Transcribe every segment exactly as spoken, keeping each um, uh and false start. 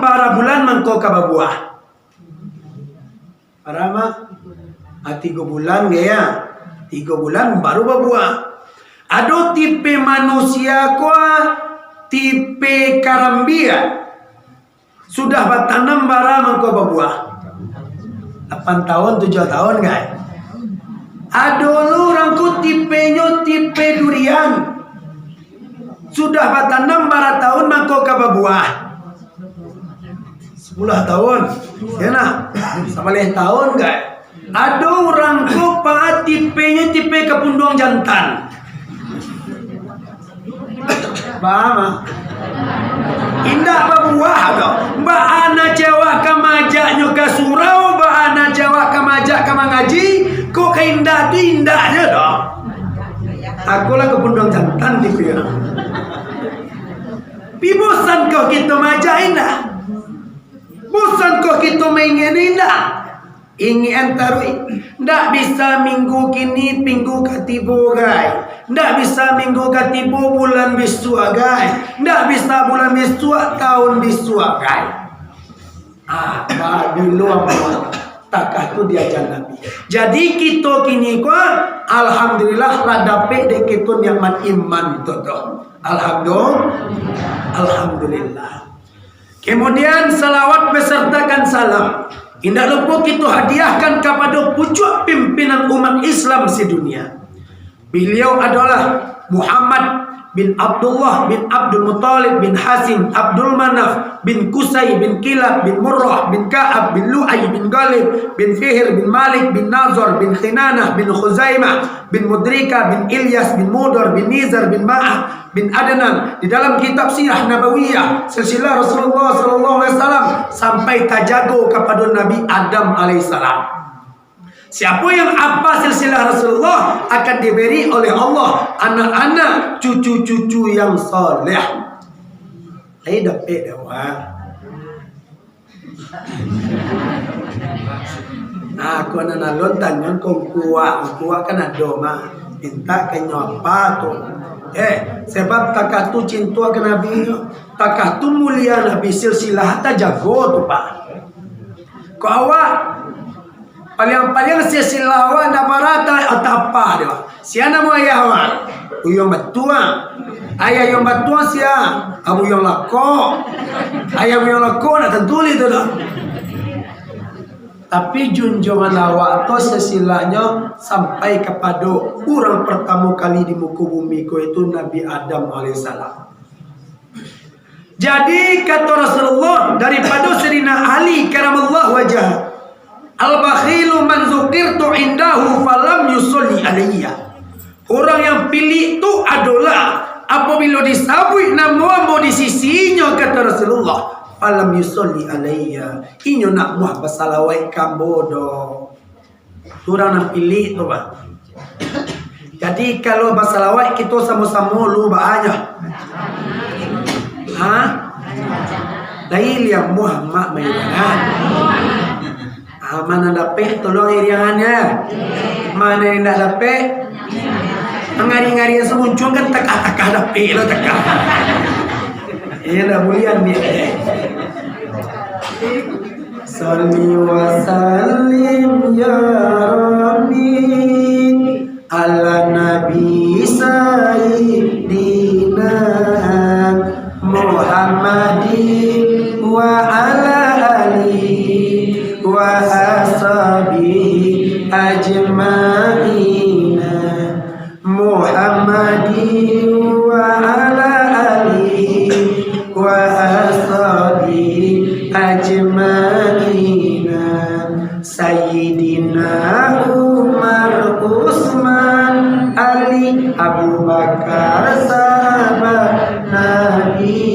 bara bulan mangko ka babuah? Bara ma? Ah, tigo bulan, ya. Tigo bulan baru babuah. Ado tipe manusia ko, tipe karambia. Sudah batanam bara mangko babuah? Lapan tahun, tujuah tahun, kan? Ado lo urang ko tipenyo tipe durian. Sudah batanam bara tahun mangko ka babuah? Sapuluah tahun. Ya nak? Sabaleh tahun, kan? Ado urang ko pa tipenyo tipe kapunduang jantan. Paham, ah? Indak babuah doh. Baa nan cewak ka maajaknyo ka surau, baa nan cewak ka maajak ka mangaji, kok ka indak tu indak je doh. Aku lah kapunduang jantan di pikiran. Pi bosan kok kito maajak indak? Bosan kok kito maingek indak? Ingek-an taruih. Ndak bisa minggu kini, minggu ka tibo, gai. Ndak bisa minggu ka tibo, bulan bisuak, gai. Ndak bisa bulan bisuak, tahun bisuak, gai. Ah, pabilo amuah takah tu diaja Nabi. Jadi, kito kini ko, alhamdulillah, lah dapek dek kito nikmat iman tu, tu. Alhamdulillah. Alhamdulillah. Kemudian, salawat besertakan salam indak lupo kito hadiahkan kapado pucuak pimpinan umat Islam sedunia. Beliau adolah Muhammad bin Abdullah bin Abdul Muttalib bin Hasyim, Abdul Manaf bin Qusay bin Kilab bin Murrah bin Ka'ab bin Lu'ay bin Ghalib bin Fihir bin Malik bin Nazar bin Kinanah bin Khuzaimah bin Mudrikah bin Ilyas bin Mudar bin Nizar bin Ma'ad bin Adnan. Di dalam kitab Sirah Nabawiyah, silsilah Rasulullah sallallahu alaihi wasallam, sampai tajago kapado Nabi Adam alaihissalam. Siapo yang apa silsilah Rasulullah akan diberi oleh Allah anak-anak, cucu-cucu yang saleh. Lai dapek dek awak. Nah, aku anak alun tanyo ko kuak, kuak kan ado mah. Minta kanyo apa tu? Eh, sebab takah tu cinta ka Nabi nyo. Takah tu mulia Nabi, silsilah tajago tu, Pak. Kok awak paliang-paliang silsilah awak ndak barata atapa dia. Sia namo ayah awak? Uyuang Batuang. Ayah Uyuang Batuang sia? Abu Uyuang Lako. Ayah Uyuang Lako nak tantu li tu dah. Tapi junjuangan awak tu silsilahnyo sampai kapado urang partamo kali di muko bumi ko, itu Nabi Adam alaihissalam. Jadi, kato Rasulullah daripado Sayyidina Ali karamallahu wajhah, "Al-bakhilu man zukirtu indahu falam yusolli alayya." Urang yang pilik tu adolah apabilo disabuik namo ambo di sisinyo, kato Rasulullah, "falam yusolli alayya," inyo ndak muah basalawaik ka ambo doh. Tu urang nan pilik tu, Pak. Jadi, kalau basalawaik kito samo-samo lu baanyo. Ha? Lai liang Muhammad mailangan. Ah, ma nan dapek, tolong iriangannya. Ma nan indak dapek, ngari-ngari asa muncuang kan takah-takah dapek lo, takah. Iya, ndak bulian dia. Salli wa sallim ya Rabbi ala Nabi Sayyidina Muhammadin wa ala alihi wa ashabihi ajma'ina. Muhammadin wa ala alihi wa ashabihi ajma'ina. Sayyidina Umar, Utsman, Ali, Abu Bakar, sahabat Nabi.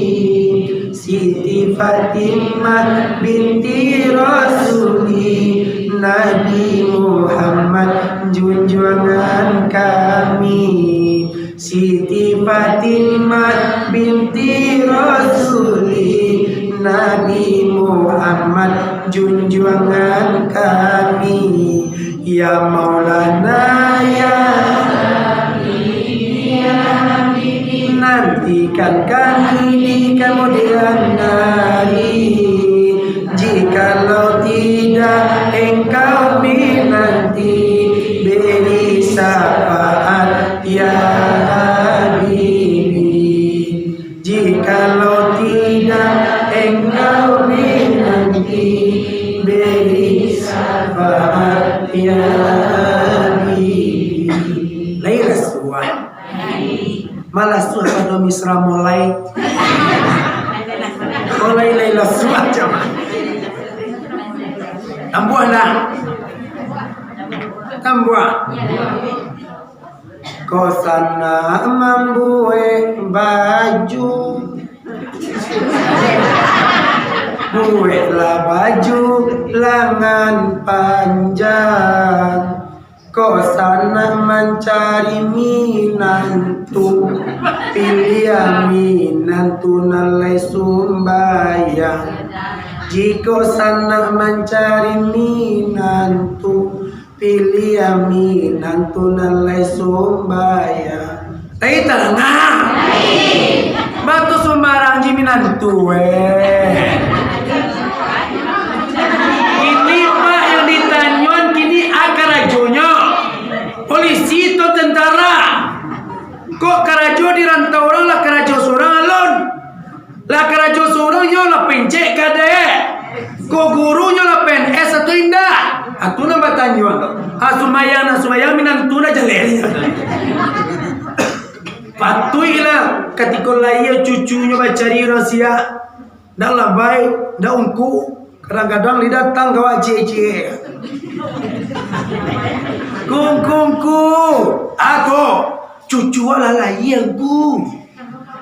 Siti Fatimah binti Rasuli, Nabi Muhammad junjuangan kami. Siti Fatimah binti Rasuli, Nabi Muhammad junjuangan kami. Ya Maulana, ya Habibi, ya Habibi, nantikan kami di kemudian hari. Macam mana? Tambuah lah. Tambuah. Ko sanak mambuek baju, bueklah baju langan panjang. Ko sanak mancari minantu, piliah minantu nan lai sumbayang. Jikok sanak mancari minantu, piliah minantu nan lai sumbayang. Tapi tarang ah. Batu sumbarang ji minantu, eh. Ini, Pak, yang ditanyoan kini a karajonyo. Polisi atau tentara. Kok karajo di rantau urang lah karajo surang alun. Lah karajo surang yo lah pencek kadek. Kok guru nyo lah P N S atau indak? Atu nan batanyo tu. Ah, sumbayang nak sumbayang minantu nak jaleh. Patuiklah katiko lahia cucunyo bacari urang siak. Ndak labai, ndak ungku. Kadang-kadang li datang ka awak ciek-ciek. Kungkungku, ako, cucu awak lah lahia, Ngku.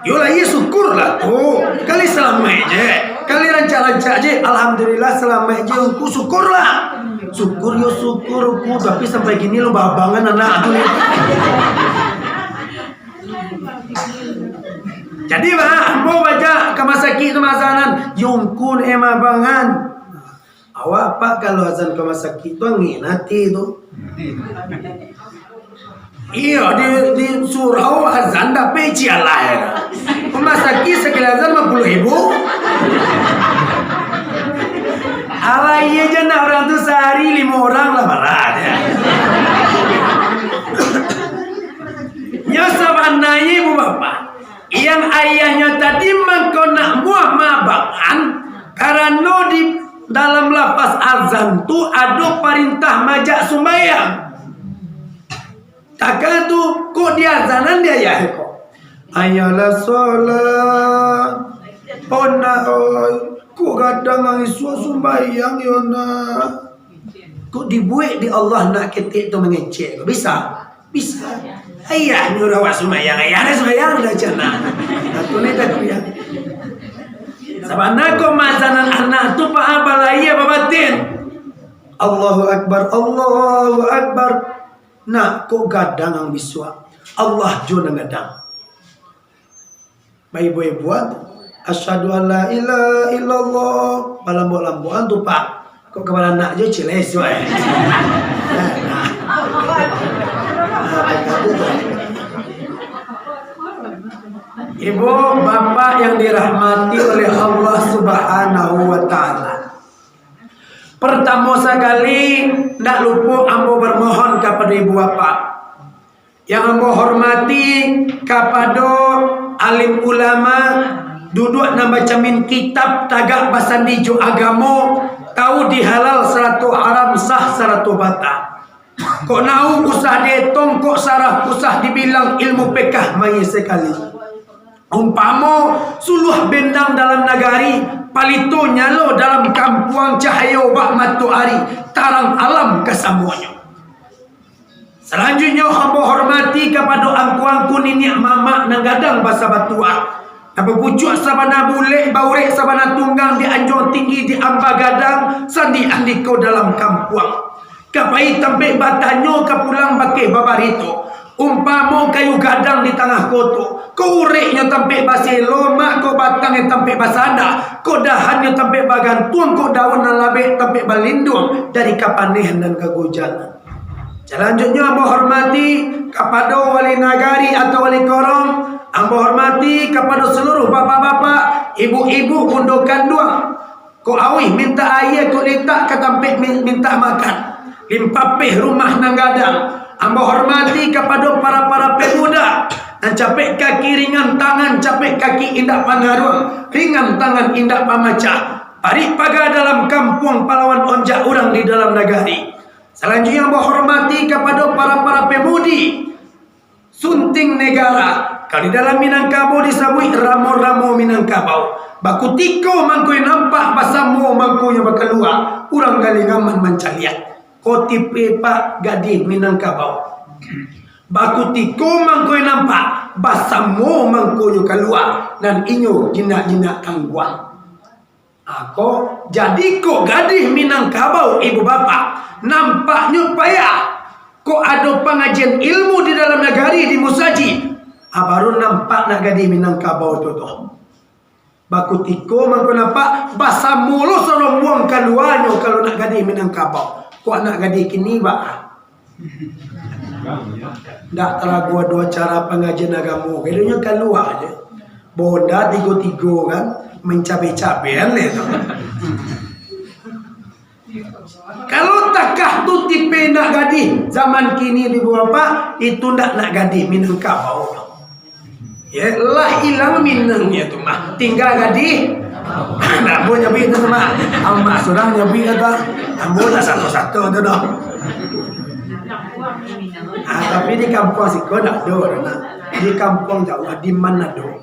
Yo lahia, syukurlah tu. Kali salamaik je. Kali rancak-rancak je. Alhamdulillah, salamaik je, Ngku, syukurlah. Syukur yo syukur, Ngku. Tapi sampai kini lo babangan anak tu ni. Jadi, bah, ambo baca ka masakik tu masanan, yo Ngku, eh, mabangan. Awak, Pak, kalau azan ka masakik tu, angin ati tu. Iyo, di, di surau azan dapek cialai. Ka masakik sakali azan lima puluah ribu. Alah, iyo je nak urang tu sahari limo urang lah marah je. Nyo sabananyo, Ibu Bapak, yang ayahnyo tadi mangko nak buah mabangan, karano di dalam lafaz azan tu ado parintah majak sumbayang. Takah tu, kok diazanan di ayah ko? Ayalah solat. Oh, nak, oi. Kok gadang ang isuak sumbayang, yo, nak? Kok dibuek di Allah nak ketek tu mangecek ko? Bisa? Bisa. Ayah nyuruh awak sumbayang, ayah ni sumbayang dah cana. Aku ni tak kuya. Sabana kok masanan anak tu, Pak, apa lahia, apa batin? Allahu Akbar, Allahu Akbar. Nak, kok gadang ang bisuak? Allah jo nan gadang. Baibu-ibuan tu, "Asyhadu an la ilaha illallah." Balambuak-lambuakan tu, Pak. Kok ka baranak jo cilai suai. Ibu, Bapak yang dirahmati oleh Allah Subhanahu wa Ta'ala. Pertamo sakali, ndak lupo ambo bermohon kapado ibu bapak. Yang ambo hormati kapado alim ulama, duduak nan bacamin kitab, tagak basandi jo agamo, tau di halal sarato haram, sah sarato bata. Kok nawu usah dietong, kok sarah usah dibilang, ilmu pekah mayeh sakali. Umpamo suluah bendang dalam nagari, palito nyalo dalam kampuang, cahayo bak matoari, tarang alam kasamuanyo. Salanjuiknyo, ambo hormati kapado angku-angku niniak mamak nan gadang basa batuah, nan bapucuak sabana bulek, baurek sabana tunggang, di anjuang tinggi, di amba gadang, sandi andiko dalam kampuang. Ka pai tampek batanyo, ka pulang bakeh babarito. Umpamo kayu gadang di tangah koto, ko ureknyo tampek baselo, mak, ko batangnyo tampek basanda, ko dahannyo tampek bagantuang, ko daun nan labek tampek balinduang dari kapanehan nan kagujanan. Salanjuiknyo, ambo hormati kapado wali nagari atau wali korong, ambo hormati kapado saluruah bapak-bapak, ibu-ibu, bundo kanduang, kok auih mintak aia, kok litak ka tampek min-, mintak makan. Limpapeh rumah nan gadang, ambo hormati kapado para-para pemuda, nan capek kaki ringan tangan, capek kaki indak pangaruang, ringan tangan indak pamacah. Parik paga dalam kampuang, palawan onjak urang di dalam nagari. Salanjuiknyo, ambo hormati kapado para-para pemudi, sunting negara, Kalau di dalam Minangkabau disabuik ramo-ramo Minangkabau. Bakutiko mangkonyo nampak, basamo mangkonyo bakalua, urang Galingaman mancaliak. Ko tipe Pak gadih Minangkabau. Bakutiko mangkonyo nampak, basamo mangkonyo kalua, nan inyo jinak-jinak tangguang. Ako, jadi kok gadih Minangkabau, ibu bapak, nampaknyo payah. Kok ado pangajian ilmu di dalam nagari, di musajik, ah, baru nampak nak gadih Minangkabau tu, tu. Bakutiko mangko nampak, basamo lo sarombuang kaluanyo kalau nak gadih Minangkabau. Kok nak gadih kini, Pak? Ndak talagu ado acara pangajian agamo, kadonyo kalua je. Bonda tigo-tigo kan, mancabe-cabean le tu. Kalau takah tu tipe nak gadih, zaman kini di bapak, itu ndak nak gadih Minangkabau. Ya, lah ilang Minangnyo tu mah. Tingga gadih. Nah, ambo nyabuik tu mah. Amak surang nyabuik tu. Ambo lah sato-sato tu doh. Ah, tapi di kampuang siko ndak ado, nah. Di kampuang jauah, di Manado.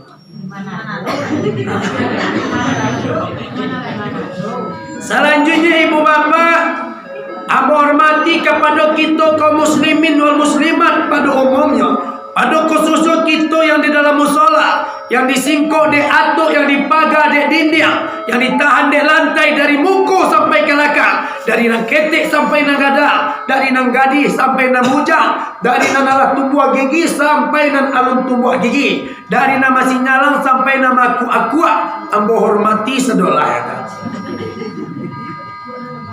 Salanjuiknyo, ibu bapak, ambo hormati kapado kito kaum muslimin wal muslimat pado umumnyo, pado khususnyo kito yang di dalam musola, yang disingkok dek atok, yang dipaga dek dindiang, yang ditahan dek lantai dari muko sampai ka lakang, dari nan ketek sampai nan gadang, dari nan gadih sampai nan bujang, dari nan alah tumbuah gigi sampai nan alun tumbuah gigi, dari nan masih nyalang sampai nan maakuak-akuak, ambo hormati sadolah, ya kan?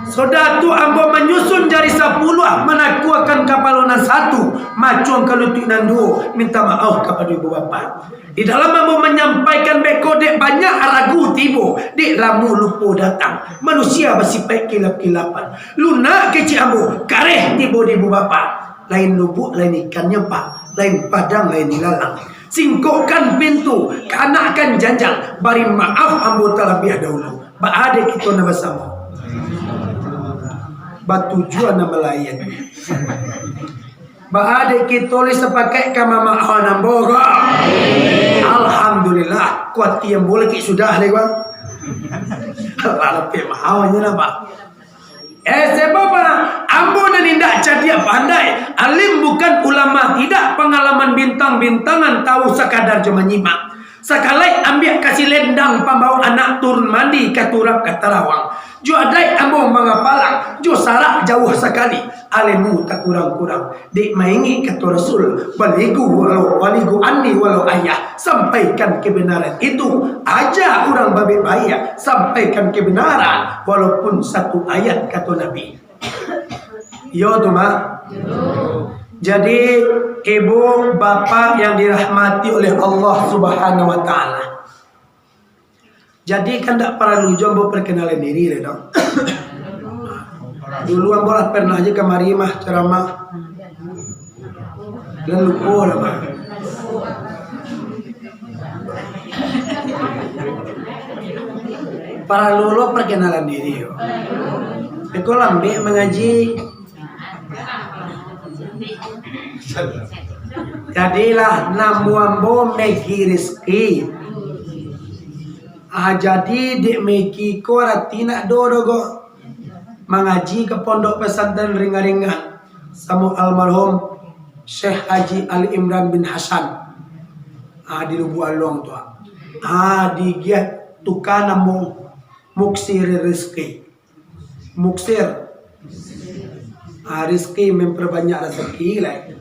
Sudah tu ambo manyusun jari sapuluah, manakuakan kapalo nan satu, macuang ka lutuik nan duo, minta maoh kapado ibu bapak. Di dalam ambo manyampaikan beko, dek banyak ragu tibo, dek lamo lupo datang. Manusia basipaik kilap-kilapan. Lunak kecek ambo, kareh tibo di ibu bapak. Lain lubuak, lain ikannyo, Pak. Lain padang, lain ilalang. Singkokkan pintu, kanakkan janjang. Bari maaf ambo talabiah dahulu. Baa dek kito nan basamo? Batujuan nan malayan. Baa dek kito lai sapakaik ka mamaohan ambo ko? Alhamdulillah, kuati ambo lai kek sudah lai ko. Alah, lapeh maohnyo lah, Pak. Eh, sebab apo? Ambo nan indak cadiak pandai, alim bukan ulama tidak, pangalaman bintang-bintangan, tahu sakadar jo manyimak. Sakalai ambiak ka silendang, pambawo anak turun mandi ka turap ka tarawang. Jo adaik ambo mangapalang, jo sarak jauah sakali, alimnyo takurang-kurang. Dek maingek kato Rasul, baligu walau, baligu andi walau ayah, sampaikan kebenaran itu, aja urang babek baiak, sampaikan kebenaran walaupun satu ayat, kato Nabi. Iyo tu, Mak. Jadi, ibu, bapak yang dirahmati oleh Allah Subhanahu wa Ta'ala. Jadi, kan ndak paralu juo ambo parkenalan diri lai doh. Dulu ambo lah pernah juo kamari mah caramah. Lah lupo lah, mah. Paralu lo parkenalan diri, yo. Iko lambek mangaji. Jadilah, namo ambo Megi Rizki. Ah, jadi dek Megi ko arati ndak do doh ko. Mangaji ka Pondok Pesantren Ringan-Ringan samo almarhum Syekh Haji Ali Imran bin Hasan. Ah, di Lubuak Aluang tu, ah. Ah, digiah tuka namo Muksir Rizki. Muksir. Ah, rizki, memperbanyak rasaki lai.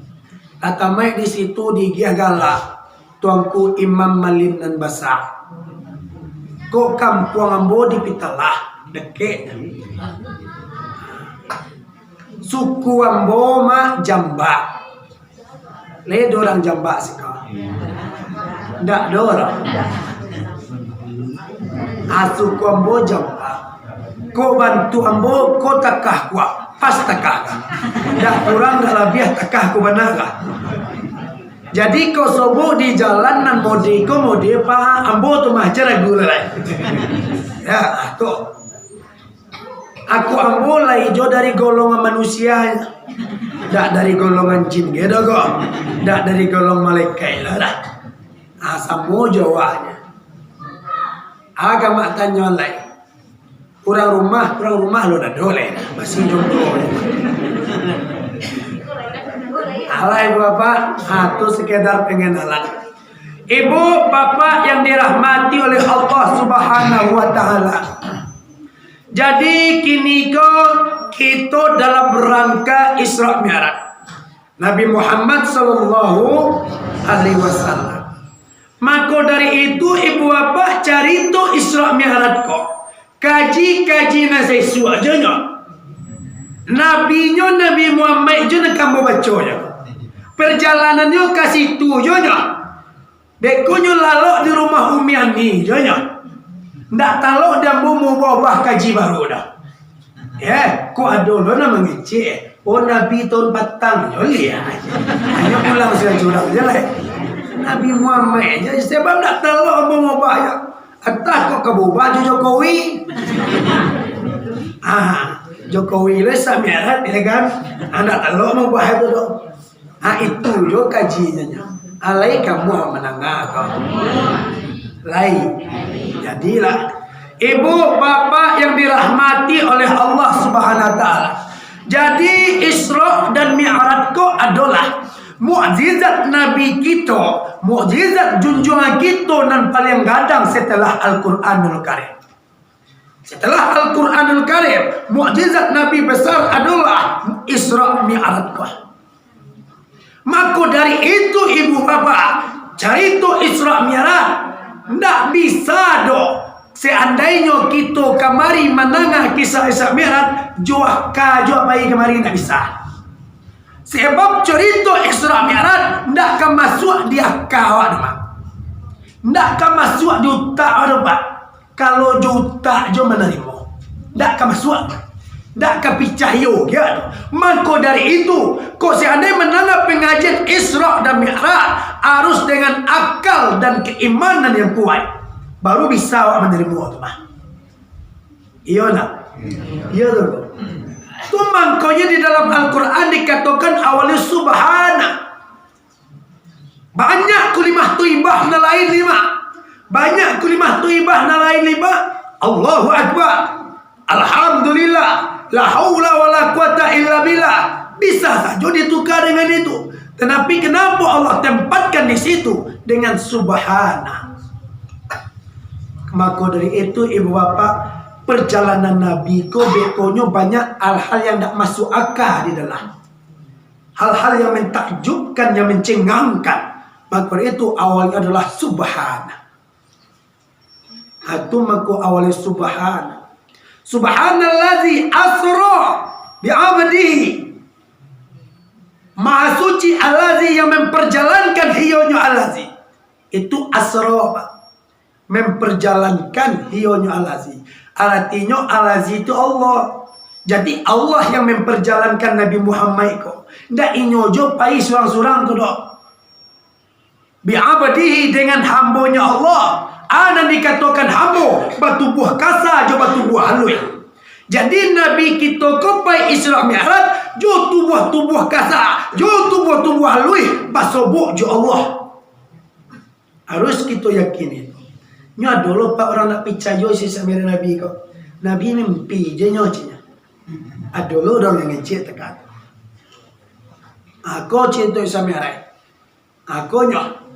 Lah tamaik di situ digiah gala Tuanku Imam Malin nan basa. Kok kampuang ambo di Pitalah, dakek. Suku ambo mah Jambak. Lai do urang Jambak siko? Ndak do urang. Ah, suku ambo Jambak. Ko bantuak ambo, ko takah ko, pas takah ka. Ndak kurang, ndak labiah, takah ko bana ka. Jadi, ko sobok di jalan nan mode ko, mode pa ambo tu mah, jar ragu lai. Ya, tu. Aku ambo lai jo dari golongan manusia, ndak dari golongan jin ge doh ko, ndak dari golongan malaikat lah, dah. Ah, samo jo awaknyo. Ah, gamak tanyo lai. Urang rumah, urang rumah lo nado lai. Masih jomblo. Alah, ibu bapak, ah, tu sekedar pengenalan. Ibu bapak yang dirahmati oleh Allah Subhanahu wa Ta'ala. Jadi, kini ko kito dalam rangka Isra Mi'raj Nabi Muhammad sallallahu alaihi wasallam. Mako dari itu, ibu bapak, carito Isra Mi'raj ko, kaji-kaji nan sasuak jo nyo. Nabinyo Nabi Muhammad jo nan ka ambo baco nyo. Perjalanannyo ka situ jo nyo. Beko nyo lalok di rumah Umi Ani jo nyo. Ndak talok di ambo maubah-ubah kaji baru doh. Eh, kok ado lo nan mangecek, "Oh, Nabi tahun patang nyo liak." Hanyo pulang siang curang je lah. Nabi Muhammad je, sebab ndak talok ambo maubah yo. Atah kok ka baubah jo Jokowi. Ah, Jokowi lo Isra Mi'raj, ya kan? Ah, ndak talok maubah itu doh. Ha, itu jo kajinyo nyo. Alai kamu mandanga ko. Lai. Jadilah. Ibu, bapak yang dirahmati oleh Allah Subhanahu wa Ta'ala. Jadi, Isra dan Mi'raj ko adolah mukjizat Nabi kito, mukjizat junjuangan kito nan paling gadang setelah Al-Quranul Karim. Setelah Al-Quranul Karim, mukjizat Nabi besar adolah Isra Mi'raj ko. Mako dari itu, ibu bapak, carito Isra Mi'raj ndak bisa doh. Seandainyo kito kamari mandanga kisah Isra Mi'raj, jo aka jo pai kamari ndak bisa. Sebab carito Isra Mi'raj ndak ka masuak di aka awak tu, Mak. Ndak ka masuak di utak awak tu, Pak. Kalau jo utak jo manarimo, ndak ka masuak, ndak ka picayo, ya. Mako dari itu, kok seandai mandanga pangajian Isra dan Mi'raj, harus dengan akal dan keimanan yang kuat, baru bisa awak manarimo tu, Pak. Iyo ndak? Iyo tu. Tu mangkonyo di dalam Al-Quran dikatokan awalnyo subhana. Banyak kalimah thayyibah nan lain lima. Banyak kalimah thayyibah nan lain lima. Allahu Akbar. Alhamdulillah. La haula wala quwata illa billah. Bisa sajo ditukar dengan itu. Tetapi kenapa Allah tempatkan di situ dengan subhana? Mako dari itu, ibu bapak, perjalanan Nabi ko bekonyo banyak hal-hal yang ndak masuk aka di dalam. Hal-hal yang mentakjubkan, yang mencengangkan. Maka dari itu, awalnya adalah subhana. Itu mako awalnya subhana. Subhanallazi asra bi abdihi. Maha suci Allazi yang memperjalankan hiyonyo Allazi. Itu asra, Pak. Memperjalankan hiyonyo Allazi. Aratinyo Allazi itu Allah. Jadi Allah yang memperjalankan Nabi Muhammad ko. Ndak inyo jo pai surang-surang tu doh. Bi abdihi, dengan hambonyo Allah. A nan dikatokan hambo, batubuah kasa jo batubuah haluih. Jadi Nabi kito ko pai Isra Mi'raj jo tubuah-tubuah kasa, jo tubuah-tubuah haluih, basobok jo Allah. Harus kito yakin itu. Nyo ado lo, Pak, urang ndak picayo isi sambilan Nabi ko. Nabi mimpi je nyo, cik nyo. Ado lo urang nan ngecek teka tu. Ako cinto Isra Mi'raj. Ako nyo.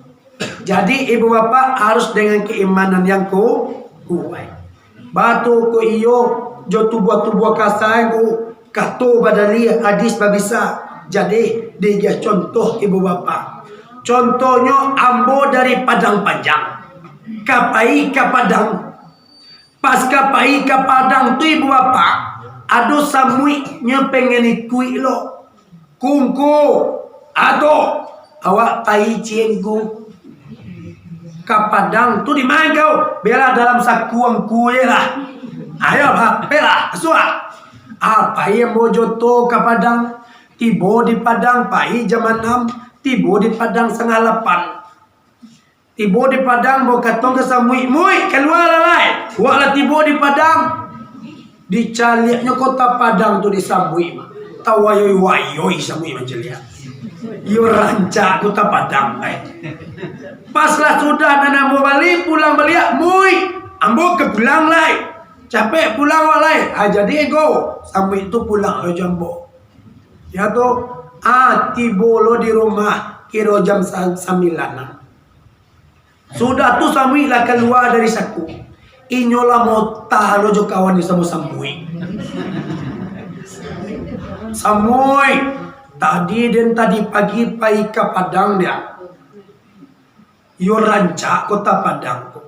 Jadi, ibu bapak harus dengan keimanan yang ku-, kuat. Batu ko iyo, jo tubuah-tubuah kasa ko, kato badalil, hadis babisa. Jadi, diagiah contoh ibu bapak. Contohnyo, ambo dari Padang Panjang ka pai ka Padang. Pas ka pai ka Padang tu, ibu bapak, ado samuiknyo pengen ikuik lo. Kungku, ato, awak pai ciengku. Ka Padang tu di ma kau? Bela dalam saku angku je lah. Ayo, lah, bela, suah. Ah, pai ambo jo to ka Padang. Tibo di Padang, pai jam anam. Tibo di Padang satangah lapan. Tibo di Padang, ambo kato ka samuik, "Muik, kalua lah lai. Wak lah tibo di Padang." Dicaliaknyo kota Padang tu dek samuik, Mak. Tawayoi-wayoi samuik mancaliak. Iyo rancak Kota Padang, ai. Pas lah sudah nan ambo bali, pulang baliak, "Mui, ambo ka pulang lai. Capek pulang wak lai." Ah, jadi ego, samuik tu pulang lo jo ambo. Yo tu, ah, tibo lo di rumah, kiro jam sa-, sambilan lah. Sudah tu samuik lah kalua dari saku. Inyo lah mota lo jo kawannyo samo samuik. "Samuik, tadi den tadi pagi pai ka Padang dia. Iyo rancak Kota Padang ko."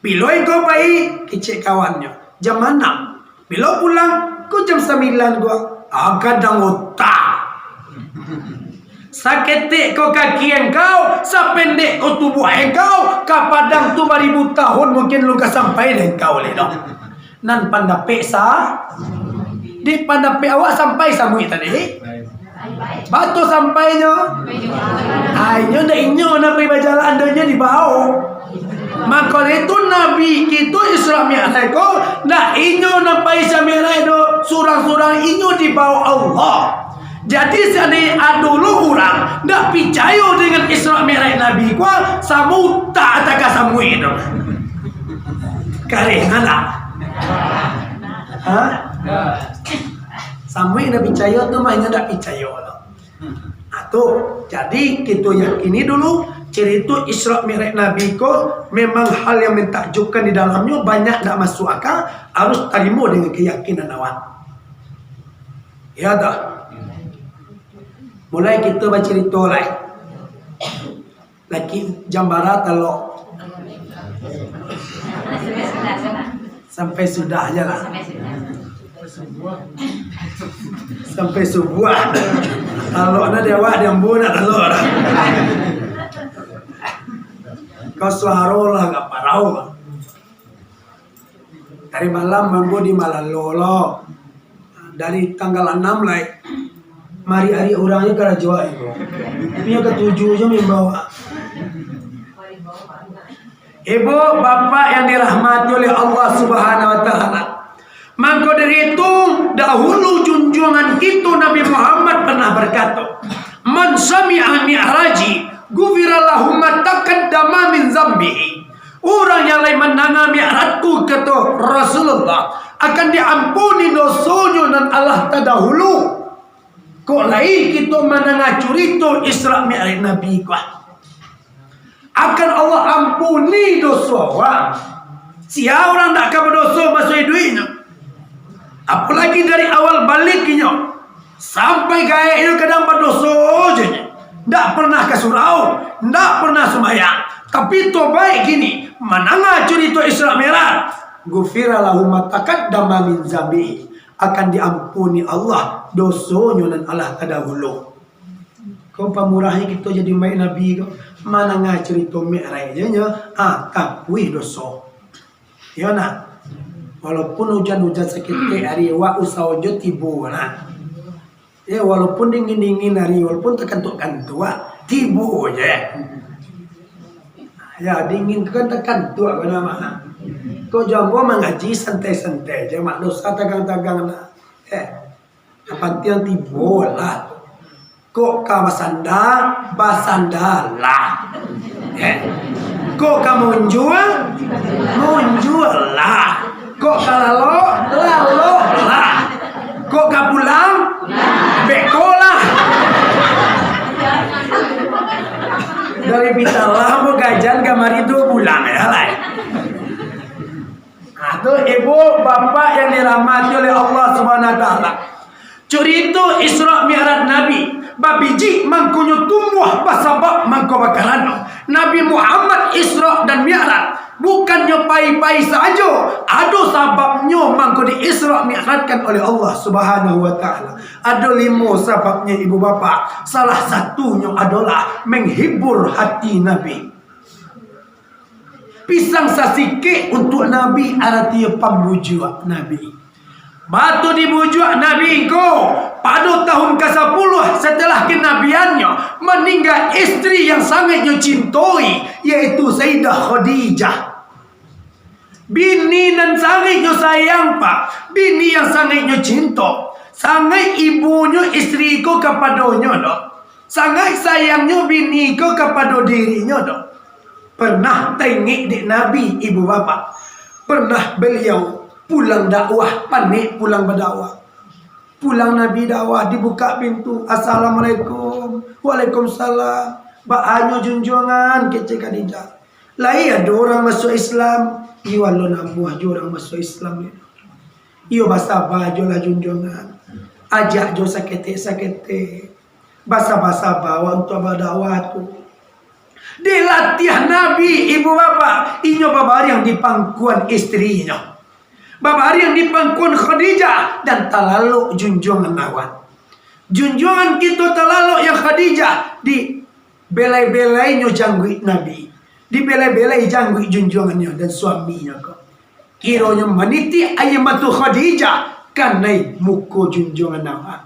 "Bilo engkau pai?" kecek kawannyo. "Jam anam." "Bilo pulang?" "Ko jam sambilan ko." "Ah, gadang otak. Saketek ko kaki engkau, sapendek ko tubuah engkau, ka Padang tu baribu tahun mungkin alun ka sampai dek engkau lai doh." Nan pandapek sa-, di pandapek awak sampai samuik tadi? Batua sampainyo? Ai, inyo ndak inyo nan pai bajalan, ado inyo dibao. Mako itu Nabi kito Isra Mi'raj ko, ndak inyo nan pai Isra Mi'raj doh, surang-surang inyo dibao Allah. Jadi, seandainya ado lo urang ndak picayo dengan Isra Mi'raj Nabi ko, samo utak ataka samuik tu. Kareh anak. Ha? Samuik ndak picayo tu mah inyo ndak picayo tu. Nah, tu, jadi, kito yakini dulu, carito Isra Mi'raj Nabi ko memang hal yang mentakjubkan di dalamnyo, banyak ndak masuk aka, harus tarimo dengan keyakinan awak. Yo dak? Mulai kito bacarito lai. Laki jambara talok. Sampai sudah aja lah. Sampai subuah. Talok na di awak, di ambo nak talok lah. Kau suaro lah agak parau. Tadi malam ambo di Malalo lo. Dari tanggal anam lai. Mari ari urang ni karajo ai ko. Tapi nan katuju jo maimbau. Ibu, bapak yang dirahmati oleh Allah Subhanahu wa Ta'ala. Mangko dari itu, dahulu junjungan kito Nabi Muhammad pernah berkata, "Man sami'a mi'raji, ghufira lahu ma taqaddama min zambihi." Urang yang lai mandanga mi'rajku, kato Rasulullah, akan diampuni dosonyo nan alah tadahulu. Kok lai kito mandanga curito Isra Mi'raj Nabi ko, akan Allah ampuni doso awak. Sia urang ndak ka badoso maso iduiknyo? Apolagi dari awal baliak inyo sampai gaeknyo kadang badoso je nyo. Ndak pernah ka surau, ndak pernah sumbayang. Tapi tobaik kini, mandanga curito Isra Mi'raj, ghufira lahu ma taqaddama min zambihi, akan diampuni Allah dosonyo nan alah tadahulu. Ko pamurahnyo kito jadi umaik Nabi ko, mandanga curito Mi'raj je nyo, ah, tapuih doso. Yo nah. Walaupun ujan-ujan saketek ari, wak usaho jo tibo nah. Yo, walaupun dingin-dingin ari, walaupun takantuak-kantuak, tibo je. Yo, dingin tu kan takantuak ko nyo mah. Kok jo ambo mangaji santai-santai je, mak doso tagang-tagang nah. Eh, Nan pantiang tibo lah. Kok ka basanda, basandalah. Eh? Kok ka maunjua, maunjualah. Kok ka lalok, laloklah. Kok ka pulang, bekolah. Dari Pitalah, Bogajan, kamari tu pulang, yo lah. Nah, tu ibu, bapak yang dirahmati oleh Allah Subhanahu wa Ta'ala. Curito Isra Mi'raj Nabi, babiji mangkonyo tumbuah, basabab mangko bakarano. Nabi Muhammad Isra dan Mi'raj, bukannyo pai-pai sajo, ado sababnyo mangko di Isra Mi'rajkan oleh Allah Subhanahu wa Ta'ala. Ado limo sababnyo, ibu bapak. Salah satunyo adolah menghibur hati Nabi. Pisang sasikik untuak Nabi, aratinyo pambujuak Nabi. Batu dibujuak Nabi ko, pado tahun kasapuluah setelah kenabiannyo, maningga istri yang sangaik nyo cintoi, yaitu Sayyidah Khadijah. Bini nan sangaik nyo sayang, Pak, bini yang sangaik nyo cinto, sangaik ibunyo istri ko kapadonyo, dok. Sangaik sayangnyo bini ko kapado dirinyo tu. Pernah taingek dek Nabi, ibu bapak. Pernah baliau pulang dakwah, panek pulang badakwah. Pulang Nabi dakwah, dibukak pintu. "Assalamualaikum." "Waalaikumsalam." "Baa nyo junjuangan?" kecek Khadijah. "Lai ado urang masuak Islam?" "Iyo, alun namuah jo urang masuak Islam." "Iyo, basaba jo lah junjuangan. Ajak jo saketek-saketek. Basaba-saba awak untuak badakwah tu." Dilatiah Nabi, ibu bapak, inyo babariang di pangkuan istrinyo. Babariang di pangkuan Khadijah, dan talalok junjuangan awak. Junjuangan kito talalok yang Khadijah, dibelai-belainyo jangguik Nabi. Dibelai-belai jangguik junjuangannyo dan suaminyo ko. Kironyo manitiak aia mato Khadijah, kanai muko junjuangan awak.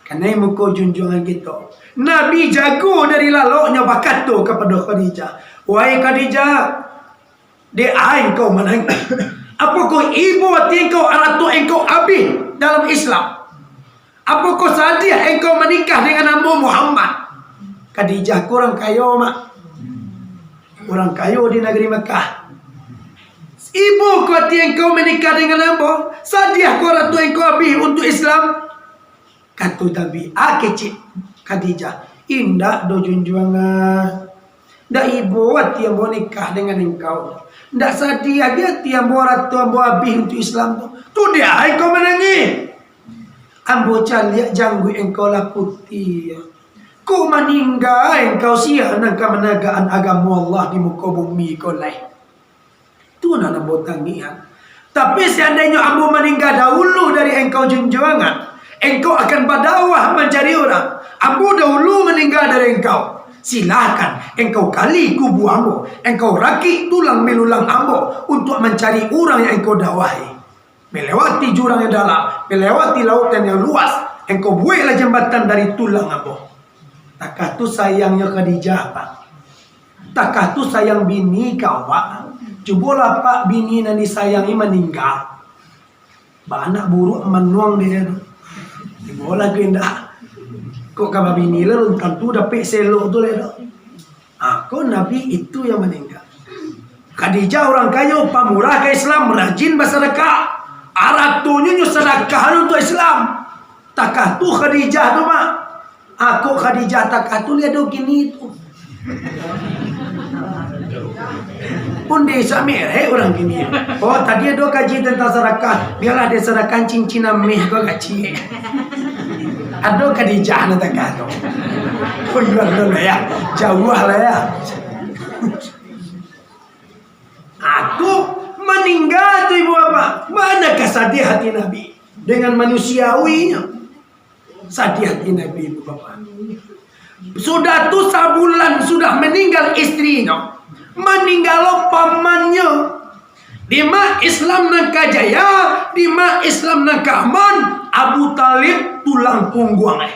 Kanai muko junjuangan kito. Nabi jago dari laloknyo bakato kapado Khadijah, "Wahai Khadijah, dek a engkau manangih? Apokoh ibo ati engkau, arato engkau abih dalam Islam? Apokoh sadiah engkau manikah dengan ambo Muhammad?" Khadijah ko urang kayo, Mak. Urang kayo di nagari Makkah. "Ibo ko ati engkau manikah dengan ambo? Sadiah ko arato engkau abih untuak Islam?" Kato Nabi, "A," kecek Khadijah, "Indak doh, junjuangan. Ndak ibo ati ambo nikah dengan engkau. Ndak sadiah ati ambo, arato ambo abih untuak Islam tu. Tu dek a engkau manangih? Ambo caliak jangguik engkau lah putiah. Kok maningga engkau, sia nan ka managaan agamo Allah di muko bumi ko lai?" Tu nan ambo tangikan. Tapi seandainyo ambo maningga dahulu dari engkau, junjuangan, engkau akan badakwah mancari urang. Ambo dahulu maningga dari engkau. Silahkan engkau gali kubua ambo, engkau rakik tulang belulang ambo untuak mancari urang yang engkau dakwahi. Melewati jurang yang dalam, melewati lautan yang luas, engkau bueklah jambatan dari tulang ambo. Takah tu sayangnyo Khadijah, Pak. Takah tu sayang bini ka awak. Cubolah, Pak, bini nan disayangi maningga. Baanak buruak manuang dia tu. Dibawolah ka indak. Kok ka babini lah, alun tantu dapek saelok tu lai tu. Ah, ko Nabi itu yang maningga. Khadijah urang kayo, pamurah ka Islam, rajin basadakah. Aratonyo nyo sadakahan untuak Islam. Takah tu Khadijah tu, Mak. Ah, kok Khadijah takah tu, lai ado kini tu. Pun di Samir, hei, urang kini. Oh, tadi ado kaji tentang sadakah. Bialah dia sadakah cincin ameh ko kacik. Ado Khadijah nan takah tu. Oh, iyo, ado lah ya. Jauah lah ya. Ah, tu maningga tu, ibu bapak. Mana kasadiah hati Nabi dengan manusiawinya? Sadiah hati Nabi, ibu bapak. Sudah tu sabulan sudah maningga istrinyo, maningga lo pamannyo. Dima Islam nan ka jaya, dima Islam nan ka aman, Abu Thalib tulang pungguang eh.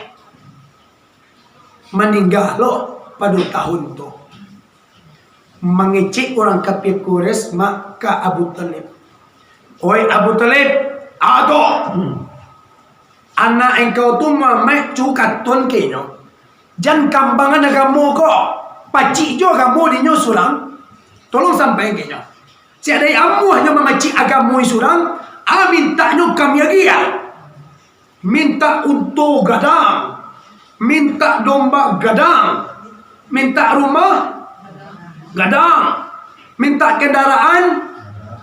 Maningga lo pado tahun tu. Mangecek urang kafir Quraisy, Mak, ka Abu Thalib. "Oi Abu Thalib, ato! Anak engkau tu Muhammad cukaton ka inyo. Jan kambangan agamo ko. Pacik jo agamo dinyo surang. Tolong sampaikan ka inyo. Siadai amuahnyo mamacik agamo surang, a mintaknyo kami agiah." Mintak unto gadang, mintak domba gadang, mintak rumah gadang, mintak kandaraan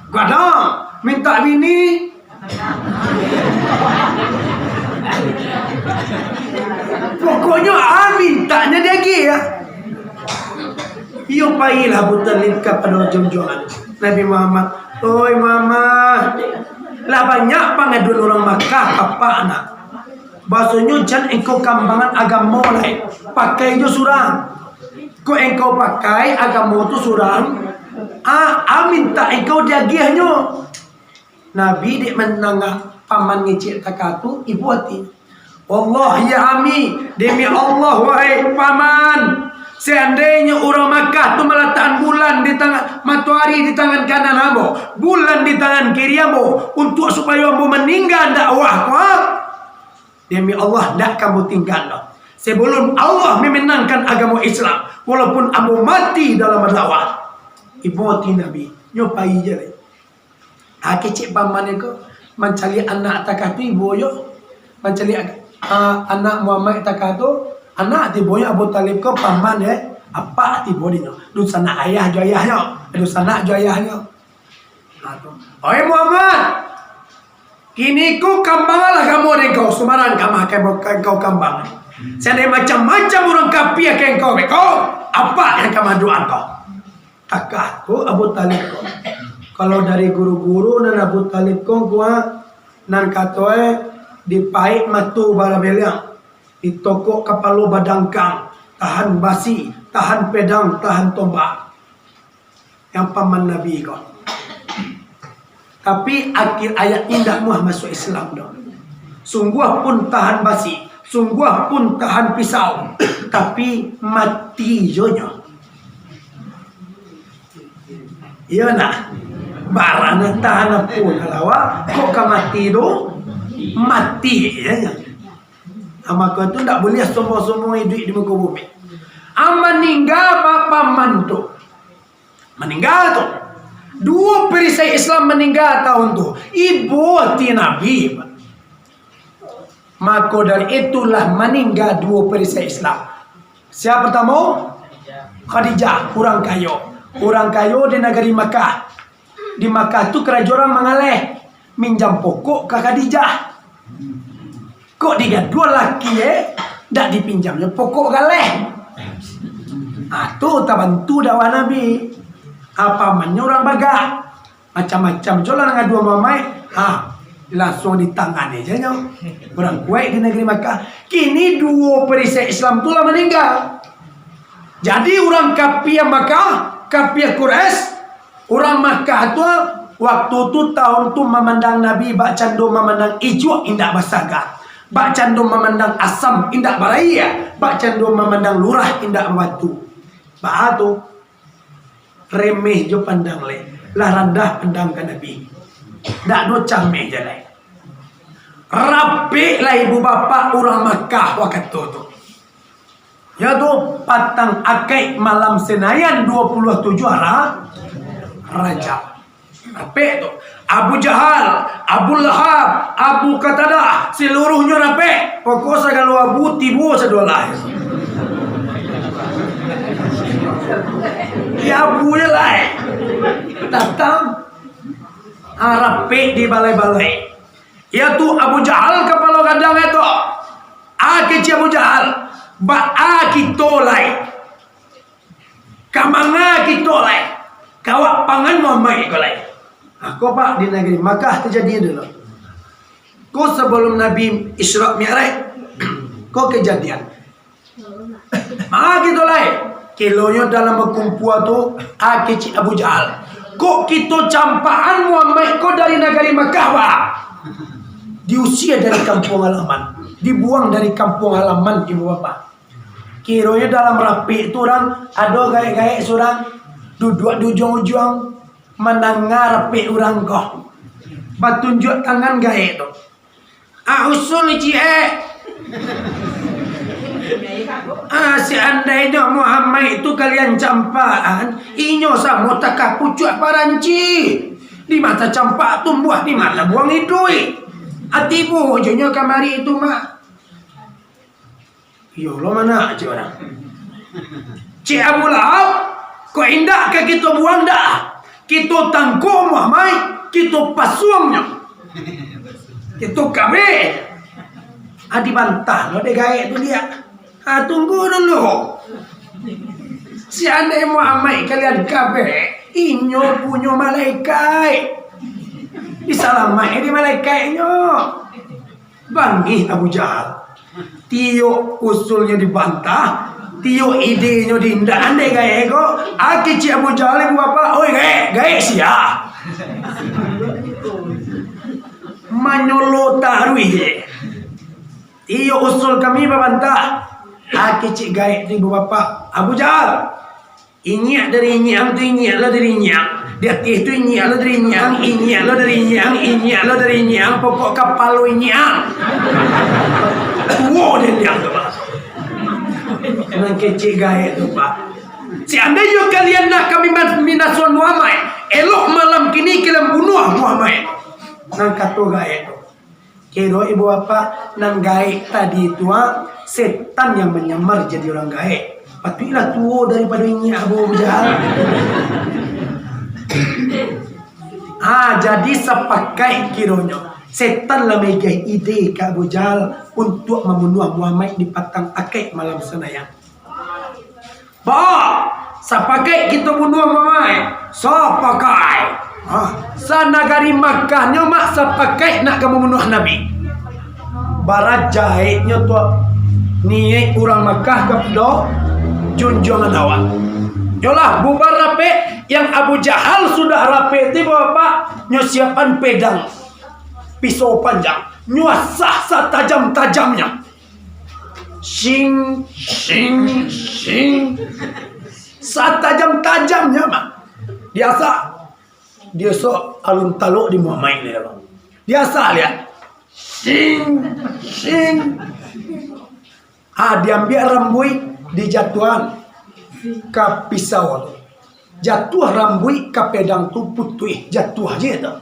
gadang, mintak bini. Pokoknyo, ah, mintaknyo diagiah, ya. Iyo, pailah Abu Thalib kapado junjuangan Nabi Muhammad. "Oi Muhammad, lah banyak pangaduan urang Makkah ka apak nak. Bahasonyo jan engkau kambangan agamo lai, pakai jo surang. Kok engkau pakai agamo tu surang, a, a mintak engkau diagiahnyo." Nabi dek mandanga paman ngecek takah tu, ibo ati. "Wallah ya ami, demi Allah wahai paman, seandainyo urang Makkah tu malatakan bulan di tangan, matoari di tangan kanan ambo, bulan di tangan kiri ambo, untuak supayo ambo maningga dakwah ko, demi Allah, ndak ka ambo tingga doh. Sebelum Allah memenangkan agamo Islam, walaupun ambo mati dalam berdakwah. Ibo ti Nabi, nyo pai je lai. Ah, kecek paman ko, mancaliak anak takah tu ibo yo. Mancaliak, ah, anak Muhammad takah tu, anak tibo yo Abu Thalib ko paman, eh. Apak tibo dinyo. Dunsanak ayah jo ayahnyo. Dunsanak jo ayahnyo. Nah, tu. "Oi Muhammad, kini ko kambanglah kamu dek engkau, sumaran kamah ka-, ka engkau kambang. Sandai macam-macam urang kapia ka engkau, beko, apak nan ka maduak engkau." Takah ko Abu Thalib ko. Kalau dari guru-guru nan Abu Thalib ko kuat, nan kato e dipaik mato bara beliang, ditokok kapalo badangkang, tahan basi, tahan pedang, tahan tombak. Yang paman Nabi ko. Tapi akhir ayat indak muah masuk Islam doh. Sungguah pun tahan basi, sungguah pun tahan pisau, tapi mati jo nyo. Iyo nak? Barang tahan apo nak lawa, kok ka mati tu? Mati je nyo. Ah, mako tu ndak buliah sombong-sombong iduik di muko bumi. Ah, maningga ba paman tu. Maningga tu. Duo perisai Islam maningga tahun tu. Ibo ti Nabi. Mako dari itulah maningga duo perisai Islam. Sia partamo? Khadijah, urang kayo. Urang kayo di nagari Makkah. Di Makkah tu karajo urang mangaleh, minjam pokok ka Khadijah. Kok digaduah laki, eh, dak dipinjamnyo pokok galeh. Ah, tu tabantu dakwah Nabi. Ah, pamannyo urang bagak. Macam-macam jo lah ngaduah mamaik. Ha, langsuang ditangani je nyo. Urang kuaik di nagari Makkah. Kini duo perisai Islam tu lah maningga. Jadi urang kapia Makkah, kapia Quraisy, urang Makkah tu waktu tu, tahun tu mamandang Nabi bakcando mamandang ijuak indak basaga, bakcando mamandang asam indak baraia, bakcando mamandang lurah indak babatu. Baa tu? Remeh jo pandang lai, lah randah pandang ka Nabi. Ndak ado cameh je lai. Rapek lah ibu bapak urang Makkah wakatu tu. Yo tu, patang Akaik malam Senayan dua puluh tujuh Ra-, Rajab. Rapek tu. Abu Jahal, Abu Lahab, Abu Qatadah, seluruhnyo rapek. Pokok sagalo abu tibo sadolah. Ya abu je lai. Datang. Ah, rapek di balai-balai. Yaitu Abu Jahal kapalo gadang itu. Ah, kecek Abu Jahal. Baa kito lai. Ka manga kito lai? Ka awak pangan Muhammad ko lai? Ah, ko, Pak, di nagari Makkah tajadi dulu. Ko sabalum Nabi Isra Mi'raj, ko kajadian. Manga kito lai? Kironyo dalam bakumpua tu, ah, kecek Abu Jahal. Kok kito campakan Muhammad ko dari nagari Makkah, Pak? Diusia dari kampuang halaman, dibuang dari kampuang halaman ibu bapak. Kironyo dalam rapek tu urang, ado gaek-gaek surang, duduak di ujuang-ujuang, mandanga rapek urang ko. Batunjuak tangan gaek tu. Ah, usul ciek. Ah, seandainyo Muhammad tu kalian campakan, inyo samo takah pucuak paranci. Di mata campak tumbuah, di mata buang iduik. Ah, tibo jo nyo kamari tu, Mak. Iyo lo, mana cik urang. Cik Abu Lahab, kok indak ka kito buang dah? Kito tangkok Muhammad, kito pasuangnyo. Kito kabek. Ah, dibantah lo dek gaek tu dia. Ah, tunggu dulu. Seandai Muhammad kalian kabek, inyo punyo malaikat. Disalamaik di malaikatnyo. Bangih Abu Jahal. Tiok usulnyo dibantah, tiok idenyo diindak andai gaek ko, ah, kecek Abu Jahal, ibu bapak, "Oi, gaek, gaek sia." Manyolo taruih je. Tiok usul kami babantah, ah, kecek gaek tu, ibu bapak, "Abu Jahal, inyiak dari inyiak ang tu, inyiak lo dari inyiak ang. Di ateh tu inyiak lo dari inyiak ang, inyiak lo dari inyiak ang, inyiak lo dari inyiak ang, pokok kapalo inyiak ang." Tuo dek inyiak ang tu, Pak. Nan kecek gaek tu, Pak. Seandainyo kalian nak kami mas-, minasuan Muhammad, elok malam kini kalian bunuah Muhammad. Nan kato gaek tu. Kiro ibu bapak, nan gaek tadi tu, ah, setan yang manyamar jadi urang gaek. Patuiklah tuo daripado inyiak Abu Jahal. Ah, jadi sapakaik kironyo. Setan lah maagiah ide ka Abu Jahal untuak mambunuah Muhammad di patang akaik malam sanayang. Ba, sapakaik kito bunuah Muhammad? Sapakaik. Ha, sanagari Makkah nyo mak sapakaik nak ka mambunuah Nabi. Barajaiknyo tu niaik urang Makkah kapado junjuangan awak. Nyolah bubar rapek, yang Abu Jahal sudah rapek ti, bapak, nyo siapan pedang, pisau panjang, nyo asah satajam-tajamnyo. Sing, sing, sing. Satajam-tajamnyo mah. Diasah. Diasah alun talok di Muhammad ni, bang. Diasah liak. Sing, sing. Ah, diambiak rambuik, dijatuahan ka pisau tu. Jatuah rambuik ka pedang tu, putuih, jatuah je tu.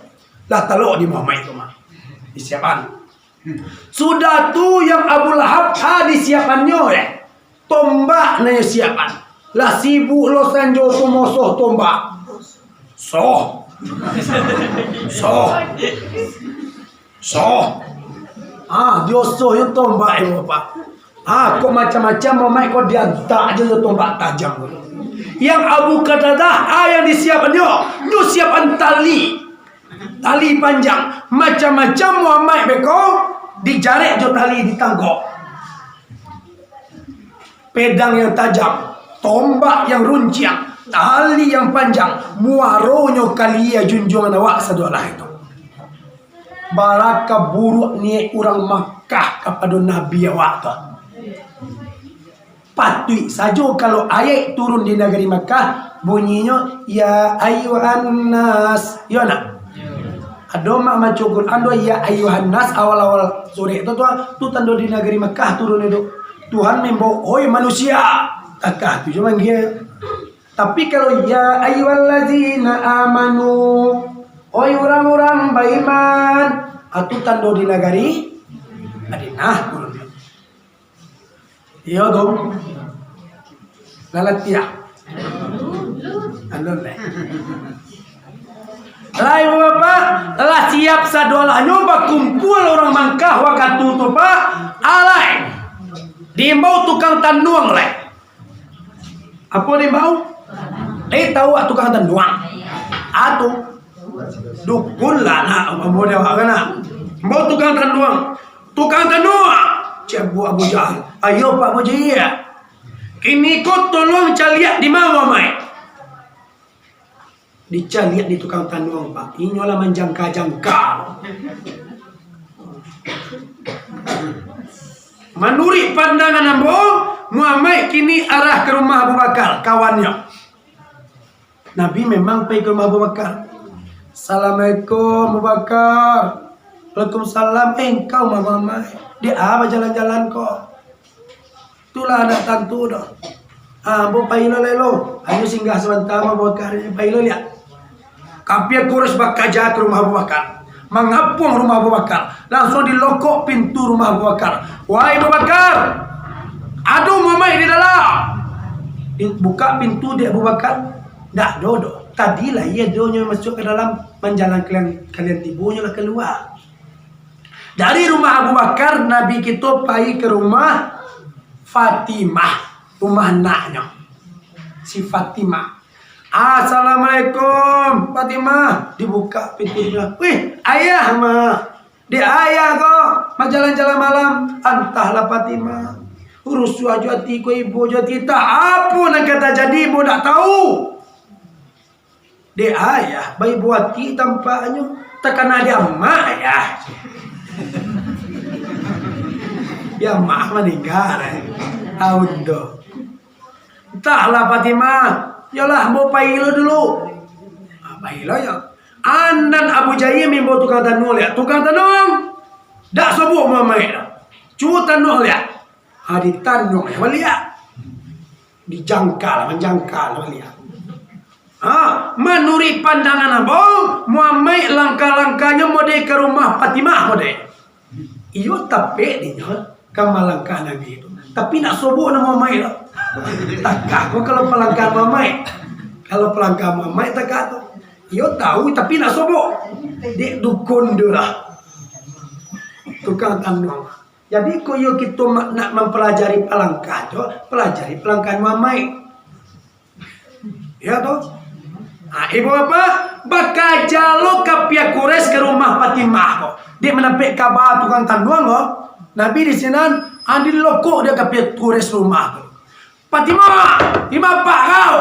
Lah talok di Muhammad tu mah. Disiapan. Sudah tu yang Abu Lahab, ha, disiapannyo, eh. Tombak nan nyo siapan. Lah sibuk lo sanjo tu mosoh tombak. Soh. Soh. Soh. Ah, diosoh yo tombak yo, Pak. Ah, kok macam-macam, Muhammad, kok diantak je yo tombak tajam. Yang Abu Qatadah, ah, yang disiapannyo, nyo siapan tali. Tali panjang, macam-macam Muhammad beko, dijarek jo tali di tangkok. Pedang yang tajam, tombak yang runciang, tali yang panjang, muaronyo kalia junjuangan awak sadolah itu. Baraka buruak niaik urang Makkah kapado Nabi awak tu. Patuik sajo kalau ayat turun di nagari Makkah, bunyinyo, "Ya ayyuhan nas." Yo nak? Ado mak maco Quran do, "Ya ayyuhan nas," awal-awal surek tu, tu, tu tando di nagari Makkah turun itu. Tuhan maimbau, "Oi manusia." Takah tu je manggil. Tapi kalau, "Ya ayyuhallazina amanu," "Oi urang-urang baiman," ah, tu tando di nagari Madinah turun. Iyo tu. Lah latiah. Alun leh. Lah, ibu bapak, lah siap sadolahnyo, bakumpua urang Makkah wakatu tu, Pak. Alai. Diimbau tukang tanduang lai. Apo diimbau? Eh, tahu tak tukang tanduang? Atu. Dukun lah nak, umpamo di awak kan nak. Imbau tukang tanduang. Tukang tanduang, cek Abu, Abu Jahal. Ayo, Pak Abu Jahal. Kini ko tolong caliak di ma Muhammad. Dicaliak di tukang tanduang, Pak. Inyo lah manjangka-jangka. Manuruik pandangan ambo, Muhammad kini arah ka rumah Abu Bakar, kawannyo. Nabi memang pai ka rumah Abu Bakar. "Assalamualaikum, Abu Bakar." "Waalaikumsalam." "Eh, engkau, Muhammad, di a bajalan-jalan ko?" "Tulah, ndak tantu doh. Ah, ambo pai lo lai lo. Hanyo singgah sabanta, Abu Bakar, pai lo liak." Kapiah Quraisy bakaja ka rumah Abu Bakar, mangapuang rumah Abu Bakar, lansuang dilokok pintu rumah Abu Bakar. "Wahai Abu Bakar, ado Muhammad di dalam." Dibukak pintu dek Abu Bakar, "Ndak ado doh. Tadi lah iyo adonyo masuak ka dalam, manjalang kalian, kalian tibo nyo lah kalua." Dari rumah Abu Bakar, Nabi kito pai ka rumah Fatimah, rumah anaknyo, si Fatimah. "Assalamualaikum, Fatimah." Dibukak pintu, dibilang, "Wih, ayah mah. Dek ayah ko, bajalan-jalan malam." "Antahlah, Fatimah. Rusuah jo ati ko, ibo jo ati. Antah apo nan ka tajadi, ibo ndak tahu." "Dek ayah, baibo ati tampaknyo, takana dek amak ayah." Ya, amak maningga, eh. Tahun tu. "Antahlah, Fatimah. Yolah, ambo pai lo dulu." Ah, pai lo yo. Anan Abu Jahal maimbau tukang tanduang liak. "Tukang tanduang, dak sobok Muhammad doh. Cubo tanduang liak." Ah, ditanduang liak. Baliak. Dijangkal, manjangkal, liek. Ha, manuruik pandangan abang, Muamaik langkah-langkahnyo mode ka rumah Fatimah mode. Iyo tapek dinyo ka malangkah Nabi tu. Tapi nak sobok namo Muamaik tu. Takah ko kalau palangkah Muamaik. Kalau palangkah Muamaik takah tu. Iyo tahu tapi nak sobok. Dek dukun tu lah. Tukang tanduang. Jadi, ko iyo kito ma-, nak mampalajari palangkah tu, palajari palangkah Muamaik. Iyo tu. Ha, ibu bapak, bakaja lo kapia Quraisy ka rumah Fatimah ko. Dek mandapek kaba tukang tanduang ko. Nabi di sinan, andi lokok dek kapia Quraisy rumah tu. "Fatimah, di ma apak kau?"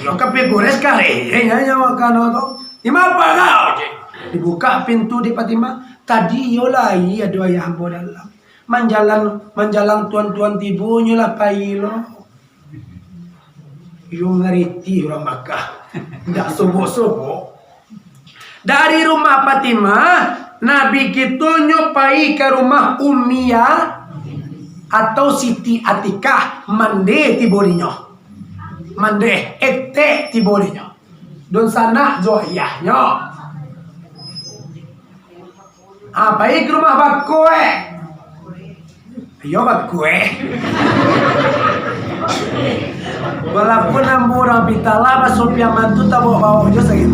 Yo kapia Quraisy kareh, nyo, nyo makan tu. "Di ma apak kau?" cek. Dibuka pintu dek Fatimah. "Tadi iyo lai ado ayah ambo dalam. Manjalang, manjalang tuan-tuan tibo nyo lah pai lo." Iyo ngareti urang Makkah. Ndak sobok-sobok. Dari rumah Fatimah, Nabi kito nyo pai ka rumah Ummiyah atau Siti Atikah, mande tibo dinyo. Mande, etek tibo dinyo. Dunsanak jo ayahnyo. Ah, pai ka rumah bakul, eh. Iyo, bakul, eh. Walaupun ambo urang Pitalah, baso piaman tu tabawok-bawok jo sakik.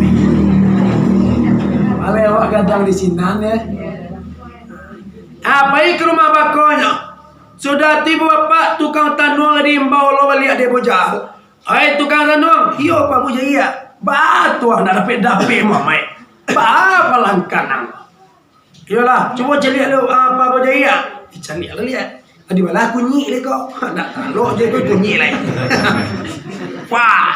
Alai awak gadang di sinan, eh. Ah, pai ka rumah bakulnyo. Sudah tibo bapak, tukang tanduang lah diimbau lo baliak dek Abu Jahal. "Ai tukang tanduang, iyo Pak Abu Jahal, baa tu nak dapek-dapek Muamaik. Baa palangkah nang?" "Iyolah, cubo caliak lu, ah, Pak Abu Jahal." Dicaliak lah liak. Di bala kunyik dek ko. Nak talok je tu kunyik lai. Wah.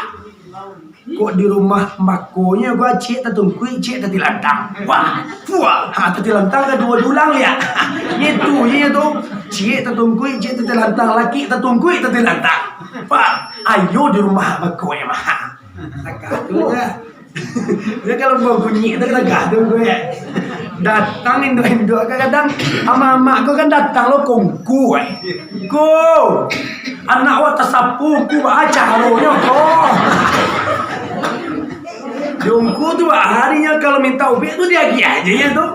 Kok di rumah bakulnyo gua ciek tatungkuik, ciek tatilantang. Wah, puah. Ha, tatilantang ka duo dulang liak. Ngitu je tu. Ciek tatungkuik, ciek tatilantang, laki tatungkuik, tatilantang. Wah, ayo di rumah bakul mah. Takah tu je. Dia kalau buah kunyik tu kena gadang gue. Datang induak-induak kadang-kadang, amak-amak ko kan datang lo kongku, eh. Ko, anak awak tasapo ku, baa caronyo ko. Dongku tu baa harinyo kalau minta ubek tu diagiah aja ya tu.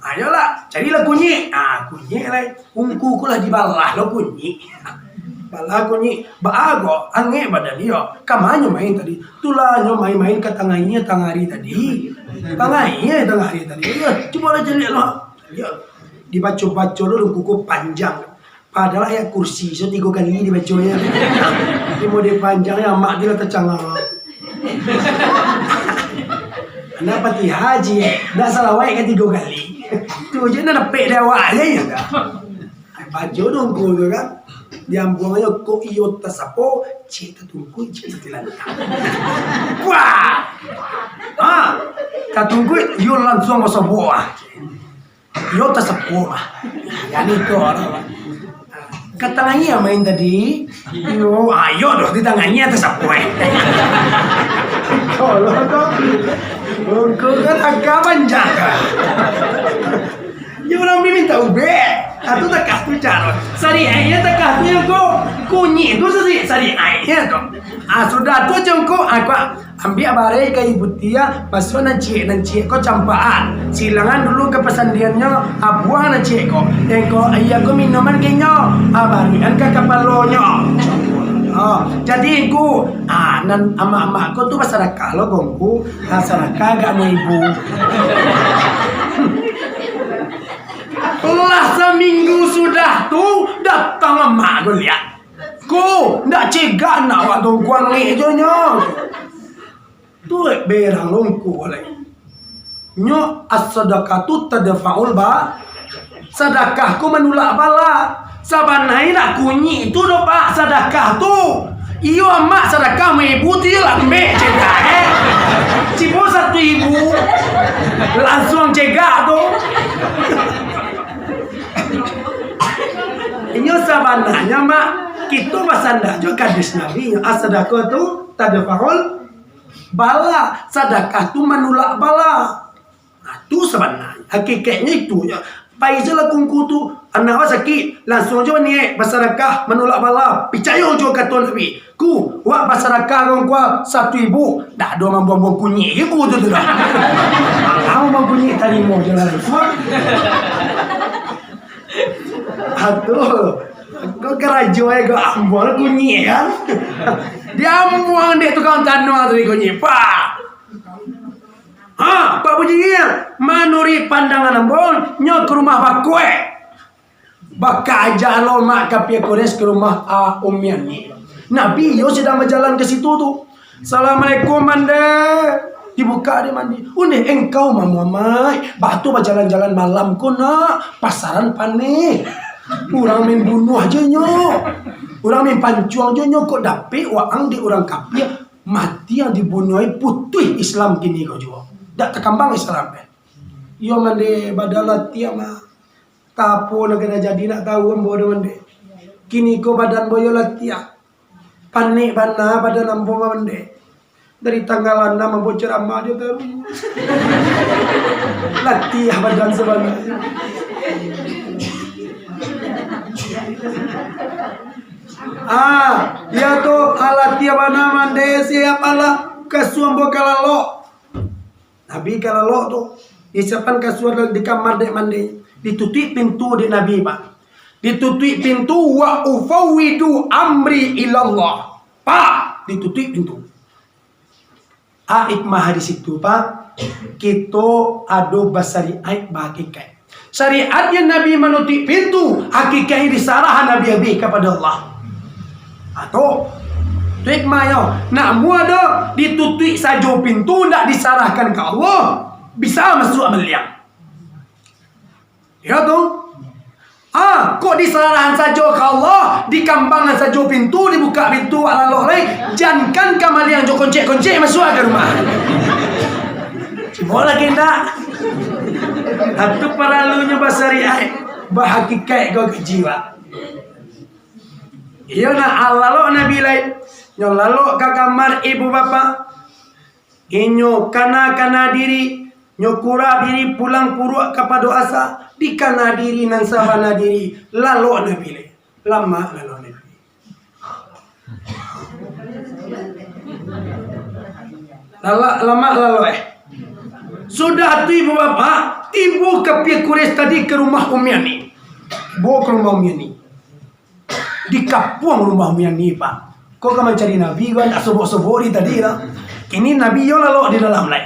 Ayolah, carilah kunyik. Ah, kunyik lai. Ungku ko lah dibalah lo kunyik. Balah kunyik, baa ko, angek badan iyo. Ka ma nyo main tadi? Tulah nyo main-main ka tangah inyo tangah ari tadi. Tangah inyo tangah ari tadi. Iyo, cubolah caliak lo. Iyo. Dibaco-baco lo ungku ko panjang. Padahal ayat kursi so tigo kali dibaconyo. Di mode panjang yo amak tu lah tacangah. Ndak Fatihah je, ndak salawat ka tigo kali. Tu je ndak dapek dek awak je, iyo dah. Baco dongko tu kan. Diambuangnyo kok iyo tasapo, cik tatungkuik, cik tatilantang. Wah! Ha! Tatungkuik, iyo lansuang basobok ah. Iyo tasapo mah. Kan itu orang. Ka tangah inyo main tadi. Iyo, ayo doh di tangah inyo tasapo eh. Tolong dong. Ungku kan agak panjang. Iyo urang bi minta ubek. Atu takah tu caro. Sari aia takah tu yo ko. Kunyik tu sari, sari aia ko. Ah, sudah tu cungkuk, ah, kuak. Ambiak bareh ka ibu tia, basuah nan ciek-nan ciek ko campaan. Silangan dulu ka pasandiannyo, abuang nan ciek ko. Engko aia ko minuman ka inyo, ah, baruikan ka kapalonyo. Oh, jadi engku, ah, nan amak-amak ko tu basadakah lo ko engku. Ah, sadakah agak amuah ibu. Lah saminggu sudah tu, datang amak ko liak. Ko, ndak cegak nak awak tu kuangek jo nyo. Tu berang longko lai. Nyo as-sadaqatu tadfa'ul ba-, sadakah ko manulak bala. Sabananyo nak kunyik tu doh, Pak, sadakah tu. Iyo, amak sadakah amuah ibu tu iyo lambek cegak, eh. Cibo satu ibu, lansuang cegak tu. Inyo sabananyo, Mak, kito basanda jo hadis Nabi, as-sadaqatu tadfa'ul bala, sadakah tu manulak bala. Nah, tu sabananyo, hakikatnyo itu nyo. Pai se lah kungku tu, anak awak sakik, lansuang jo niaik basadakah manulak bala. Picayo jo kato Nabi, ku, wak basadakah kungku satu ibu, dak ado mambuang-buang kunyik je ku tu, tu dah. Alah mambuang kunyik, tarimo je lah lansuang. Atuh, kau karajo eh, kau ambuang kunyik kan? Diambuang dek tukang tanuang tadi kunyik, pak. Ha, Pak Bujingiang, manuruik pandangan ambo, nyo ka rumah bakuek. Bakaja lo mak kapia Quraisy ka rumah, ah, Ummi Ani. Nabi yo sadang bajalan ka situ tu. "Assalamualaikum, Mande." Dibuka dek Mande. "Undeh engkau, Mamu Amai. Batu bajalan-jalan malam ko nak. Pasaran paneh. Urang main bunuah jo nyo. Urang main pancuang jo nyo, kok dapek waang dek urang kapia. Mati yang dibunuah, putuih Islam kini ko juo. Dak takambang Islam, eh." Iyo, Mande, badan latiah, Mak. Tapo nan ka jadi, nak tahu ambo doh, Mande. Kini ko badan ambo yo latiah. Panek bana badan ambo, Mande. Dari tanggal anam ambo ceramah jo taruih. Latiah badan sabananyo. Ah, iyo tu, ah, latiah bana, Mande, siap alah. Kasua ambo ka lalok. Nabi ka lalok tu, disiapkan kasua di kamar dek Mande. Ditutuik pintu dek Nabi, Pak. Ditutuik pintu, "Wa ufawwidu amri ilallah." Pak, ditutuik pintu. A, hikmah di situ, Pak, kito ado basariat, bahakikaik. Syariatnyo Nabi manutuik pintu, hakikaiknyo disarah Nabi abih kapado Allah. Atau tu hikmahnyo, nak mua do ditutuik sajo pintu, ndak disarahkan ka Allah, bisa masuak baliak. Iyo tu. Ah, kok disarahkan sajo ka Allah, dikambangkan sajo pintu, dibuka pintu, wak lalok lai, jankan kamaliang jo koncek-koncek masuak ka rumah. Cubo lagi ndak? Atu paralunyo basariat, bahakikaik ko ka jiwa. Iyo nak, ah, lalok Nabi lai. Nyo lalok ka kamar ibu bapak. Inyo kana-kana diri, nyo kurah diri pulang puruak kapado asa, dikana diri nan sabana diri, lalok Nabi lai. Lamak lalok Nabi. Lalak, lamak lalok, eh. Sudah tu ibu bapak, tibo kapia Quraisy tadi ka rumah Ummi Ani. Bao ka rumah Ummi Ani. Dikapuang rumah Ummi Ani, Pak. Kok ka mancari Nabi, kan ndak sobok-sobok di tadi lah. Kini Nabi yo lalok di dalam lai.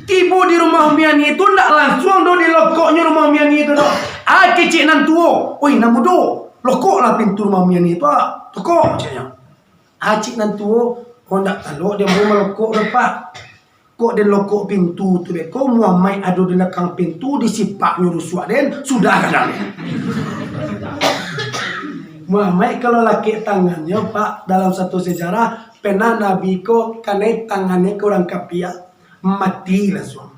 Tibo di rumah Ummi Ani tu, ndak lansuang do dilokoknyo rumah Ummi Ani tu do. Ah, kecek nan tuo, "Oi, nan mudo, lokoklah pintu rumah Ummi Ani tu, ah. Tokok," ceknyo. Ah, cek nan tuo, "Kok ndak talok di ambo malokok do, Pak. Kok den lokok pintu tu beko, Muhammad ado di lakang pintu, disipaknyo rusuak den, sudah kadang." Muhammad kalau lakek tangannyo, Pak, dalam satu sejarah, pernah Nabi ko kanai tangannyo ka urang kapia, mati lansuang.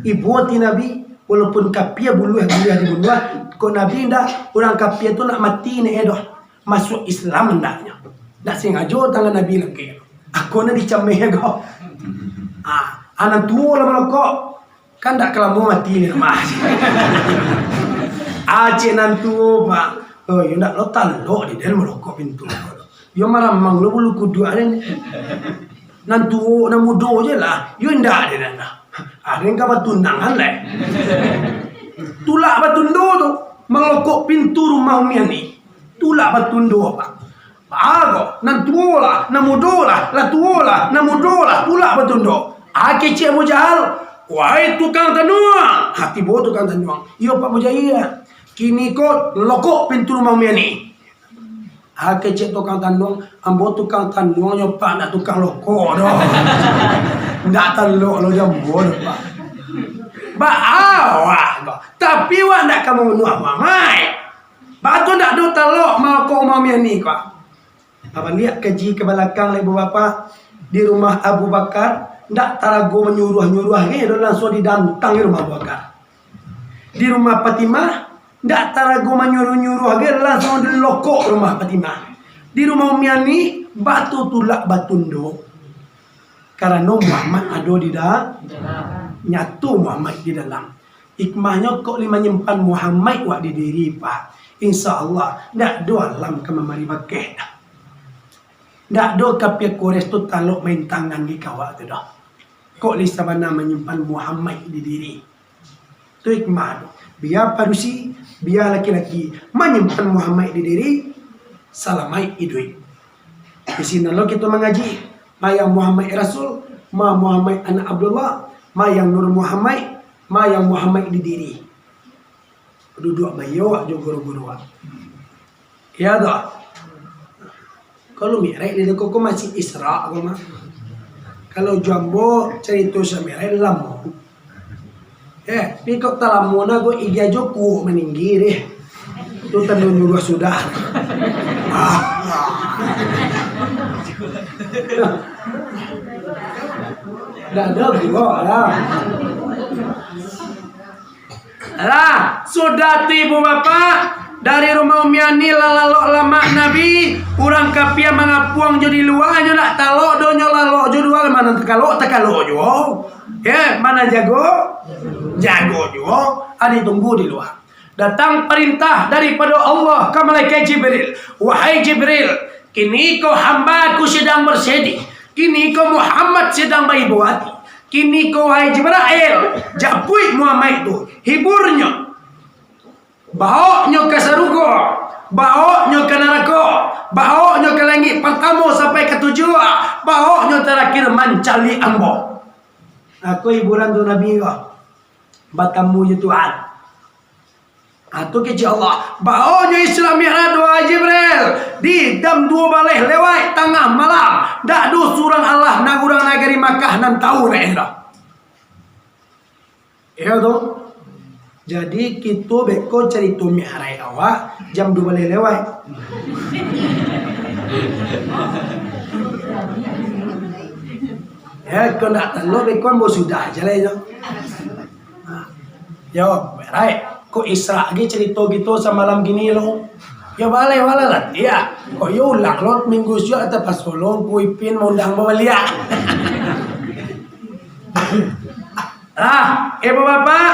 Ibo ati Nabi, walaupun kapia buluah-buluah dibunuah, kok Nabi ndak, urang kapia tu nak mati nak doh. Masuak Islam andaknyo. Ndak sangajo tangan Nabi lakek. Ako nan dicameh ko. Ah, anak tuo lah malokok. Kan ndak kalamo mati ni mah. Acek nan tuo, Pak. Oh, yo ndak lo talok di den malokok pintu. Yo maramang lo bulu kuduak den. Nan tuo, nan mudo je lah. Yo indak den lah. Ado nan ka batunangan lai. Tulak batundo tu, malokok pintu rumah Ummi Ani. Tulak batundo, Pak. Baa ko, nan tuo lah, nan mudo lah, lah tuo lah, nan mudo lah, tulak batundo. Ah, kecek Abu Jahal, "Wahai tukang tanuang!" Ha, tibo tukang tanuang. "Iyo, Pak Mujahid, kini ko lokok pintu rumah Ummi Ani." Ah, kecek tukang tanuang, "Ambo tukang tanuang nyo, Pak, ndak tukang lokok doh." Ndak talok lo jo ambo doh, Pak. Baa awak ko. Tapi awak ndak ka mambunuah Muhammad. Baa tu ndak ado talok malokok rumah Ummi Ani ko. Babaliak kaji ka balakang lai, Ibu Bapak, di rumah Abu Bakar, ndak tarago manyuruah-nyuruah ge, ado langsuang didantang di rumah Abu Bakar. Di rumah Fatimah, ndak tarago manyuruah-nyuruah ge, langsuang dilokok rumah Fatimah. Di rumah Ummi Ani, baa tu tulak batundo. Karano Muhammad ado di da-, nyato Muhammad di dalam. Hikmahnyo kok lai manyimpan Muhammad wak di diri, Pak. Insya Allah, ndak ado alam ka mambari bakeh doh. Ndak ado kapia Quraisy tu talok main tangan di kawak tu doh. Kok lai sabana manyimpan Muhammad di diri. Tu hikmah tu. Bia padusi, bia laki-laki manyimpan Muhammad di diri, salamaik iduik. Di sinan lo kito mangaji, ma yang Muhammad Rasul, ma Muhammad anak Abdullah, ma yang Nur Muhammad, ma yang Muhammad di diri. Duduak baiyo awak jo guru-guru awak. Iyo toh? Kalau Mi'raj di ko, ko masih Isra ko mah. Kalau jo ambo carito sa Mi'raj lamo. Eh, tapi kok talamo na ko, igi ajo kuok maninggi deh. Tu tando nyuruah sudah. Ah. Dah ada gua lah. Lah, sudah tu ibu bapak, dari rumah Umi Ani lah lalok lamak Nabi, urang kapia mangapuang jo di lua, nyo nak talok do nyo lalok jo di lua, ma nan takalok, takalok juo. Yo, ma nan jago, jago juo, ado tunggu di lua. Datang parintah daripado Allah ka malaikat Jibril, "Wahai Jibril, kini ko hamba-Ku sadang basadih, kini ko Muhammad sadang baibo ati. Kini ko, wahai Jibrail, japuik Muhammad tu, hiburnyo. Bawoknyo ka sarugo, bawoknyo ka narako, bawoknyo ka langik partamo sampai ka tujuah, bawoknyo tarakhir mancaliak ambo." Ako hiburan tu Nabi ko, batamu jo Tuhan. Ah, tu kecek Allah. Bawoknyo Isra Mi'raj, wahai Jibril, di jam duo baleh lewat tangah malam. Dak ado surang alah nan urang nagari Makkah nan tahu dek doh. Iyo tu. Jadi, kito beko carito Mi'raj awak jam duo baleh lewat. Yo, kok ndak tando, beko ambo sudah jaleh nyo. Nah, yo, Mi'raj, kok Isra ge carito kito samalam kini lo. Yo, baleh, baleh lah, yo. Kok yo ulang lo, minggu siok atau pas kolong, Ku Ipin maundang babaliak. Lah, ibu bapak,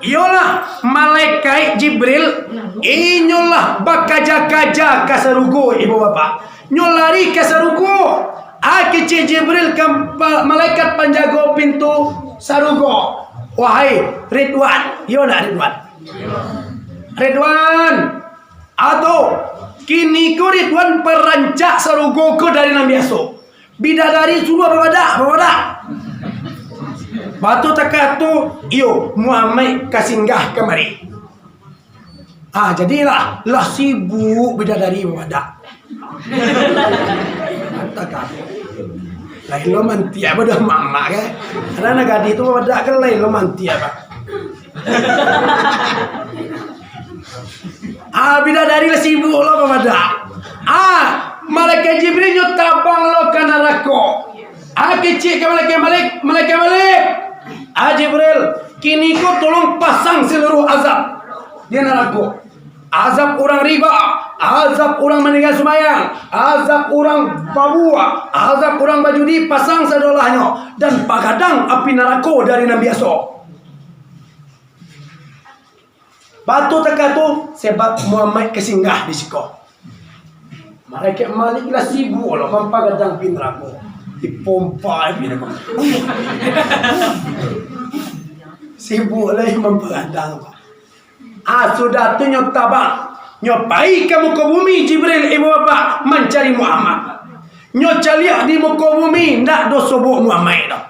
iyolah, malaikat Jibril, inyolah bakaja-kaja ka sarugo, ibu bapak. Nyo lari ka sarugo. Ah, kecek Jibril ka pa-, malaikat panjago pintu sarugo. "Wahai Ridwan," iyo ndak Ridwan? "Ridwan, atau kini ko Ridwan parancak sarugo ko dari nan biaso. Bidadari suruah babadak, babadak." Batu takah tu, "Iyo, Muhammad ka singgah kamari." Ah, jadilah, lah sibuk bidadari babadak. Takah tu. Lain lo mantiak pada mamak, kan? Karena gadih tu babadak kan lain lo mantiak, Pak. Ah, bidadari lah sibuk lo babadak. Ah, malaikat Jibril nyo tabang lo ka narako. Ah, kecek ka malaikat Malik, "Malaikat Malik, ah, Jibril, kini ko tolong pasang saluruh azab di narako. Azab urang riba, azab urang maningga sumbayang, azab urang babuah, azab urang bajudi, pasang sadolahnyo, dan pagadang api narako dari nan biaso." Batu takah tu, sebab Muhammad ka singgah di siko. Malaikat Malik lah sibuk lo mampagadang pintu narako. Dipompa pintu narako. Sibuk lah mampagadang. Ah, sudah tu nyo tabang. Nyo pai ka muko bumi Jibril, ibu bapak, mancari Muhammad. Nyo caliak di muko bumi, ndak doh sobok Muhammad doh.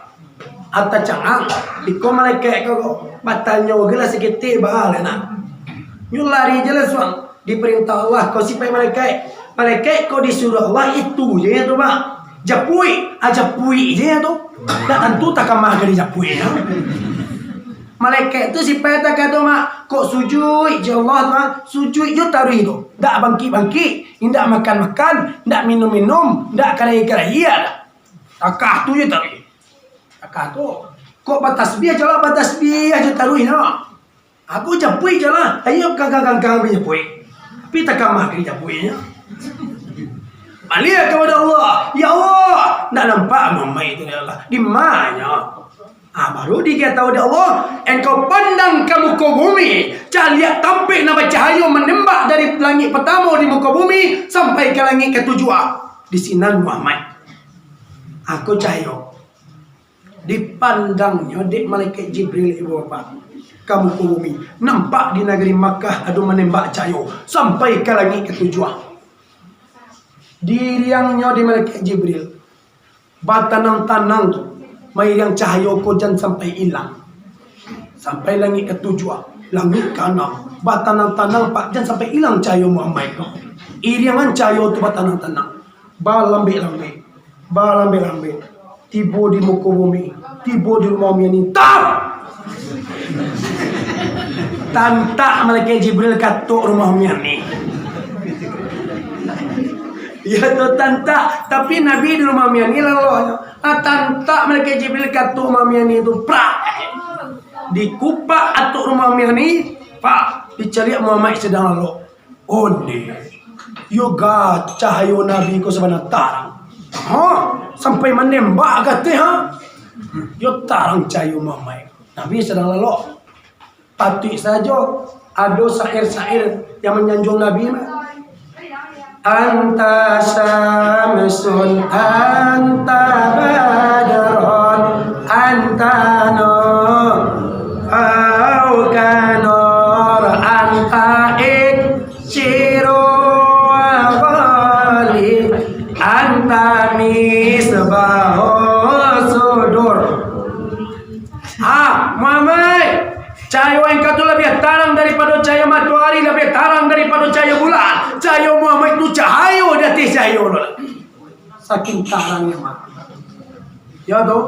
Atau cangang, iko malaikat ko, batanyo ge lah saketek, baa lah nak. Nyo lari je lah suang. Diparintah Allah ko sipaik malaikat. Malaikat ko disuruah Allah itu je tu, Pak. Japuik, ah, japuik je tu. Dak tantu takama ka dijapuik, yo. Malaikat tu sipaik takah tu, Mak. Kok sujuik je Allah tu, ah. Sujuik je taruih tu. Dak bangkik-bangkik, indak makan-makan, indak minum-minum, indak karaia-karaia dah. Takah tu je taruih. Takah tu. Kok batasbih je lah, batasbih je taruih, no. Aku japuik je lah. Ayo kangkang-kangkang bi japuik. Tapi takama ka dijapuiknyo. Baliak kapado Allah. Ya Allah, ndak nampak Muhammad itu, ya Allah. Di ma nyo? Ah, baru dikatakan dek Allah, "Engkau pandang ka muko bumi, caliak tampek nan bacahayo manembak dari langik partamo di muko bumi sampai ka langik katujuah. Di sinan Muhammad." Ako cahayo. Dipandangnyo dek malaikat Jibril, ibu bapak, ka muko bumi. Nampak di nagari Makkah ado manembak cahayo sampai ka langik katujuah. Diiriangnyo dek malaikat Jibril. Batanang-tanang tu, mairiang cahayo ko jan sampai ilang. Sampai langik katujuah, langik kaanam. Batanang-tanang, Pak, jan sampai ilang cahayo Muhammad ko. Iriangan cahayo tu batanang-tanang. Balambek-lambek. Balambek-lambek. Tibo di muko bumi. Tibo di rumah Umi Ani. Tap! Tantak malaikat Jibril katok rumah Umi Ani. Iyo tu tantak. Tapi Nabi di rumah Umi Ani lalok. Ah, tantak malaikat Jibril katok rumah Umi Ani tu. Prak! Dikupak atok rumah Umi Ani. Pak, dicaliak Muhammad sadang lalok. Onde, yo ga cahayo Nabi ko sabana tarang. Ha, sampai manembak ka ateh, ha. Yo tarang cahayo Muhammad. Nabi sadang lalok. Patuik sajo ado syair-syair yang manyanjuang Nabi mah. Anta syamsun, anta badrun, anta nur, fauqa nur, anta iksiru wa ghali, anta misbahu sudur. Ah, Muhammad, cahayo engkau tu labiah tarang daripado cahayo matoari, labiah tarang daripado cahayo bulan. Cahayo Muhammad tu cahayo di ateh cahayo tu lah. Saking tarangnyo mah. Yo tu.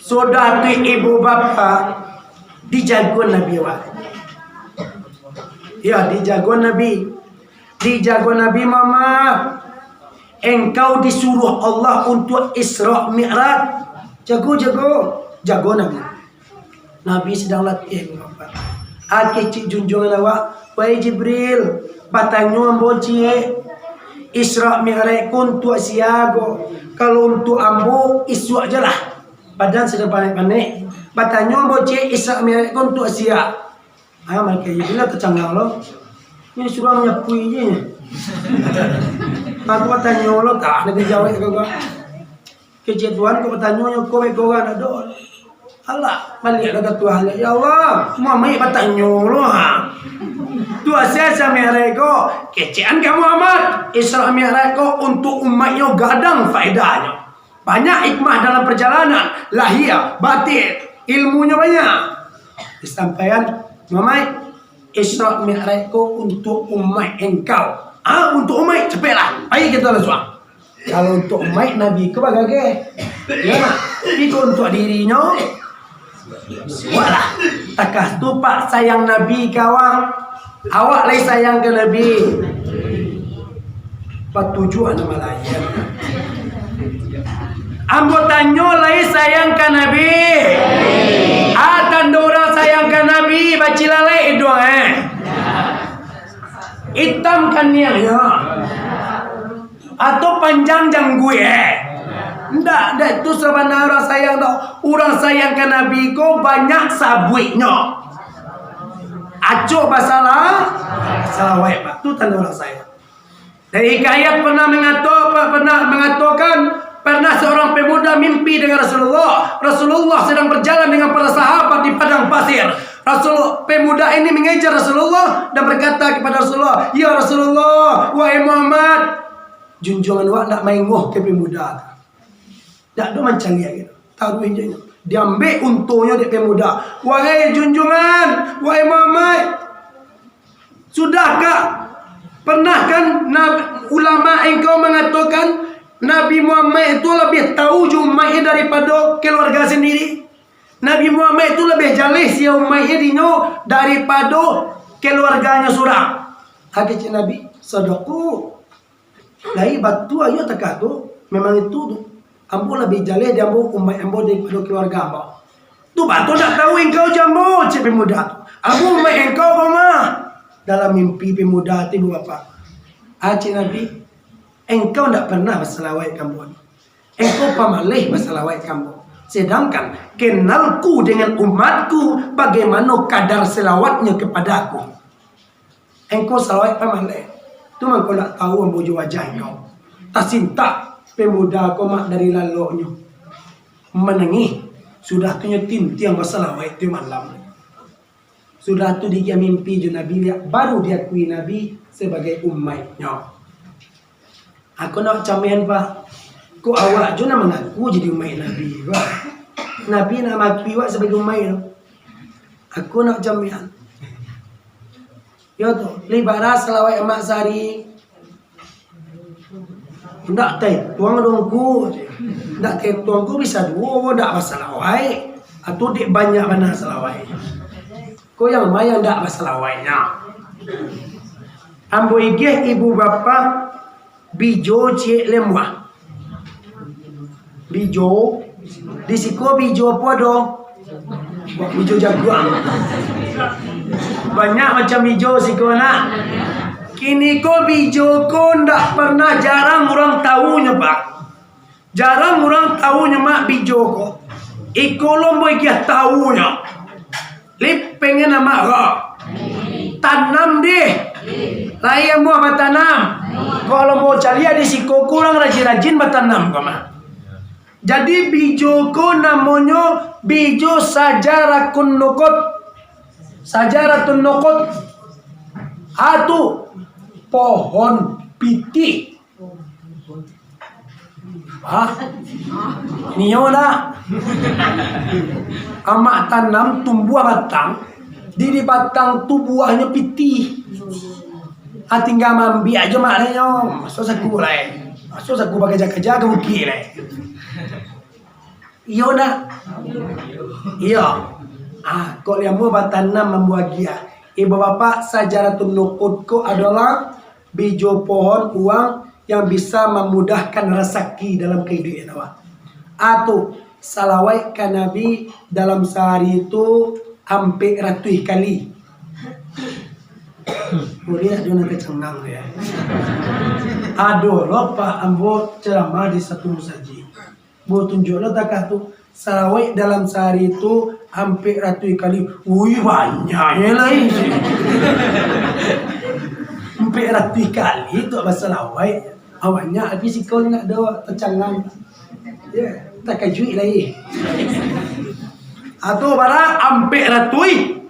Sudah tu ibu bapak dijago Nabi awak. Ya, dijago Nabi. Dijago Nabi Muhammad. Engkau disuruh Allah untuk Isra Mi'raj. Jago, jago. Jago Nabi. Nabi sadang latiah, Bapak. Ah, kecek junjuangan awak, "Wahai Jibril, batanyo ambo ciek, Isra Mi'raj ko untuak sia ko? Kalau untuak ambo, isuak je lah. Badan sadang panek-panek. Batanyo ambo ciek, Isra Mi'raj ko untuak sia?" Ah, malaikat Jibril lah tacangang lo. Ini surang manyapuik je. Aku batanyo lo, tak ado dijawab ko. Kecek Tuhan ko batanyo nyo ko baik ko kan ado. Alah, baliak lah ka Tuhan. "Ya Allah, Muhammad batanyo lo ha. Tu sia Isra Mi'raj ko?" Kecekan ka Muhammad, "Isra Mi'raj ko untuak umaiknyo gadang faedahnyo. Banyak hikmah dalam perjalanan, lahia, batin, ilmunyo banyak." Disampaian, "Muhammad, Isra Mi'raj ko untuak umaik engkau." "Ah, untuak umaik, capeklah. Pai kito lah suah." Kalau untuak umaik Nabi ko bagageh. Ya, tapi kalau untuak dirinyo, bueklah. Takah tu, Pak, sayang Nabi ka awak. Awak lai sayang ka Nabi. Patujuah nama lain. Ambo tanyo, lai sayang ka Nabi? Ah, tando urang sayang ka Nabi, bacilalek iduang, eh. Itam kaniangnyo. Atau panjang jangguik, eh. Ndak, ndak itu sabana urang sayang doh. Urang sayang ka Nabi ko banyak sabuiknyo. Acok basalah, salawat, Pak. Tu tando urang sayang. Dari hikayat pernah mengato-, pernah mengatokan, pernah seorang pemuda mimpi dengan Rasulullah. Rasulullah sedang berjalan dengan para sahabat di padang pasir. Rasul, pemuda ini mengejar Rasulullah dan berkata kepada Rasulullah, "Ya Rasulullah, wahai Muhammad." Junjuangan awak ndak maengoh ka pemuda tu. Ndak ado mancaliak gitu. Taruih je nyo. Diambek untonyo dek pemuda. "Wahai junjuangan, wahai Muhammad, sudahkah, pernahkah Nab-, ulama engkau mangatokan Nabi Muhammad itu labiah tahu jo umaiknyo daripado keluarga sendiri? Nabi Muhammad itu labiah jaleh sia umaiknyo dinyo daripado keluarganyo surang." Kecek Nabi, "Sadaqu." Lai batua iyo takah tu, memang itu tu. Ambo labiah jaleh di ambo umaik ambo daripado keluarga ambo. Tu batua ndak tahu engkau jo ambo, cek pemuda tu. Ambo umaik engkau ko mah. Dalam mimpi pemuda tu, ibu bapak. Ah, cek Nabi, engkau ndak pernah basalawat ka ambo ni. Engkau pamaleh basalawat ka ambo. Sedangkan kenalku dengan umatku, bagaimana kadar selawatnya kepadaku. Engkau salawat pamaleh, tu mangko ndak tahu ambo jo wajah engkau. Tasintak pemuda ko mak dari laloknyo, manangih, sudah tu nyo tintiang basalawat tiok malam. Sudah tu digiah mimpi jo Nabi, baru diakui Nabi sabagai umaiknyo. Aku nak camehan, Pak. Kok awak jo nan mangaku jadi umaik Nabi, Pak? Nabi nak mangakui awak sabagai umaik tu. Aku nak camehan. Yo tu, lai bara salawat amak sahari. Ndak taituang dong ku. Ndak taituang ku bisa duo, ndak basalawat. Atau dek banyak bana salawat. Ko yang ma yang ndak basalawatnyo. Ambo igeh ibu bapak bijo ciek lemuah. Bijo, di siko bijo apo ado? Bijo jaguang. Banyak macam bijo siko nak. Kini ko bijo ko ndak pernah, jarang urang tahunyo, Pak. Jarang urang tahunyo mak bijo ko. Iko lo ambo igeh tahunyo. Lai pengen amak ko. Tanam dih. Lai amuah batanam. Kalau ambo caliak di siko kurang rajin-rajin batanam ko mak. Jadi bijo ko namonyo bijo sajaratun nukut. Sajaratun nukut. Atu pohon pitih. Ah, nio nak. Amak tanam tumbuah batang, di, di batang tu buahnyo pitih. Ah, tingga maambiak jo mak nyo. Maso saku lai. Maso saku bakaja-kaja ka bukik lai. Iyo nak? Iyo. Ah, kok liamo batanam mambuagiah. Ibu bapak, sajaratun nukut ko adolah bijo pohon uang yang bisa mamudahkan rasaki dalam kahidupan awak. Atu, salawat ka Nabi dalam sahari tu ampek ratuih kali. Buliah ado nan tacangang tu yo. Ado lo, Pak, ambo ceramah di satu musajik. Ambo tunjuak lo takah tu. Salawat dalam sahari tu ampek ratuih kali. Ui, banyak yo lai. Ampek ratuih kali tu basalawat. Ah, banyak, tapi siko ni nak do tacangang. Yo, takajuik lai. Atu bara ampek ratuih.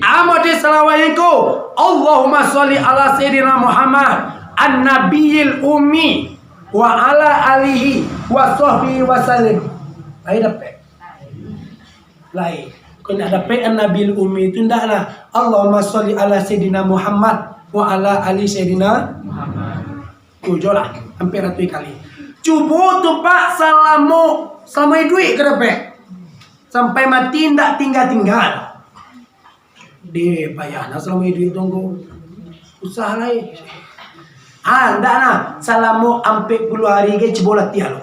Amo di salawat ko, Allahumma sholli ala Sayyidina Muhammad an-nabiyil ummi wa ala alihi wa sahbihi wa sallim. Lai dapek? Lai. Kok indak dapek an-nabiyil ummi tu, indaklah. Allahumma sholli ala Sayyidina Muhammad wa ala ali Sayyidina Muhammad. Tujuah lah, ampek ratuih kali. Cubo tu, Pak, salamo, salamo iduik ka dapek. Sampai mati indak tingga-tingga. Deh, payah nah salamo iduik tu, angku. Susah lai. Ah, ndak nah. Salamo ampek puluah hari ge cubo latiah lo.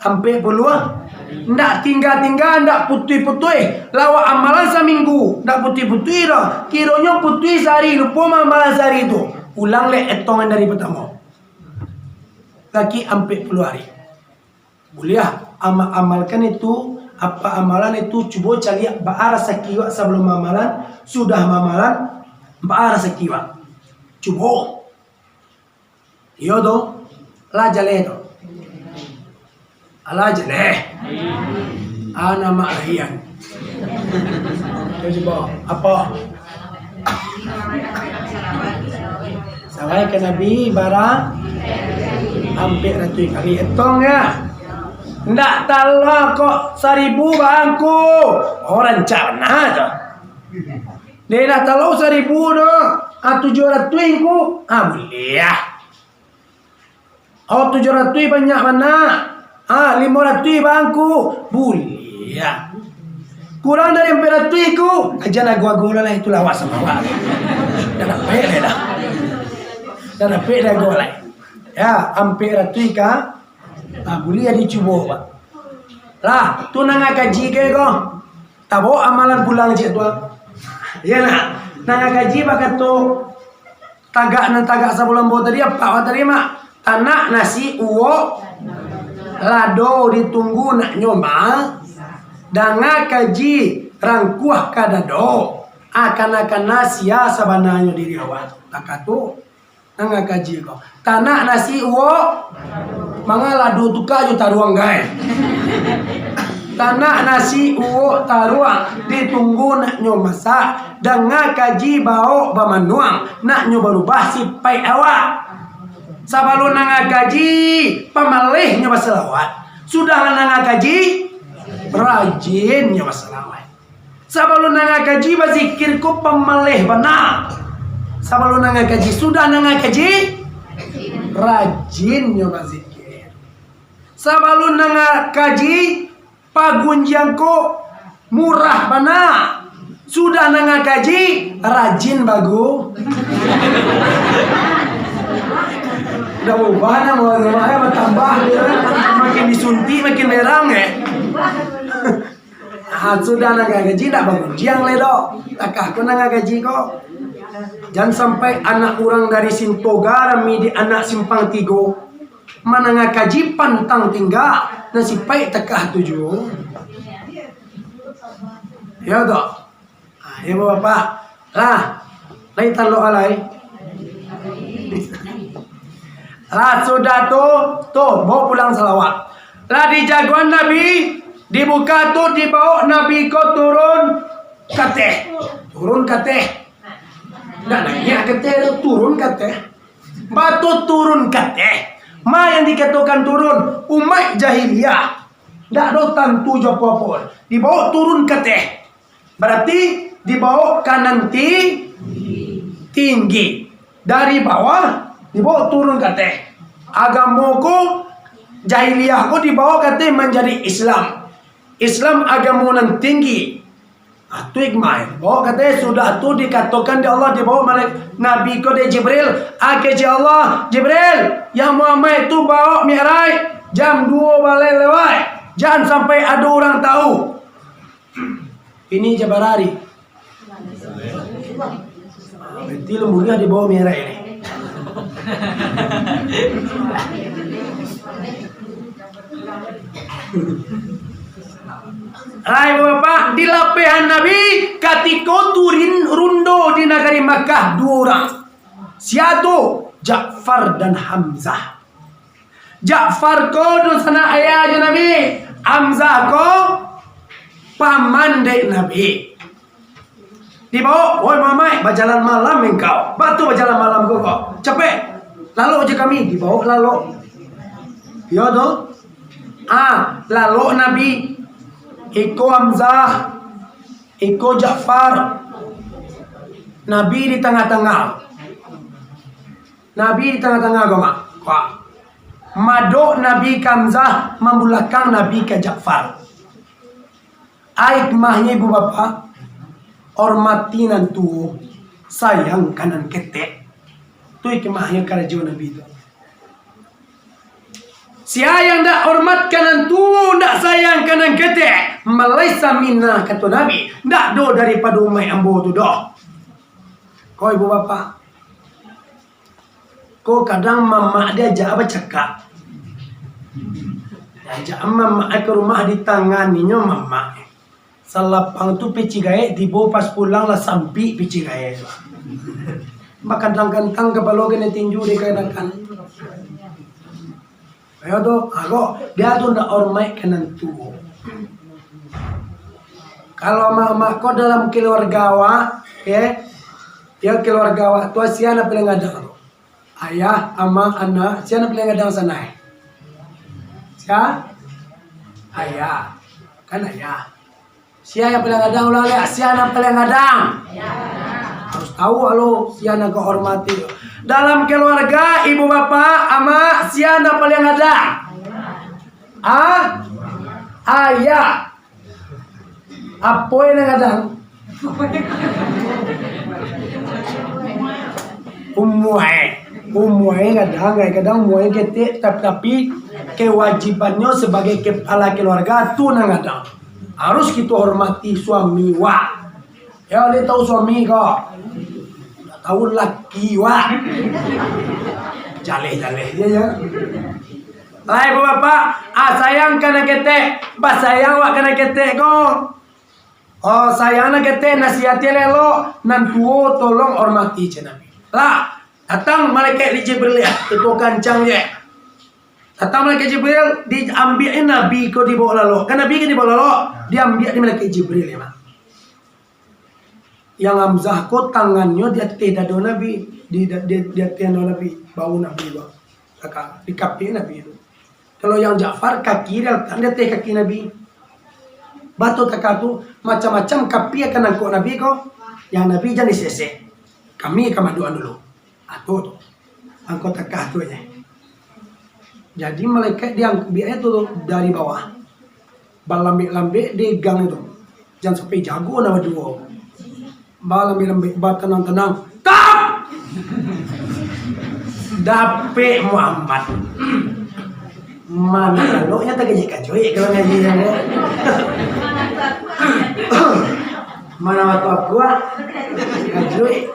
Ampek puluah. Ndak tingga-tingga, ndak putuih-putuih. Lah awak amalan saminggu, ndak putuih-putuih doh. Kironyo putuih sahari, lupo maamalan sahari tu. Ulang lek etongan dari partamo. Lagi ampek puluah hari. Buliah, ama-, amalkan itu, apa amalan itu, cubo caliak baa rasaki wak sabalum maamalan, sudah maamalan, baa rasaki wak. Cubo. Iyo tu, lah jaleh tu. Alah jaleh. Ana mak lahian. Cubo, apo? Salawat ka Nabi bara ampek ratuih kali. Etong yo. Ndak talah kok saribu bangku. Oh, rancak bana tu. Dek ndak talah saribu tu. Ah, tujuah ratuih ku. Ah, buliah. Oh, tujuah ratuih banyak bana. Ah, limo ratuih bangku. Buliah. Kurang dari ampek ratuih ku, aja ago-ago lah, lah itu lawas samo awak. Dah dapek lah dah. Dah dapek lah ago lah. Yo, ampek ratuih ka. Ah, buliah dicubo, Pak. Lah, tu nan ngakaji ke ko. Tabao amalan pulang cik tu. Yo nak. Nan ngakaji bakato, tagak nan tagak sabulan bao tadi, apak awak tadi, mak. Tanak, nasi, uwok, lado ditunggu nak nyoba. Danga kaji rangkuah ka dado, akan-akan sia sabananyo diri awak. Takah tu, danga kaji ko. Tanak nasi uwok, mangalado tuka jo taruang gai. Tanak nasi uwok taruang, ditunggu naknyo masak. Danga kaji baok bamanuang, naknyo barubah sipaik awak. Sabalun danga kaji, pamalehnyo basalawat. Sudah danga kaji, rajinnyo basalawat. Sabalun danga kaji, bazikir ko pamaleh bana. Sabalun danga kaji, sudah danga kaji, rajinnyo bazikir. Sabalun danga kaji, pagunjiang ko murah bana. Sudah danga kaji, rajin bagu. Dah ubah namo rumah, eh, batambah. Makin disuntik, makin merang, eh. Ah, sudah danga kaji, ndak bagunjiang lai doh. Takah ko danga kaji ko. Jan sampai anak urang dari Sintoga rami di anak Simpang Tigo. Mandanga kaji pantang tingga, nan sipaik takah tu juo. Yo toh? Ah, ibu bapak. Lah, lai talok alai. Lah sudah tu, tu, baok pulang salawat. Lah dijagoan Nabi, dibuka tu, dibaok Nabi ko turun kateh. Turun kateh. Ndak naiak kateh tu, turun kateh. Batu turun kateh. Ma yang dikatokan turun, umaik jahiliah. Ndak ado tantu jo apo-apo. Dibaok turun kateh. Barati dibaok ka nan ti-, tinggi. Dari bawah dibaok turun kateh. Agamo ko, jahiliah ko dibaok kateh manjadi Islam. Islam agamo nan tinggi. Ah, tu hikmah. Baok kateh, sudah tu dikatokan dek Allah, dibaok malaikat Nabi ko dek Jibril, "Akeh Allah, Jibril, yang Muhammad tu baok Mi'raj jam duo baleh lewat. Jan sampai ado urang tahu." Ini je barari. Berarti lah muriah dibaok Mi'raj ni. Lai bapak, di lapehan Nabi, katiko turun rundo di nagari Makkah duo urang. Sia tu? Ja'far dan Hamzah. Ja'far ko dunsanak ayah jo Nabi, Hamzah ko paman dek Nabi. Dibaok, "Woi Muhammad, bajalan malam engkau." Baa tu bajalan malam ko, ko? Capek. Lalok je kami, dibaok lalok. Iyo tu. Ah, lalok Nabi. Iko Hamzah, iko Ja'far. Nabi di tangah-tangah. Nabi di tangah-tangah ko, Mak. Wah. Madok Nabi ka Hamzah, mambulakang Nabi ka Ja'far. Ai hikmahnyo, ibu bapak, hormati nan tuo, sayang ka nan ketek. Tu hikmahnyo karajo Nabi tu. Sia yang ndak hormat ka nan tuo, ndak sayang ka nan ketek, malaisa minna, kato Nabi, ndak do daripado umaik ambo tu doh. Ko ibu bapak, ko kadang mamak diajak bacakak. Diajak mamak ka rumah, ditanganinyo mamak. Salapang tu peci gaek, tibo pas pulang lah sampik peci gaek tu. Bakantang-kantang kapalo kanai tinju dikanakan. Ayo tu, agak dia tu ndak hormat ka nan tuo. Kalau mamak ko dalam keluarga awak, ye, ya keluarga awak tu sia nan paling gadang tu. Ayah, amak, anak, sia nan paling gadang sanai? Sia? Ayah. Kan ayah. Sia yang paling gadang, ulang liak, sia nan paling gadang. Harus tahu lo, sia nan kahormati. Dalam keluarga, ibu bapak, amak, sia nan paling gadang? Ah? Ayah. Apo yang gadang? Umua. Umua gadang, kadang umua ketek, tap-, tapi kewajibannyo sabagai kepala keluarga tu nan gadang. Harus kito hormati suami wak. Ya, dia tahu suami ko. Tahu laki wak. Jaleh-jaleh je ya. Lai bapak, ah, sayang ka nan ketek, basayang awak ka nan ketek ko. Oh, sayang nan ketek, nasihati elok, nan tuo tolong hormati, cek Nabi. Lah, datang malaikat Jibril, ya, ketua kancang je. Datang malaikat Jibril, diambiak Nabi ko dibawa lalok. Kan Nabi kan dibawa lalok, diambiak di malaikat Jibril, ya, Mak. Yang Hamzah ko tangannyo di ateh dado Nabi, di, di, di ateh dado Nabi, bahu Nabi ko. Takah, di kapia Nabi tu. Kalau yang Ja'far, kaki dia letak di ateh kaki Nabi. Batu takah tu, macam-macam kapia ka nangkok Nabi ko, yang Nabi jan disesek. Kami ka maduan dulu. Ah, tu, tu. Angko takah tu je. Jadi, malaikat diangkubiaknyo tu dari bawah. Balambek-lambek di gang itu. Jan sampai jago nan baduo. Balambek-lambek, batanang-tanang. Tap! Dapek Muhammad. Mano eloknyo tagajik-gajuik kalau ngaji samo. Mano wakatu aku, ah, gajuik.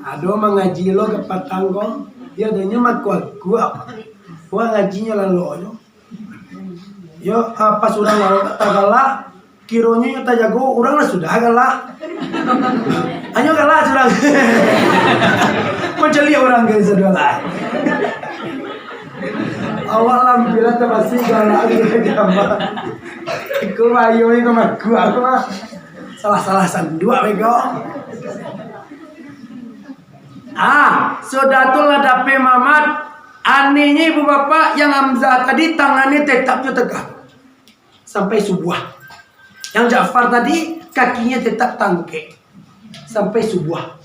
Ado mangaji lo kapatang ko, yo, adonyo mako aku, ah. Wah, ngajinyo laloknyo. Yo, ah, pas urang lalok tagalak, kironyo nyo tajago, urang lah sudah galak. Hanyo galak surang. Mancaliak urang ka sudah lah. Awak lampilah tabasi galak di gambar. Iko bayo iko mako aku mah. Salah-salah sanduak beko. Ah, sudah tu lah dapek Mamat. Anehnyo ibu bapak, yang Hamzah tadi tangannyo tetap jo tegak. Sampai subuah. Yang Ja'far tadi, kakinyo tetap tangkek. Sampai subuah.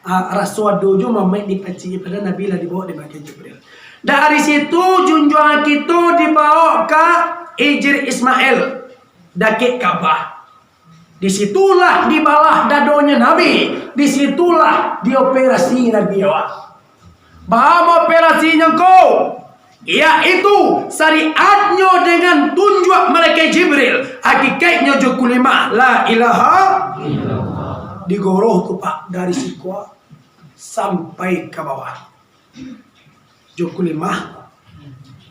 Ah, raso ado jo mamaik dipacik, padahal Nabi lah dibawa di malaikat Jibril. Dari situ, junjuangan kito dibawa ka Hijir Ismail, dakek Ka'bah. Di situlah dibalah dadonyo Nabi, di situlah dioperasi Nabi awak. Baa operasinyo ko? Yaitu syariatnyo dengan tunjuak malaikat Jibril, hakikaiknyo jo kulimah la ilaha illallah. Digoroh tu, Pak, dari siko sampai ka bawah. Jo kulimah.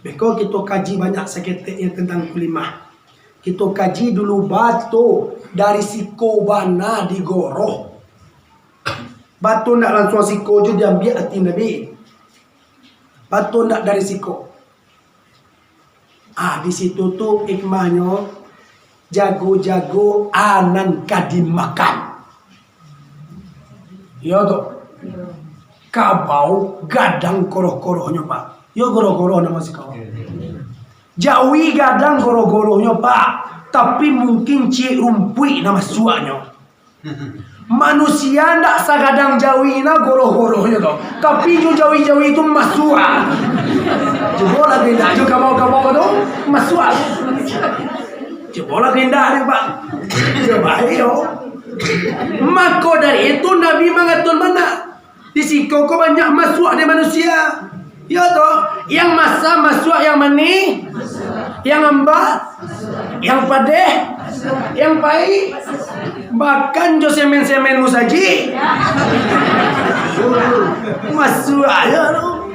Beko kito kaji banyak saketek yang tentang kulimah. Kito kaji dulu bato dari siko bana digoroh. Bato ndak langsuang siko jo diambiak ati Nabi. Bato ndak dari siko. Ah, di situ tu hikmahnyo, jago-jago a nan ka dimakan. Iyo tu. Kabau gadang goroh-gorohnyo, Pak. Iyo goroh-goroh namo siko. Jawi gadang goroh-gorohnyo, Pak. Tapi mungkin ciek rumpuik nan masuaknyo. Manusia ndak sagadang jawi nah goroh-gorohnyo tu, tapi jo jawi-jawi tu masuak. Cubolah kendak jo kabau-kabau tu, masuak. Cubolah kendak ni, Pak. Cubo, iyo. Mako dari itu Nabi mangaton bana. Di siko ko banyak masuak dari manusia. Iyo toh, yang masam masuak, yang manih, yang ambek, yang padeh, yang paik. Bahkan jo semen-semen musajik. Masuak aja tu.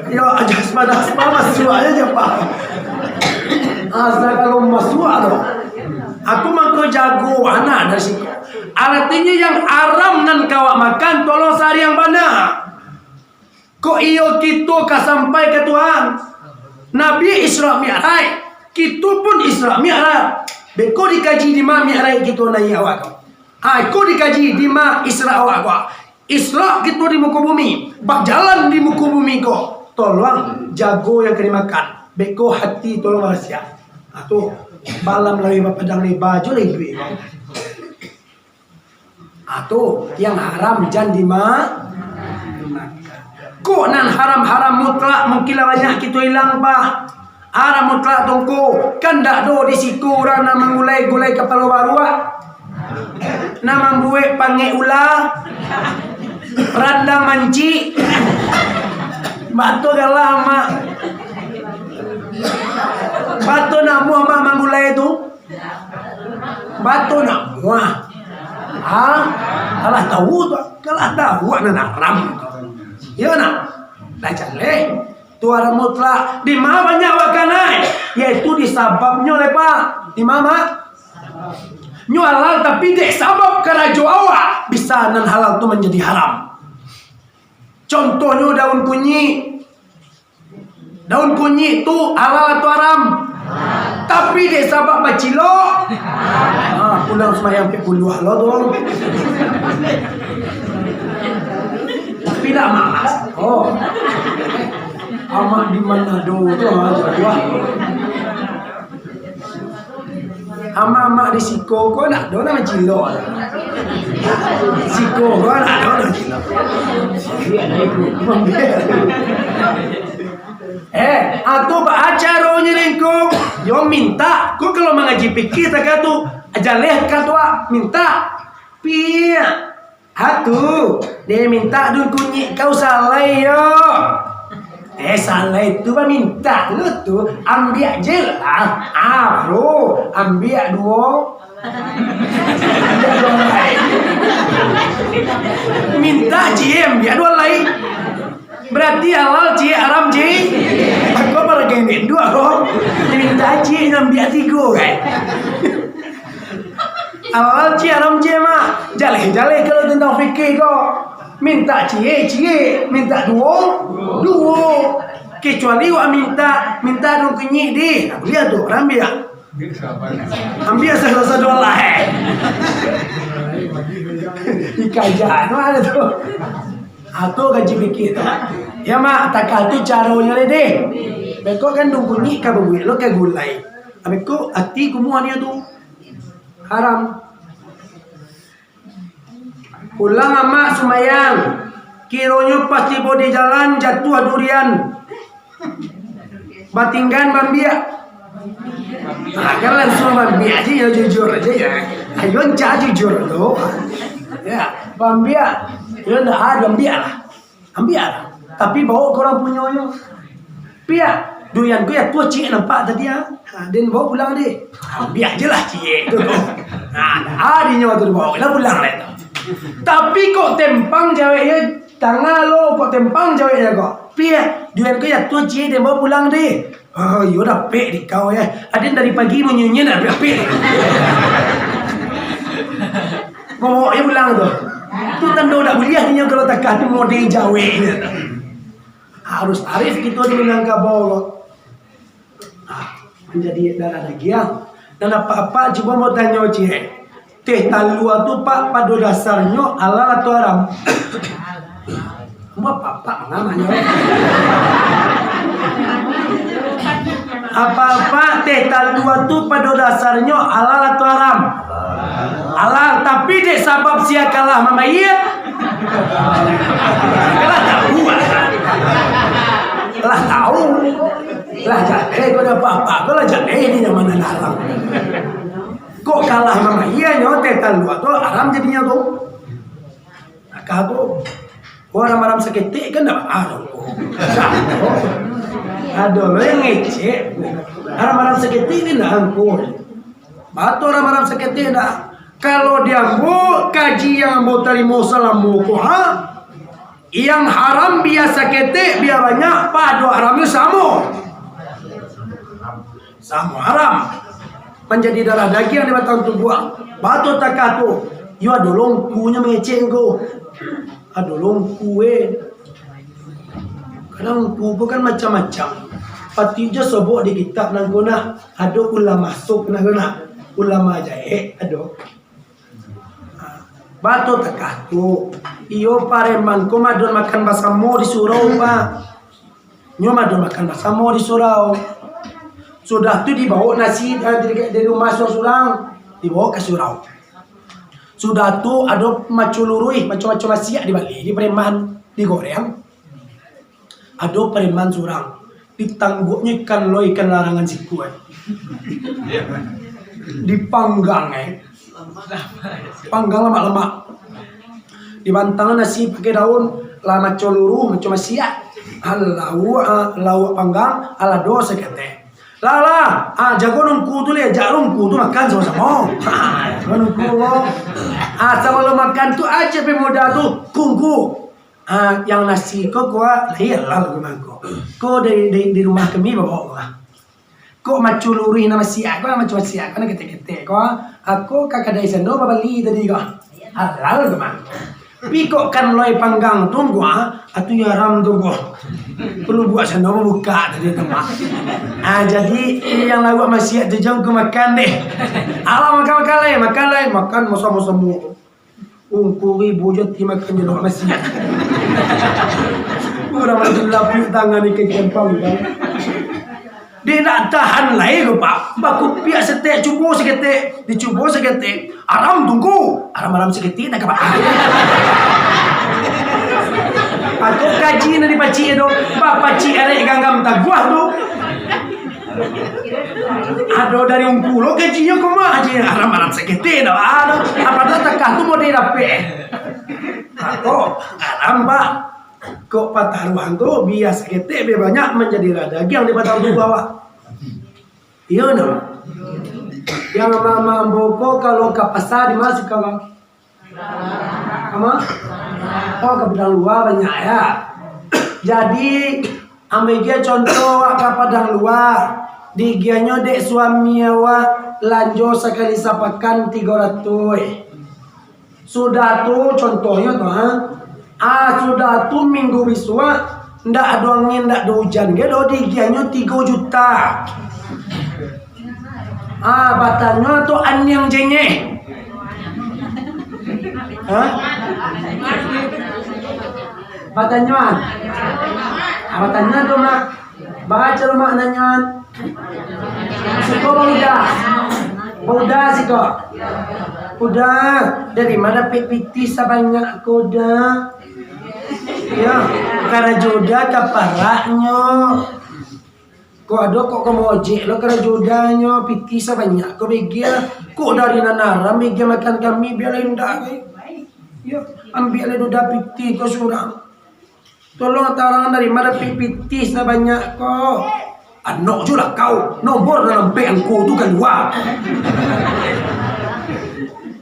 Yo, aja sepadah-sepadah masuak aja, Pak. Asa kalau masuak tu. Aku mangko jago anak dari siko. Artinyo yang haram nan ka awak makan, tolong sariang bana. Kok iyo kito ka sampai ka Tuhan. Nabi Isra Mi'raj, kito pun Isra Mi'raj. Beko dikaji di ma Mi'raj kito naiak awak ko. Ha, iko dikaji di ma Isra awak ko. Isra kito di muko bumi, bajalan di muko bumi ko. Tolong jago yang ka dimakan. Beko hati tolong barasiah. Ha, tu, balam lai bapadang leba jo lai duit ko. Ah, tu, yang haram jan dima-, dimakan. Kok nan haram-haram mutlak mungkin lah banyak kito ilang, Pak. Haram mutlak tu ko, kan ndak ado di siko urang nan manggulai-gulai kapalo baruak. Nan mambuek pangek ula, randang mancik. Batua galak, Mak. Batua namuah, Mak, manggulai tu. Batua namuah. Ha? Alah tahu tu. Kalau tahu nan haram. Iyo nak? Dah jaleh. Tu haram mutlak. Di ma banyak bakanai? Yaitu di sababnyo, lai, Pak. Di ma, Mak? Nyo halal, tapi dek sabab karajo awak, bisa nan halal tu manjadi haram. Contohnyo daun kunyik. Daun kunyik tu halal atau haram? Tapi dek sabab bacilok, ha, pulang sumbayang pek puluah lo tu. Tapi dak malas. Oh. Amak di Manado tu, ha, buah. Amak-amak di siko ko nak do nak cilok. Siko ko nak do nak cilok. Eh, atu ba acaronyo ningko, yo minta. Ko kalau mangaji fikih takah tu, jaleh ka tu, ah, minta. Piak. Atu, deh minta dun kunyik kau salai yo. Eh, salai tu baminta lu tu, ambiak je lah. Ah, bro, ambiak duo. Ambiak duo lai. Minta je, ambiak duo lai. Berarti halal je, haram je. Aku apa lagi ni? Dua ko. Minta je, ambiak tigo kan. Halal ciek, haram ciek, Mak. Jaleh-jaleh kalau tentang fikih ko. Minta ciek, ciek. Minta duo, duo. Kecuali wak minta, minta dong kunyik deh. Nah, buliah tu, ambiak. Ambiak sadolah-sadolah, eh. Dikaja, no ado tu. Atau kaji fikih tu. Ya, Mak, takah tu caronyo lai deh. Beko kan dong kunyik ka babuek lo ka gulai. Abeko ati kumuah dia tu. Haram. Pulang amak sumbayang, kironyo pas tibo di jalan jatuah durian. Batinggan bambiak. Ah, kan langsuang bambiak aja ya, jujur aja ya. Ayo, ancak jujur tu. Ya, bambiak. Yo ndak ado, ambiak lah. Ambiak lah. Tapi bawa ka urang punyo nyo. Piak, durian ko ya tuo ciek nampak tadi ah. Ha, den bawa pulang deh. Ambiak je lah ciek tu. Ha, dah adinyo tu bawa lah pulang lah tu. Tapi kok tempang jaweknyo tangah lo, kok tempang jaweknyo kok. Piak, durian ko ya tuo ciek den bawa pulang deh. Oh, iyo dapek di kau ya. Aden dari pagi munyo-nyo nak dapek. Bawa je pulang tu. Tu tando dak buliah inyo kalau takah tu model jaweknyo. Harus arif kito di Minangkabau ko. Ah, manjadi darah dagiang. Dan apak-apak cubo mau tanyo ciek. Teh talua tu, Pak, pado dasarnyo halal atau haram? Apak-apak manganyo. Apak-apak teh talua tu pado dasarnyo halal atau haram? Halal, tapi dek sabab sia kalah mambayia. Lah tahu, lah. Lah tahu. Lah jaleh ko dah apa-apa ko lah jaleh ni nyaman haram. Kok kalah mambayia nyo teh talua tu haram jadinyo tu. Nah, kabo. Oh, haram-haram saketek kan ndak baa doh. Ado lo yang ngecek. Haram-haram saketek ni ndak angko. Batua haram-haram saketek ndak. Kalau di ambo, kaji yang ambo tarimo salamo ko, ha? Yang haram bia saketek, bia banyak, pado haramnyo samo. Samo haram. Manjadi darah dagiang di batang tubuah. Batua takah tu. Yo ado lo ungkunyo mangecek ko. Ado lo ungku, eh. Kadang ungku ko kan macam-macam. Patuik jo sobok di kitab nan ko nah. Ado ulama suk nan ko nah. Ulama jahek ado. Batua takah tu. Iyo, pareman ko madon makan basamo di surau, Pak. Nyo madon makan basamo di surau. Sudah tu dibawa nasi, eh, dari, dari rumah surang-surang, dibawa ka surau. Sudah tu ado maco luruih, maco-maco masiak dibali di pareman, digoreng. Ado pareman surang, ditangguaknyo ikan lo, ikan larangan siku, eh. Dipanggang, eh. Panggang lamak-lamak. Dibantang nasi pakai daun, lah maco luruih, maco masiak. Ah, lauak, ah, lauak panggang, ah, lado saketek. Lah, lah, ah, jago nungku tu leh, jak nungku tu makan samo-samo. Anu ko, ah, sabalun makan tu, aja pemuda tu, kungku. Ah, yang nasi ko, ko, ah, lai halal ko mangko. Ko dari, dari, di rumah kami bawa ko, ah. Ko macu luruih nan masiak ko, ah, macu masiak ko, nan ketek-ketek ko, ah. Ako ka kadai sando babali tadi ko. Halal ko mangko. Pi kok kan loi panggang tu ko, ah, atu yo haram tu ko. Perlu buek sando babuka tadi tu mah. Ah, jadi, eh, yang lauak masiak tu jang ko makan deh. Alah, makan, makan lai, makan lai, makan samo-samo. Ungku ribu jo ti makan jo lauak masiak. Urang mati lapiak tangan ni ke kempang kan. Dia nak tahan lai ko, Pak. Bakupiak setek, cubo saketek, dicubo saketek. Aram tunggu. Aram-aram saketek nak ka baa. Atau kaji nan dipacik tu, bapacik arek ganggam taguah tu. Ado dari ungku lo kajinyo ko mah, aja aram-aram saketek dah, ado. Apa dah takah tu mau didapek. Ako, aram, Pak. Kok pataruahan tu, bia saketek, bia banyak, manjadi lah dagiang di batang tubuah, Pak. Iyo, nah. Yang amak-amak ambo ko, kalau ka pasa, di ma suka, Pak? Ama? Oh, ka Padang Lua banyak, ya. Jadi, ambo igia contoh awak ka Padang Lua. Diigianyo dek suami awak, lanjo sakali sapakan tigo ratuih. Sudah tu, contohnyo tu, ha. Ah, sudah tu minggu bisuak, ndak ado angin, ndak ado ujan, ge doh, diigianyo tigo juta. Ah, batanyo tu aniang jengeh. Ha? Batanyoan. Ah, batanyoan tu, Mak. Baco, Mak, nanyoan. Siko baudah. Baudah siko. Udah, dari ma dapek pitih sabanyak ko, Da? Yo, karajo Da ka paraknyo. Kok ado kok ka mojek lo karajo Da nyo, pitih sabanyak ko bege. Kok dari nan haram bege makan kami, bia lai indak, eh. Yo, ambiak lai dudah pitih ko surang. Tolong tarang dari ma dapek pitih sabanyak ko. Anok jo lah kau, nomor nan ampek angko tu kalua.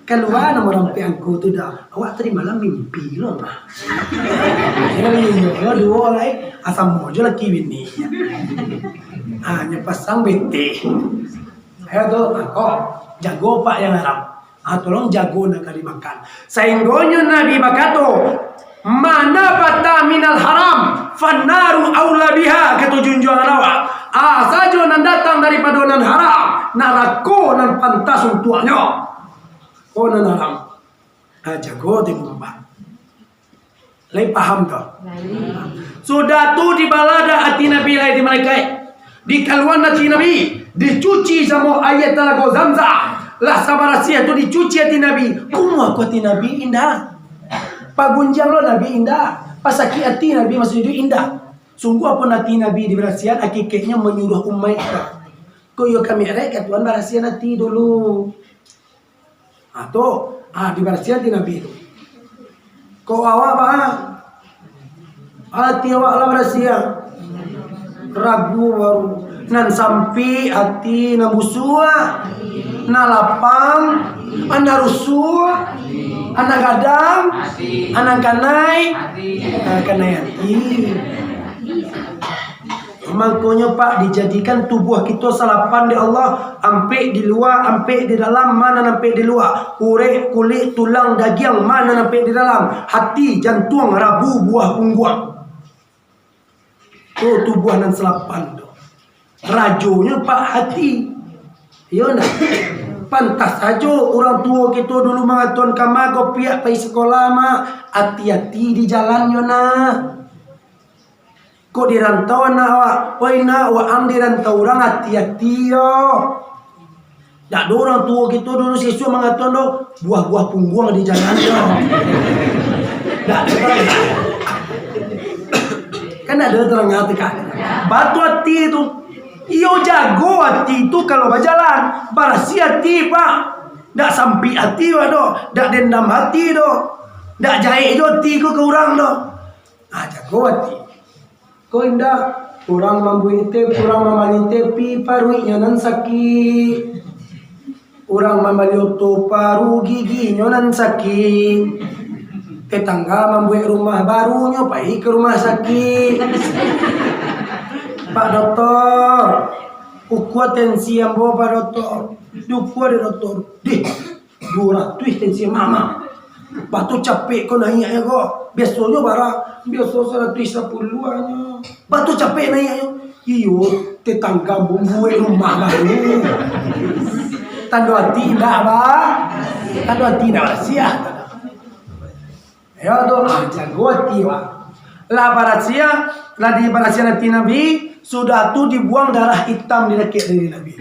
Kalua nomor ampek angko tu Da. Awak tadi malam mimpi lo mah. Iyo, iyo, duo lai. Ah, samo jo laki bini. Ah, nyo pasang beteh. Ayo tu, angko, jago pak yang haram. Ah, tolong jago nan ka dimakan. Sainggonyo Nabi bakato, "Ma nabata minal haram, fannaru aula biha," kato junjuangan awak. Ah, sajo nan datang daripado nan haram, narako nan pantas untuaknyo. Oh, nan haram. Ah, jago tengok bapak. Lai paham tu? Sudah tu dibaladah ati Nabi lai di malaikat. Dikaluan ati Nabi, dicuci samo aia talago Zamzam. Lah sabarasiah tu dicuci ati Nabi. Kumuah ko ati Nabi indak. Pagunjiang lo Nabi indak. Pasakik ati Nabi masa iduik indak. Sungguah pun ati Nabi dibarasiahan, akikeknyo manyuruah umaik ko. Ko iyo kami arek ka Tuhan barasiahan ati dulu. Ah, tu, ah, dibarasiahan ati Nabi tu. Kok awak, bah? Ati awak lah barasiah. Ragu baru. Nan sampik ati, nan busuak, nan lapang, nan rusuah, nan gadang, nan kanai, nan kanai ati. Mangkonyo, Pak, dijadikan tubuah kito salapan dek Allah, ampek di lua, ampek di dalam, ma nan ampek di lua, urek, kulik, tulang, dagiang, ma nan ampek di dalam, hati, jantuang, rabu, buah pungguang. Tu tubuah nan salapan tu. Rajonyo, Pak, hati. Iyo ndak? Pantas sajo urang tuo kito dulu mangatoan kama ko piak pai sakolah, Mak. Ati-ati di jalan yo, nak. Kok di rantau anak awak? Oi nak, waang di rantau urang ati-ati yo. Dak ado urang tuo kito dulu sisua mangatoan do, buah-buah pungguang di jalan yo. Dak ado. Kan dak ado tarangah tu kan. Batu ati tu. Iyo jago ati tu kalau bajalan. Barasiah ati, Pak. Dak sampik ati, Pak, do. Dak dendam ati do. Dak jaek jo ati ko ka urang do. Ah, jago ati. Ko indak, urang mambuek teh, urang mambali teh, pi paruiknyo nan sakik. Urang mambali oto paru, giginyo nan sakik. Tetangga mambuek rumah baru, nyo pai ka rumah sakik. "Pak Doktor, ukua tensi ambo, Pak Doktor." Diukua dek doktor. "Dih, duo ratuih tensi mama. Baa tu capek ko naiaknyo ko? Biasonyo bara?" "Biaso saratuih sapuluah hanyo." "Baa tu capek naiaknyo?" "Iyo, tetangga mambuek rumah baru." Tando ati indak, ba? Tando ati indak barasiah. Yo tu, ah, jago ati, ba. Lah barasiah, lah dibarasiahan ati Nabi, sudah tu dibuang darah itam di dakek diri Nabi.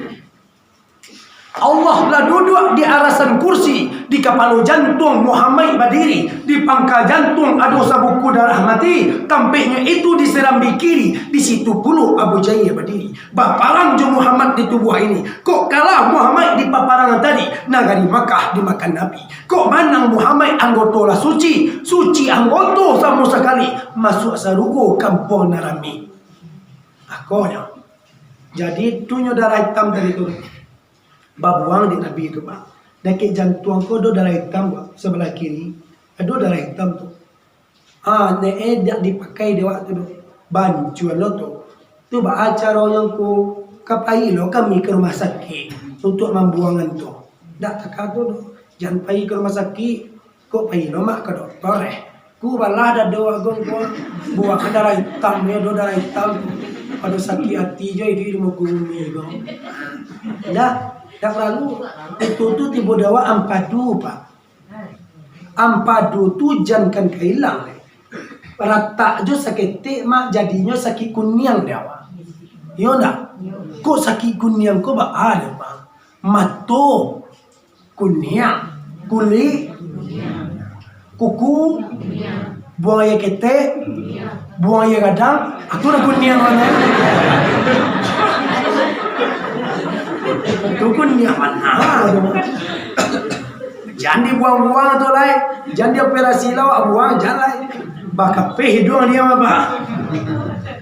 Allah lah duduak di arasan kursi, di kapalo jantuang Muhammad badiri, di pangka jantuang ado sabuku darah mati, tampeknyo itu di serambi kiri, di situ pulo Abu Jahil badiri. Baparang jo Muhammad di tubuah ini. Kok kalah Muhammad di paparangan tadi, nagari Makkah dimakan Nabi. Kok manang Muhammad, anggoto lah suci, suci anggoto samo sakali, masuak sarugo kampuang nan rami. Akonyo. Jadi, tu nyo darah itam tadi tu. Babuang dek Nabi tu, Pak. Dakek jantuang ko ado darah itam, Pak. Sabalah kiri, ado darah itam tu. Ah, nyo dak dipakai dek awak tu doh. Bancuan lo tu. Tu baa caronyo ko? Ka pai lo kami ka rumah sakik untuak mambuangan tu. Dak takato doh. Jan pai ka rumah sakik. Kok pai lo mak ka doktor, eh? Ku balah dado agung ko. Buang darah itam, yo, do darah itam. Pado sakik ati jo iduik di muko bumi ko. Dak, dak paralu. Itu tu tibo di awak ampadu, Pak. Ampadu tu jan kan ka ilang, eh. Ratak jo saketek, mak, jadinyo sakik kuniang di awak. Iyo ndak? Kok sakik kuniang ko baa dek, Pak? Mato kuniang, kulik, kuku, buang aia ketek, buang aia gadang, ah, tu lah kuniang warna. Tu kuniang mana? Jan dibuang-buang tu lai, jan dioperasi lo, buang, jan lai. Bakapeh hiduang dia, Bapak.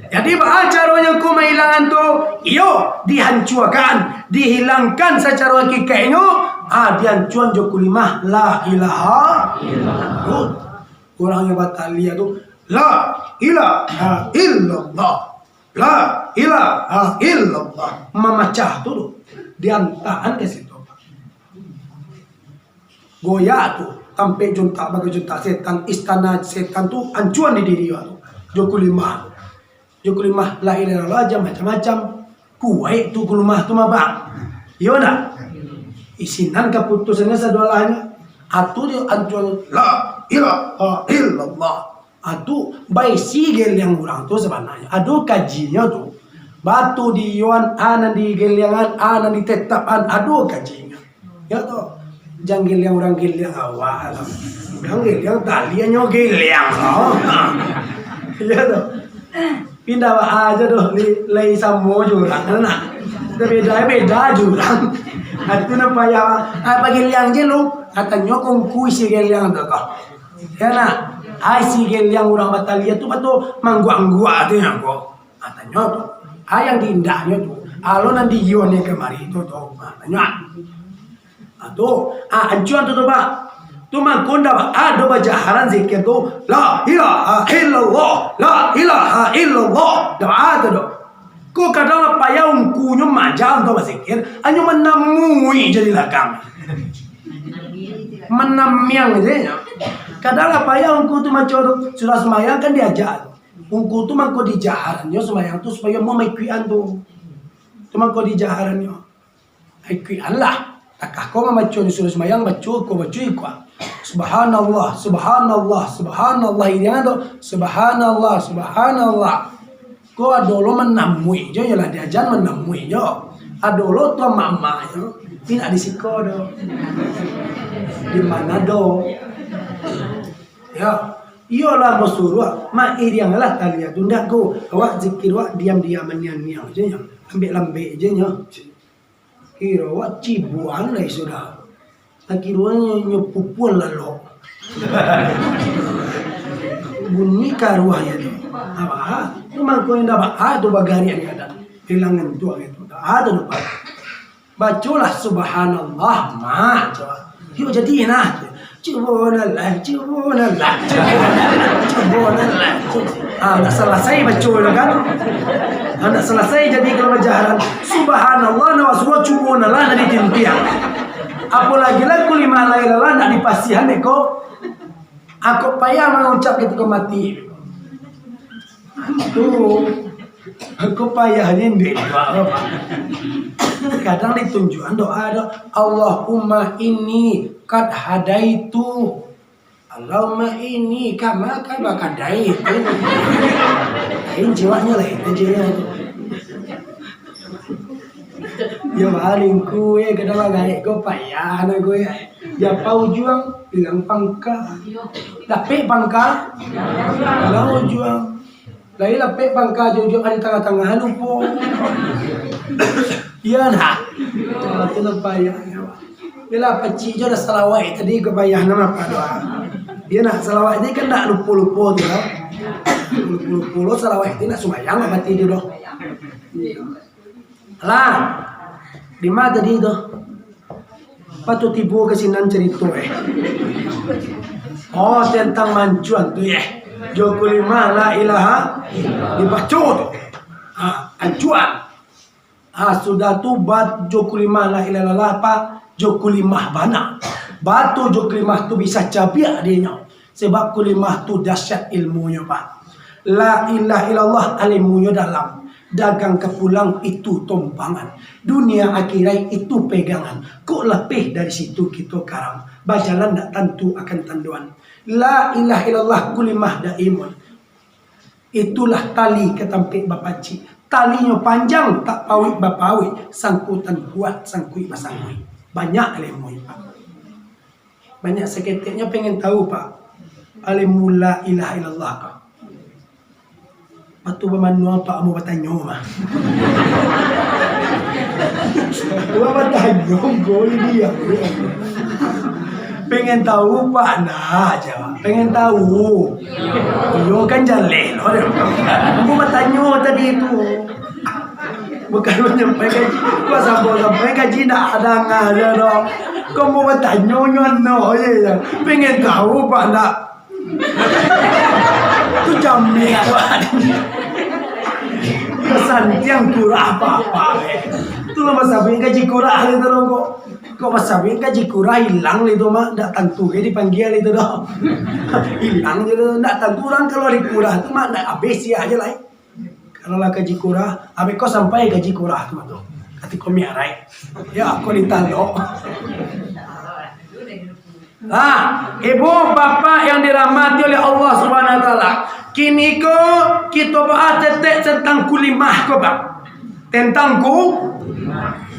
Jadi, baa caronyo ko mailangan tu? Iyo, dihancuakan, dihilangkan sacaro hakikaiknyo, ah, dihancuakan jo kalimah la ilaha illallah. Urang nan bataliah tu, "La ilaha illallah. La ilaha illallah." Mamacah tu, tu. Diantaan ka situ. Goyak tu, tampek juntak bagai juntak setan, istana setan tu ancuan di diri awak tu. Jo kalimah tu. Jo kalimah la ilaha illallah, jan macam-macam. Kuaik tu kalimah tu mah, Bang. Iyo ndak? Isinan kaputusannyo sadolahnyo. Atu di ancuan la ilaha illallah. Atu baisi geliang urang tu sabananyo. Ado kajinyo tu. Batu di iyoan, a nan digeliangan, a nan ditetapkan, ado kajinyo. Yo toh, jan geliang urang geliang awak lah. Urang geliang tali hanyo geliang lah. Yo toh. Pindah baa aja doh, lai, lai samo jo urang, kan, nah. Beda, beda jo urang. Atu nan payah, ah, bageliang je lu. Katanyo kongku isi geliang tu, toh. Yo nah, ah, isi geliang urang batali tu batua mangguak-angguak tu nyo ko. Ah, tanyo tu. Ah, yang diindahnyo tu. Alo nan di iyo ni kamari tu, tu. Ah, tanyo. Ah, tu. Ah, ancuan tu, tu, Pak. Tu mangko ndak ado bajaharan zikir tu, "La ilaha illallah, la ilaha illallah." Ndak ado tu. Ko kadang lah payah ungkunyo maja tu bazikir, hanyo manamui jadi lakang. Manamiang je nyo. Kadang lah payah ungku tu maco tu, sudah sumbayang kan diajak tu. Ungku tu mangko dijaharannyo sumbayang tu supayo mau maikuikan tu. Tu mangko dijaharannyo. Ikuikan lah. Takah ko mamaco disuruah sumbayang, baco ko, baco ikuan. Subhanallah, subhanallah, subhanallah. Iriang tu, subhanallah, subhanallah. Ko ado lo manamui jo, yo lah diajan manamui jo. Ado lo tu mamak jo. Indak di siko do. Di mana do? Ya, iyolah, basuruah, mairianglah tali tu, ndak ko. Awak zikir, awak diam-diam, maniang-niang je nyo. Lambek-lambek je nyo. Kiro awak cibuan lai sudah. Takironyo nyo pupuan lalok. Bunyi karuahnyo tu. Apa? Tu mangko indak baa tu bagariak ni ada. Hilangan tu gitu. Tak ada lupa. Bacolah subhanallah, mak, cubo. Yo, jadi nah. Cubo nah lah, cubo nah lah, cubo nah lah, cubo nah lah. Ah, ndak salasai baco tu kan. Ah, ndak salasai jadi kalau bajaharan. Subhanallah, nah, Rasulullah cubo nah lah, nak ditintiang. Apolagi lah kulimah la ilaha illallah nak dipasihan deko. Ako payah mangucap ketika mati. Tu, ako payah ni, ndek. Kadang ditunjuakan doa tu, "Allahumma inni qad hadaitu." "Allahumma inni kama qad qadaitu." Lain jiwanya, lain jiwanya. Ya, paling kue kadang lah gaek ko payah nak kue. Ya, apa ujuang, hilang pangka. Lapek pangka, hilang ujuang. Lai lapek pangka, ujuang di tangah-tangah, lupo. Iya, nah. Itu lah payah. Yalah, pacik jo dah salawat tadi, ko payah nama apa doa. Dia nak salawat tadi kan nak lupo-lupo tu lah. Lupo-lupo lo salawat tadi nak sumbayang lah mati dia doh. Lah, di ma tadi tu? Patut tibo ka sinan carito, eh. Oh, tantang mancuan tu, eh. Jo kulimah la ilaha dibaco tu. Ha, ancuan. Ha, sudah tu bat jo kulimah la ilaha illallah, apa? Jo kulimah bana. Bato jo kulimah tu bisa cabiak dinyo. Sebab kulimah tu dahsyat ilmunyo, Pak. La ilaha illallah ilmunyo dalam. Dagang ka pulang itu tompangan. Dunia akhirat itu pegangan. Kok lapeh dari situ kito karam. Bajalan ndak tantu akan tanduan. La ilaha illallah kulimah daimun. Itulah tali ka tampek bapacik. Talinyo panjang tak pauik bapauik. Sangkutan kuat sangkuik basangkuik. Banyak ilmu, Pak. Banyak saketeknyo pengen tahu, Pak. Ilmu la ilaha illallah, Pak. Patu bamanuang, Pak, mau batanyo mah. Gua batanyo, gua ini dia. Pengen tahu, Pak, nah, jawab. Pengen tahu. Iyo kan jaleh, loh. Gua batanyo tadi itu. Bukan manyampaikan, kok sampai-sampai kaji ndak ada ngah je doh. Kok mau batanyo nyo ano je, ya. Pengen tahu, Pak, ndak? Tu jameh, Pak. Santiang kurah apa-apa, eh. Tu lah masabuik kaji kurah itu doh, kok. Kok masabuik kaji kurah hilang itu, Mak. Ndak tantu ke dipanggil itu doh. Hilang je doh. Ndak tantu urang kalau dikurah tu, Mak, ndak habis sia aja lah, eh. Kalau lah kaji kurah, abih ko sampai kaji kurah tu, tu. Katiko miarai. Ya, ko ditalok. Ha, ibu bapak yang dirahmati oleh Allah Subhanahu Wa Taala. Kini ko kito bahas tetek tentang kulimah ko, Pak. Tentang ku,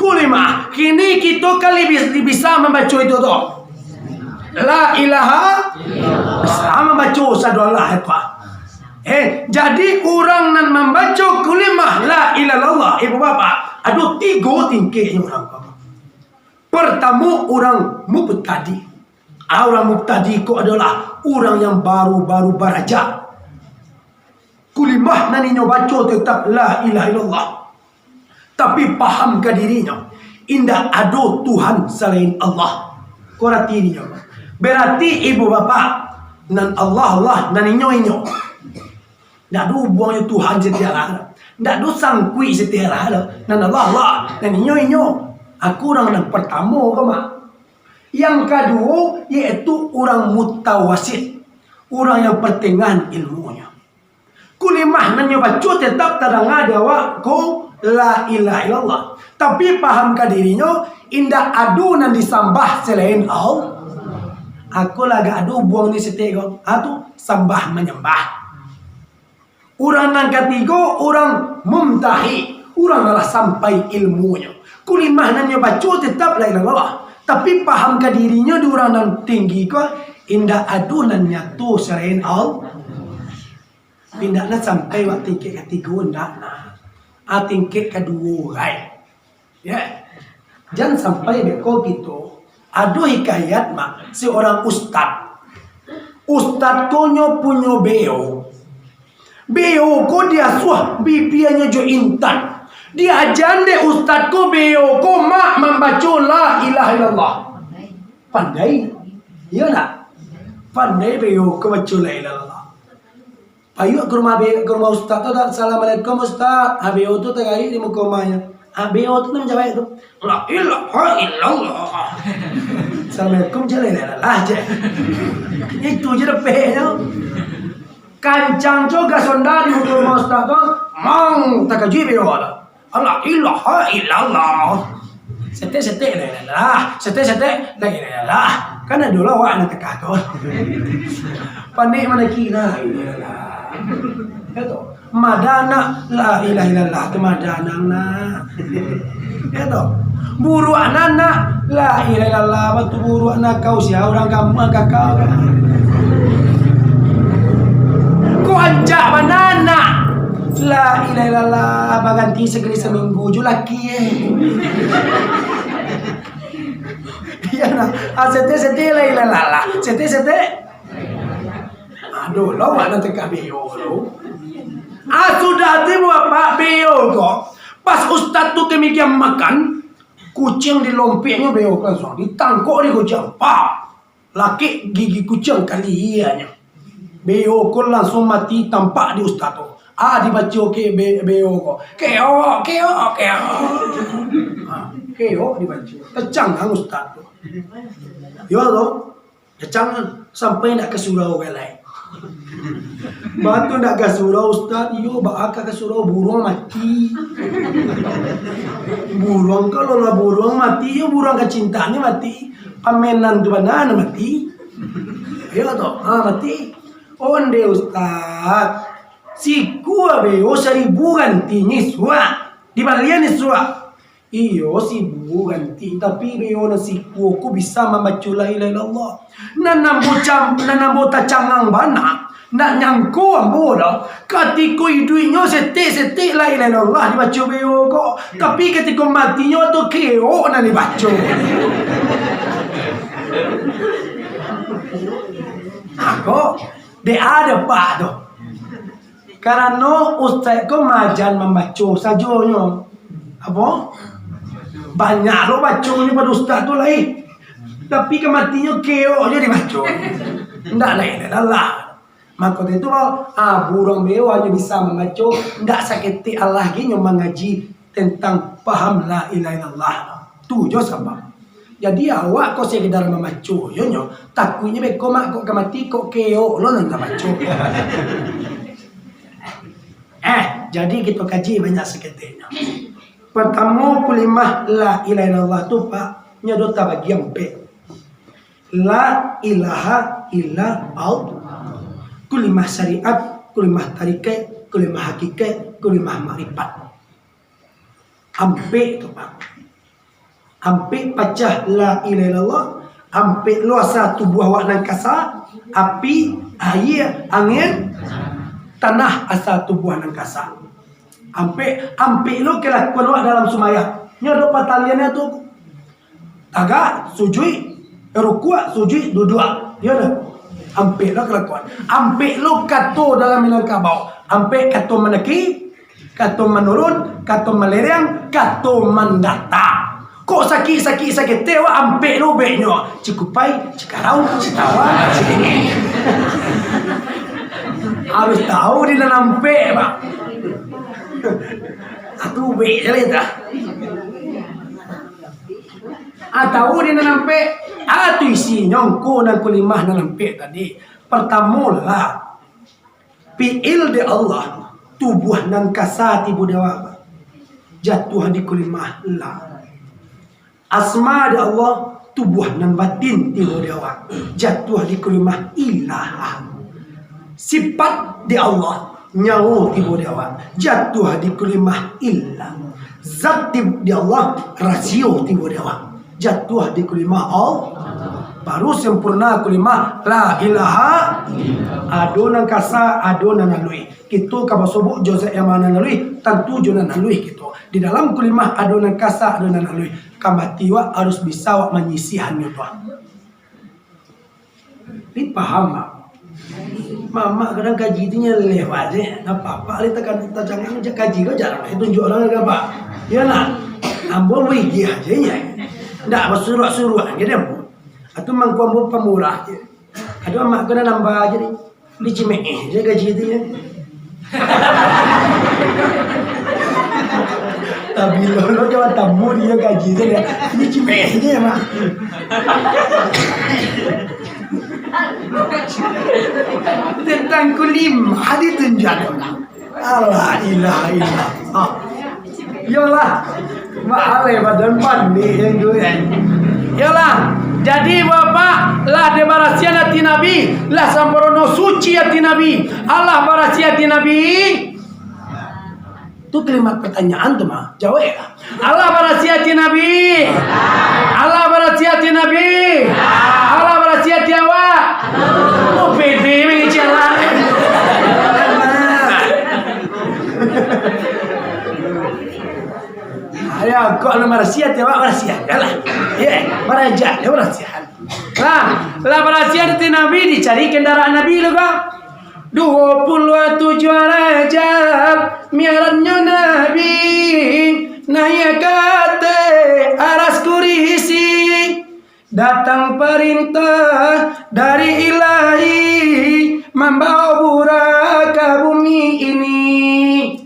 kulimah. Kini kito ka labiah bisa mambaco itu tu. La ilaha, bisa mambaco sado Allah itu. Eh, jadi urang nan mambaco kulimah la ilaha illallah, ibu bapak, ado tigo tingkeknyo urang, bapak. Partamo, urang mubtadi. Ah, urang mubtadi ko adolah urang yang baru-baru baraja. Kulimah nan inyo baco tetap la ilaha illallah. Tapi paham ka dirinyo, indak ado Tuhan salain Allah. Ko arati dinyo. Berarti ibu bapak, nan Allah, Allah, nan inyo, inyo. Ndak ado hubuangnyo Tuhan setialah. Ndak ado sangkuik setialah. Nan Allah, Allah, nan inyo, inyo. Aku urang nan partamo ko, Mak. Yang kaduo, yaitu urang mutawasit. Urang yang partengahan ilmunyo. Kulimah nan nyo baco tetap tadanga di awak ko la ilaha illallah. Tapi paham ka dirinyo, indak ado nan disambah salain Allah. Ako lah agak ado buang ni setek ko. Ah, tu sambah manyambah. Urang nan katigo, urang mumtahi. Urang nan lah sampai ilmunyo. Kulimah nan nyo baco tetap la ilaha illallah. Tapi paham ka dirinyo di urang nan tinggi ko, indak ado nan nyato salain Allah. Indak lah sampai wak tingkek katigo, indak nah. Ah, tingkek kaduo, gai. Ya. Jan sampai beko kito. Ado hikayat, Mak, seorang ustad. Ustad ko nyo punyo beo. Beo ko diasuah bibianyo jo intan. Diajan dek ustad ko, beo ko mak mambaco la ilaha illallah. Pandai. Iyo ndak? Pandai beo ko baco la ilaha illallah. Payuak ka rumah be-, ka rumah ustad tu, "Assalamualaikum, Ustad." Ah, beo tu tagarik di muko rumahnya. Ah, beo tu nan manjawab tu, "La ilaha illallah." "Assalamualaikum," je, "la ilaha illallah," je. Itu je dapeknyo. Kancang jo gas onda di muko rumah ustad tu, mang, takajuik beo tu. "La ilaha illallah." Setek-setek la ilaha illallah. Setek-setek la ilaha illallah. Kan ado lah awak nan teka tu. Pandai manaki la ilaha illallah. Ya tu. Madanak la ilaha illallah tu madanak nak. Ya tu. Buruak nanak la ilaha illallah, batu buruak nak kau sia urang kampuang kakau. Ko ancak bananak. La ilaha illallah, baganti sakali saminggu jo laki, eh. Iyo nah, ah, setek-setek la ilaha illallah. Setek-setek. Aduh, lo awak nan teka beo lo. Ah, sudah tu bapak beo ko. Pas ustad tu kami diam makan, kuciang dilompeknyo beo ko langsuang. Ditangkok di kuciang. Pak. Lakek gigi kuciang kali ianyo. Beo ko langsuang mati tampak di ustad tu. Ah, dibaco ke be-, beo ko. "Keok, keok, keok." Ah, keok dibaco. Tacangang ustad tu. Yo tu. Tacangang. Sampai ndak ka surau galai. Batu ndak ka surau, ustad. Iyo, baa ka ka surau, buruang mati. Buruang, kalau lah buruang mati, iyo, buruang kacintaan ni mati. Pamenan tu bana nan mati. Iyo tu, ha, mati. Onde ustad, sikua beo saribu gantinyo isuak, dibalian isuak. Iyo, saribu ganti, tapi beo nan sikua ko bisa mambaco la ilaha illallah. Nan ambo cam-, nan ambo tacangang bana, ndak nyangko ambo doh. Katiko iduiknyo setek-setek la ilaha illallah dibaco beo ko. Tapi katiko matinyo tu keok nan dibaco. Ako, dek ado pak tu. Karano ustad ko maaja mambaco sajonyo. Apo? Banyak lo baconyo pado ustad tu lai. Tapi ka matinyo keok je dibaco. Ndak lai ado lah. Mako dari tu, ah, buruang beo hanyo bisa mambaco, ndak saketek alah ge nyo mangaji tentang paham la ilaha illallah. Tu jo sabab. Jadi awak ko sekedar mambaco, yo nyo, takuiknyo beko mak kok ka mati, kok keok lo nan tabaco. Eh, jadi kito kaji banyak saketeknyo. Partamo, kulimah la ilaha illallah tu, Pak, nyo ado tabagi ampek. La ilaha illa Allah. Kulimah syariat, kulimah tarikaik, kulimah hakikaik, kulimah makrifat. Ampek tu, Pak. Ampek pacah la ilaha illallah, ampek lo asa tubuah awak nan kasa, api, aia, angin, tanah asa tubuah nan kasa. Ampek, ampek lo kalakuan awak dalam sumbayang. Nyo ado pataliannyo tu. Tagak, sujuik, rukuak, sujuik, duduak. Iyo dah. Ampek lo kalakuan. Ampek lo kato dalam Minangkabau. Ampek kato manaki, kato manurun, kato malereng, kato mandata. Kok sakik-sakik saketek awak ampek lo ubeknyo. Cikupai, Cikarau, Citawa, Ciringek. Harus tahu di nan ampek, Pak. Atu ubek je lah itu. Atau di nan ampek, ah, tu isinyo ngko nan kulimah nan ampek tadi. Partamo lah, pi'il dek Allah, tubuah nan kasa tibo di awak, jatuah di kulimah lah. Asma dek Allah, tubuah nan batin tibo di awak, jatuah di kulimah ilah. Sifat dek Allah, nyawo tibo di awak, jatuah di kulimah ilah. Zat ti-, dek Allah, rasio tibo di awak, jatuah di kulimah Allah. Baru sempurna kulimah la ilaha. Ado nan kasa, ado nan aluih. Kito ka basobok jo zat yang ma nan aluih, tantu jo nan aluih kito. Di dalam kulimah ado nan kasa, ado nan aluih. Ka mati wak harus bisa wak manyisihannyo tu. Ni paham, Mak? Mamak kadang kaji tu nyo lewat je. Apak-apak lai takan-, tacangak macam kaji ko jarang lai tunjuak urang ka apak. Iyo lah. Ambo baigih aja nyo. Ndak basuruak-suruak je deh ambo. Atu mangko ambo pamurah je. Ado amak ko nan nambah aja ni. Dicimeeh je kaji tu ya. Tapi lo, lo jawab tamu dia kaji tu ya. Dicimeeh je, Mak. Tentang kulimah ditunjuk orang. Allah ilaha illallah. Iyolah. Mahal ya badan pandai yang tu kan. Iyolah. Jadi Bapak, lah dibarasian hati Nabi, lah samparono suci hati Nabi. Allah barasian hati Nabi. Tu kalimat pertanyaan tu mah. Jawab ya. Allah barasian hati Nabi. Allah barasian hati Nabi. Allah barasian hati awak. Oh, pede mengecek lah. Ayo, kok lu marasiat ya, Pak? Marasiat, yalah. Ye, marajat, ya, marasiat. Nah, lah marasiat ti Nabi, dicari kendaraan Nabi lu, kok. Duo puluah tujuah Rajab, mi'rajnyo Nabi, naiak ka ateh aras kurisi. Datang parintah dari Ilahi, mambawa burak ka bumi ini.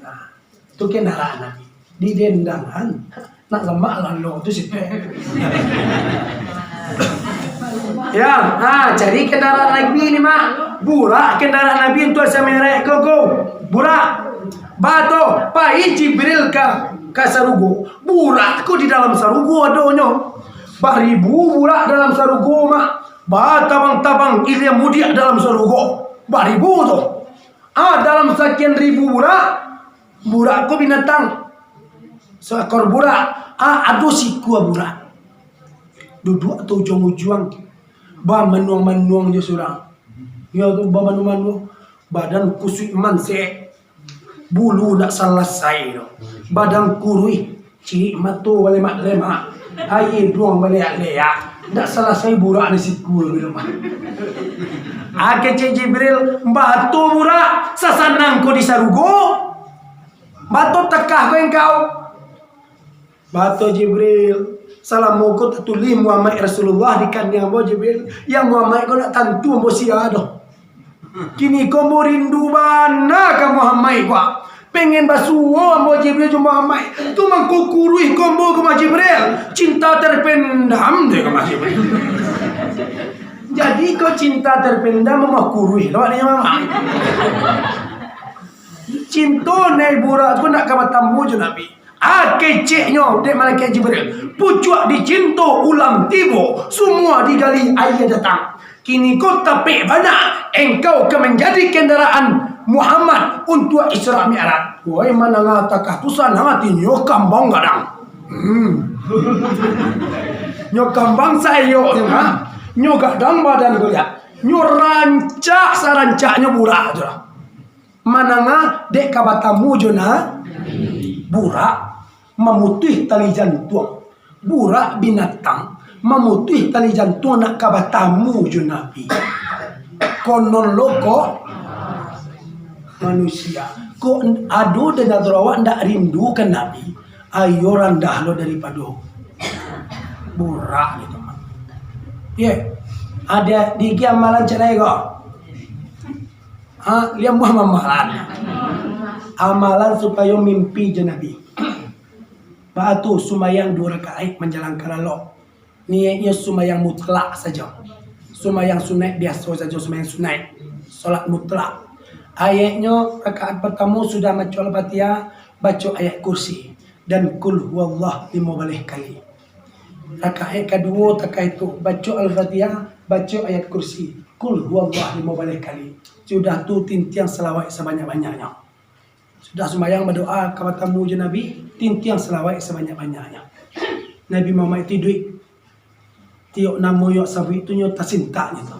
Nah, tu kendaraan Nabi. Didendangan. Nak lemak lalu tu sih. Ya, ha, cari kendaraan Nabi ni, Mak. Burak kendaraan Nabi untuak samerek ko, ko. Burak. Bato, pai Jibril ka, ka sarugo. Burak ko di dalam sarugo adonyo. Baribu burak dalam sarugo, Mak. Batabang-tabang ilia mudiak dalam sarugo. Baribu tu. Ah, dalam sakian ribu burak, burak ko binatang. Seekor burak, ah, ado sikua burak. Duduak tu ujuang-ujuang, bamanuang-manuang jo surang. Iyo tu bamanuang-manuang, badan kusuik mansek, bulu ndak salasai tu. Badan kuruih, ciek mato balemak-lemak, aia duang baleak-leak. Ndak salasai burak di siku tu mah. Ah, kecek Jibril, bato burak, sasanang ko di sarugo. Bato takah ko engkau. Bato Jibril, salamo ko tatulih Muhammad Rasulullah di kaniang ambo Jibril. Yang Muhammad ko ndak tantu ambo sia doh. Kini ko ambo rindu bana ka Muhammad ko. Pengen basuo ambo Jibril jo Muhammad. Tu mangko kuruih ko ambo ka Muhammad Jibril. Cinta terpendam deh ka Muhammad Jibril. Jadi ko cinta terpendam ambo kuruih lo adanya Muhammad. Cinto nai burak ko nak ka batamu jo Nabi. Ah, keceknyo, dek malaikat Jibril. Pucuak dicinto ulam tibo, sumua digali aia datang. Kini ko tapek bana, engkau ka manjadi kendaraan Muhammad untuak Isra Mi'raj. Woi, mandanga takah tu sanang ati nyo kambang gadang. Hmm. Nyo kambang sayo nyo, ha? Nyo gadang badan ko liak. Nyo rancak sarancaknyo burak tu lah. Mandanga dek ka batamu jo na-, burak mamutuih tali jantuang. Burak binatang mamutuih tali jantuang nak ka batamu jo Nabi. Konon lo ko manusia. Kok ado dek natur awak ndak rindu ka Nabi, ayo randah lo daripado burak gitu. Ye, ada digi amalan cerai ko. Ha, lian buah mamalan. Amalan supayo mimpi jo Nabi. Baa tu sumbayang duo rakaat manjalang ka lalok. Niaiknyo sumbayang mutlak sajo. Sumbayang sunaik biaso sajo, sumbayang sunaik. Solat mutlak. Ayaiknyo rakaat partamo sudah maco Al-Fatihah, baco ayat kursi dan Qul Huwallah limo baleh kali. Rakaat kaduo takah itu, baco Al-Fatihah, baco ayat kursi, Qul Huwallah limo baleh kali. Sudah tu tintiang salawat sabanyak-banyaknyo. Sudah sumbayang badoa ka batamu jo Nabi, tintiang salawat sabanyak-banyaknyo. Nabi Muhammad itu iduik. Tiok namo yo sabuik tu nyo tasintak nyo tu.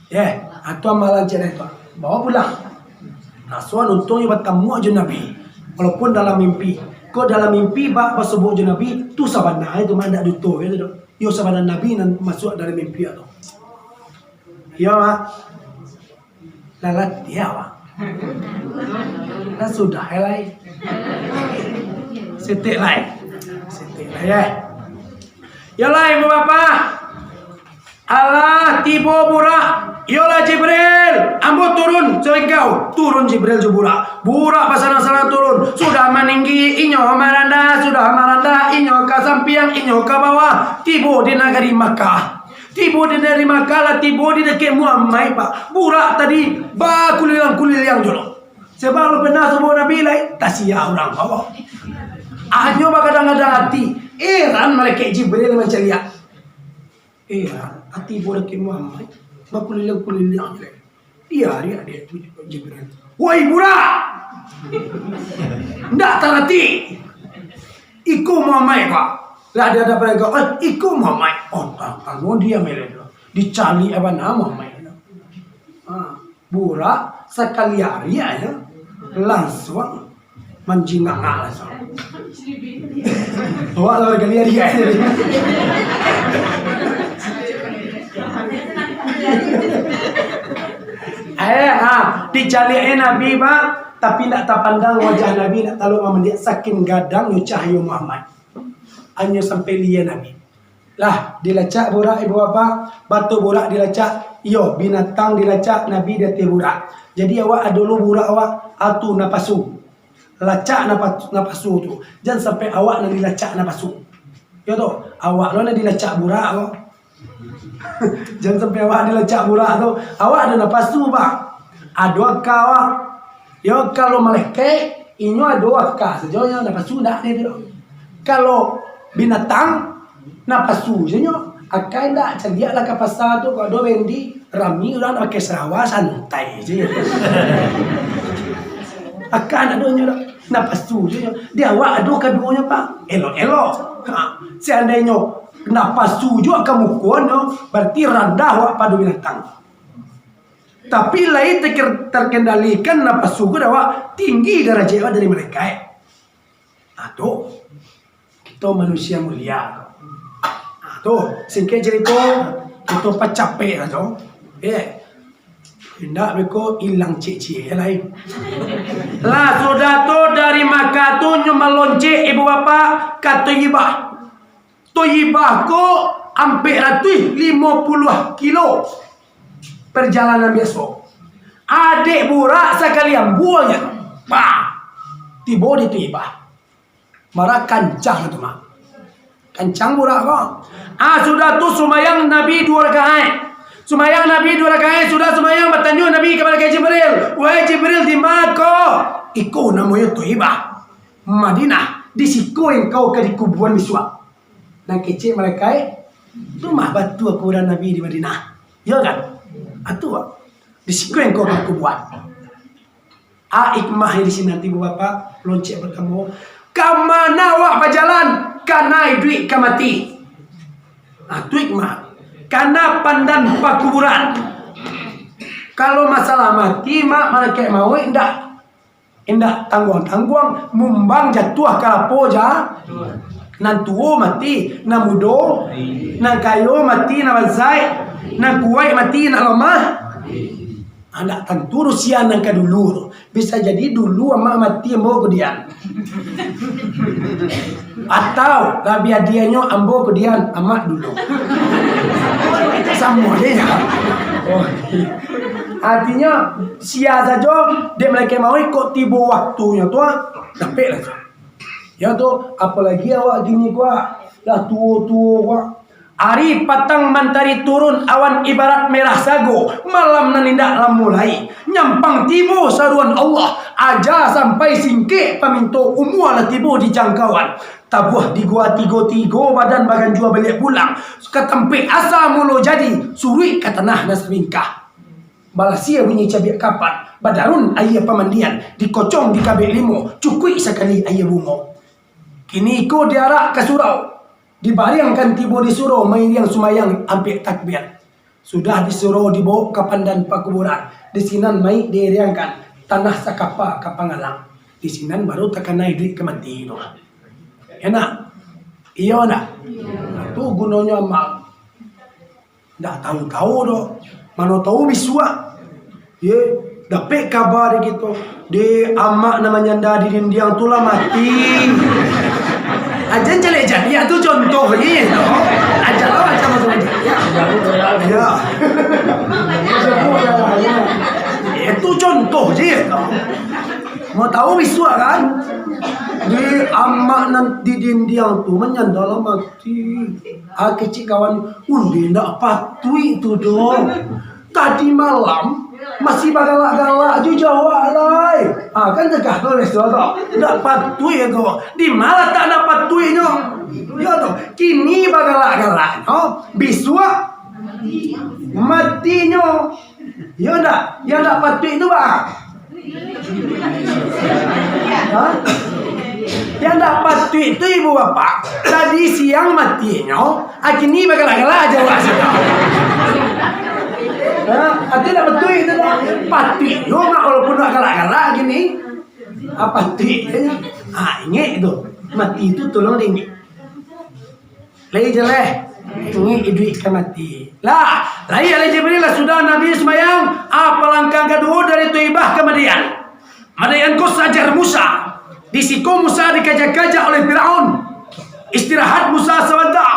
Eh, atau amalan cek tu. Bawa pulang. Rasul untung nyo batamu jo Nabi. Walaupun dalam mimpi. Kok dalam mimpi ba-, basobok jo Nabi, tu sabananyo tu mah ndak duto gitu doh. Yo sabana Nabi nan masuk dalam mimpi tu. Yo, Mak. Lah latiah, Pak. Lah sudah, eh, lai. Setek lai. Setek lai, eh. Yo lai, Ibu Bapak. Alah, tibo Burak. Yolah, Jibril, ambo turun saringkau. Turun Jibril jo Burak. Burak basanang-sanang turun. Sudah maninggi, inyo marandah. Sudah marandah, inyo ka sampiang, inyo ka bawah. Tibo di nagari Makkah. Tibo di nagari Makkah lah, tibo di dakek Muhammaik, Pak. Burak tadi bakuliliang-kuliliang jo lo. Sabab lo pernah subuah Nabi lai, tasiah urang bawa. Hanyo bagadang-gadang ati, eran malaikat Jibril mancaliak. Eran, ati tibo dakek Muhammaik, bakuliliang-kuliliang jo lo. Diariak dek Jibril. "Woi, Burak! Ndak tarati! Iko Muhammaik, Pak." Lah di adapan ko, "Eh, iko Muhammaik." Oh, ta-, tano diam elok tu. Dicaliak bana Muhammaik tu. Ha, Burak sakali ariak aja, langsuang manjingak lah, so. Awak lah barkali-kali, eh. Eh, ha, dicaliak-e Nabi, Pak, tapi ndak tapandang wajah Nabi, ndak talok mamaliak, saking gadangnyo cahayo Muhammaik. Hanyo sampai lia Nabi. Lah, dilacak Burak, Ibu Bapak, batua Burak dilacak, iyo, binatang dilacak, Nabi di ateh Burak. Jadi, awak ado lo Burak awak, atu napasu. Lacak napa-, napasu tu. Jan sampai awak nan dilacak napasu. Yo tu, awak lo nan dilacak Burak tu. Jan sampai awak dilacak Burak tu. Awak ado napasu, Pak. Ado aka awak. Yo, kalau malaikat, inyo ado aka sajo, nyo napasu ndak ado tu. Kalau binatang, napasu je nyo. Aka indak, caliak lah ka pasa tu, kalau ado bendi, rami urang nak pakai sarawa, santai je. Aka ndak ado nyo doh, napasu je nyo. Di awak ado kaduonyo, Pak. Elok-elok. Ha, seandainyo napasu juo ka muko nyo, berarti randah awak pado binatang. Tapi lai terke-, terkendalikan napasu ko dek awak, tinggi darajat awak dari malaikat. Nah, tu, kito manusia mulia. Nah, tu, singkek carito, kito pacapek sajo. Eh, indak beko ilang ciek-ciek lai. Lah, sudah tu dari Makkah tu nyo maloncek, Ibu Bapak, ka Thaibah. Thaibah ko ampek ratuih limo puluah kilo parjalanan biaso. Dek Burak sakali ambuanyo, bah, tibo di Thaibah. Bara kancang tu, Mak. Kancang Burak ko. Ah, sudah tu sumbayang Nabi duo rakaat. Sumbayang Nabi duo rakaat, sudah sumbayang batanyo Nabi kapado Jibril, "Wahai Jibril, di ma ko?" "Iko namonyo Thaibah, Madinah, di siko engkau ka dikubuan bisuak." Nan kecek malaikat, "Tu mah batua kuburan Nabi di Madinah." Yo kan? Atu, di siko engkau ka dikubuan. A, hikmah di sinan tu, Ibu Bapak, loncek partamo. Ka ma awak bajalan? Kana iduik ka mati. Nah, tu hikmah. Kana pandan pakuburan. Kalau masalah mati, Mak, malaikat mauik indak, indak tangguang-tangguang, mumbang jatuah ka lapo ja. Nan tuo mati, nan mudo, nan kayo mati, nan bansaik, nan kuaik mati, nan lamah. Indak tantu doh sia nan ka dulu tu. Bisa jadi dulu amak mati, ambo kudian. Atau labiah adianyo ambo kudian, amak dulu. Samo je nyo. Oh. Artinyo, sia sajo dek malaikat mauik kok tibo waktunyo tu, ah, dapek lah. Yo tu, apolai awak kini ko, ah, lah tuo-tuo ko, ah. Ari patang mantari turun, awan ibarat merah sago, malam nan indak lamo lai. Nyampang tibo saruan Allah, aja sampai singkek paminto, umua lah tibo di jangkauan. Tabuah di gua tigo-tigo, badan baganjua baliak pulang. Ka tampek asa mulo jadi, suruik ka tanah nan sabingkah. Balasia bunyi cabiak kapan, badarun aia pamandian, dikocong dikabek limo, cukuik sakali aia bungo. Kini ko diarak ka surau. Dibariangkan tibo di surau, mairiang sumayang ampek takbir. Sudah di surau, dibawok ka pandan pakuburan. Di sinan mayik diiriangkan, tanah sakapa ka pangalang. Di sinan baru takana iduik ka mati tu. Enak? Iyo ndak? Tu gunonyo amal. Ndak tahu-tahu doh. Mano tahu bisuak. Ye, dapek kaba dari kito, di amak nan manyanda di dindiang tu lah mati. Ajan jaleh jadi, tu contoh je tu. Ajan lah macam-macam. Ya. Ya. Itu contoh je tu. Mau tahu bisuak kan? Di amak nan di dindiang tu manyanda lah mati. Ah, kecik kawan, unde ndak patuik tu doh. Tadi malam masih bagalak-galak jo jawek lai. Ah, kan cegah tu, Resto tu. Ndak patuik tu. Di ma latak ndak patuiknyo? Yo tu. Kini bagalak-galaknyo, bisuak matinyo. Yo ndak? Yang ndak patuik tu, bah. Ha? Yang ndak patuik tu, ibu bapak, tadi siang matinyo, kini bagalak-galak aja, bah. Ha? Ati ndak patuik tu, bah. Patuik yo, mak, walaupun ndak galak-galak kini. Ah, patuik. Ah, ingek tu. Mati tu tolong diingek. Lai jaleh, ingek iduik ka mati. Lah, lai alai Jibril lah sudah Nabi sumbayang, ah, palangkah kaduo dari Thaibah ka Madyan. Madyan ko sajar Musa. Di siko Musa dikaja-kaja oleh Firaun. Istirahat Musa sabanta.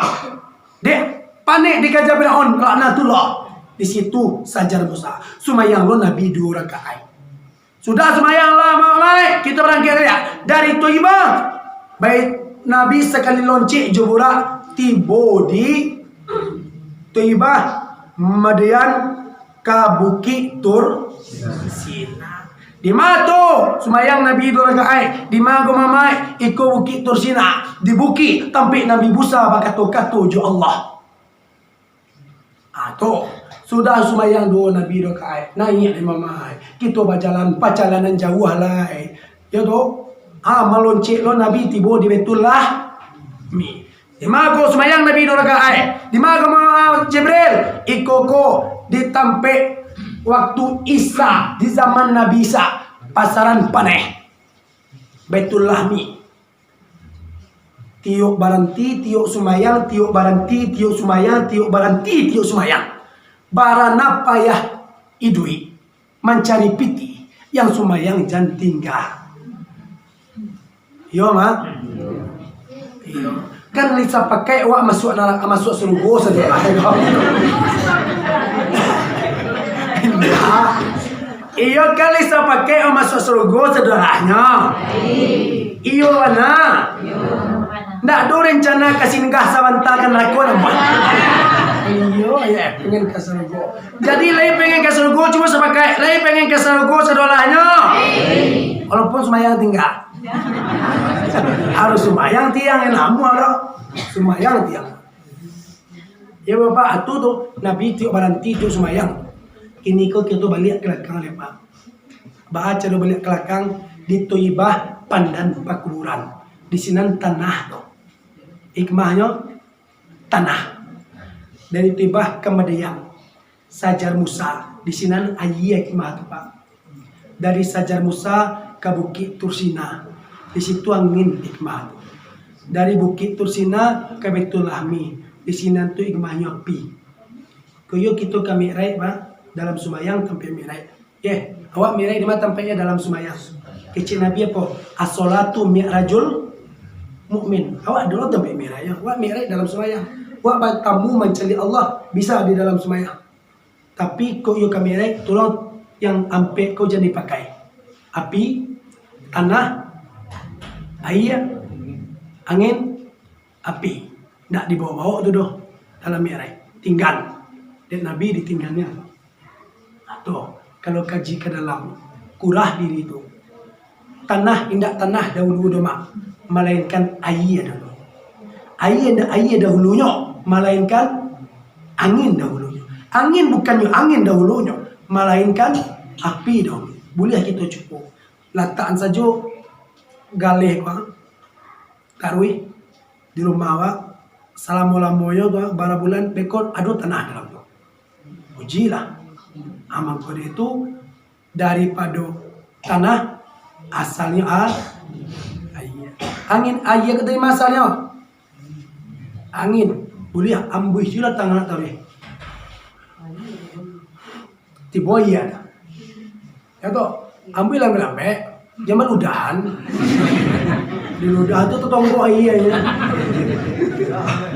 Dek, panek dikaja Firaun, laknatullah. Di situ sajar Musa. Sumbayang lo Nabi duo rakaat. Sudah sumbayang lah, mamaik, kito barangkek baliak. Dari Thaibah, baik Nabi sakali loncek jo burak, tibo di Thaibah, Madyan ka Bukik Tur Sina. Di ma tu sumbayang Nabi duo rakaat? Di ma ko, mamaik? Iko Bukik Tur Sina. Di bukik tampek Nabi Musa bakato-kato jo Allah. Ah, tu. Sudah sumbayang duo Nabi duo rakaat, naiak lai mamaik. Kito bajalan, pajalanan jauah lai. Yo tu. Ah, maloncek lo Nabi tibo di Baitullah. Mi. Di ma ko sumbayang Nabi duo rakaat? Di ma ko ma-, Jibril? Iko ko di tampek waktu Isa, di zaman Nabi Isa, pasaran Paneh. Baitullah mi. Tiok baranti, tiok sumayang, tiok baranti, tiok sumayang, tiok baranti, tiok sumayang. Barana payah iduik mancari pitih, yang sumayang jan tingga. Iyo, Mak? Iyo. Kan lai sapakaik awak masuak naraka, masuak surugo sajo lah. Indak. Iyo, kan lai sapakaik awak masuak surugo sajo lah nyo. Iyo, bana. Ndak ado rencana ka singgah sabanta ka narako, ndak? Iyo, iyo, pengen ka surugo. Jadi, lai pengen ka surugo, cuma sapakaik, lai pengen ka surugo sadoalahnyo. Walaupun sumbayang tingga. Harus sumbayang tiang, yang lamo ado. Sumbayang tiang. Ya, Bapak, atu tu, Nabi tiok baranti, tiok sumbayang. Kini ko kito baliak ka balakang, Pak. Baa caro baliak ka balakang? Di Thaibah, pandan pakuburan. Di sinan tanah tu. Hikmahnyo, tanah. Dari Thaibah ka Madyan, sajar Musa, di sinan aia hikmah tu, Pak. Dari sajar Musa ka Bukik Tursina, di situ angin hikmah tu. Dari Bukik Tursina ka Baitul Lahmi, di sinan tu hikmahnyo api. Koyo kito ka mi'raj, Pak, dalam sumbayang tampek mi'raj. Yeh, awak mi'raj di ma tampeknyo? Dalam sumayang. Kecek Nabi apo? As-sholatu mi'rajul mukmin. Awak dulu tampek mi'raj, yo. Awak mi'raj dalam sumayang. Awak batamu mancaliak Allah bisa di dalam sumayang. Tapi kok iyo ka mi'raj, tolong yang ampek ko jan dipakai. Api, tanah, aia, angin, api. Ndak dibaok-baok tu doh dalam mi'raj. Tinggan. Dek Nabi ditinggannya. Nah, tu, kalau kaji ka dalam, kurah diri tu. Tanah indak tanah dahulu doh, Mak, malainkan aia dahulu. Aia indak aia dahulunyo, malainkan angin dahulunyo. Angin bukannyo angin dahulunyo, malainkan api dahulu. Buliah kito cubo. Latakan sajo galeh ko, taruih di rumah awak, salamo-lamonyo tu, bara bulan, beko ado tanah dalam tu. Ujilah. Amal kode itu daripado tanah, asalnyo a-, aia. Angin, aia ka dari ma asalnyo? Angin. Buliah ambuih juo lah tangan nak taruih. Tibo aia. Ya toh, ambo lambek-lambek, zaman udahan. Di udahan tu tatonggo aia, ya.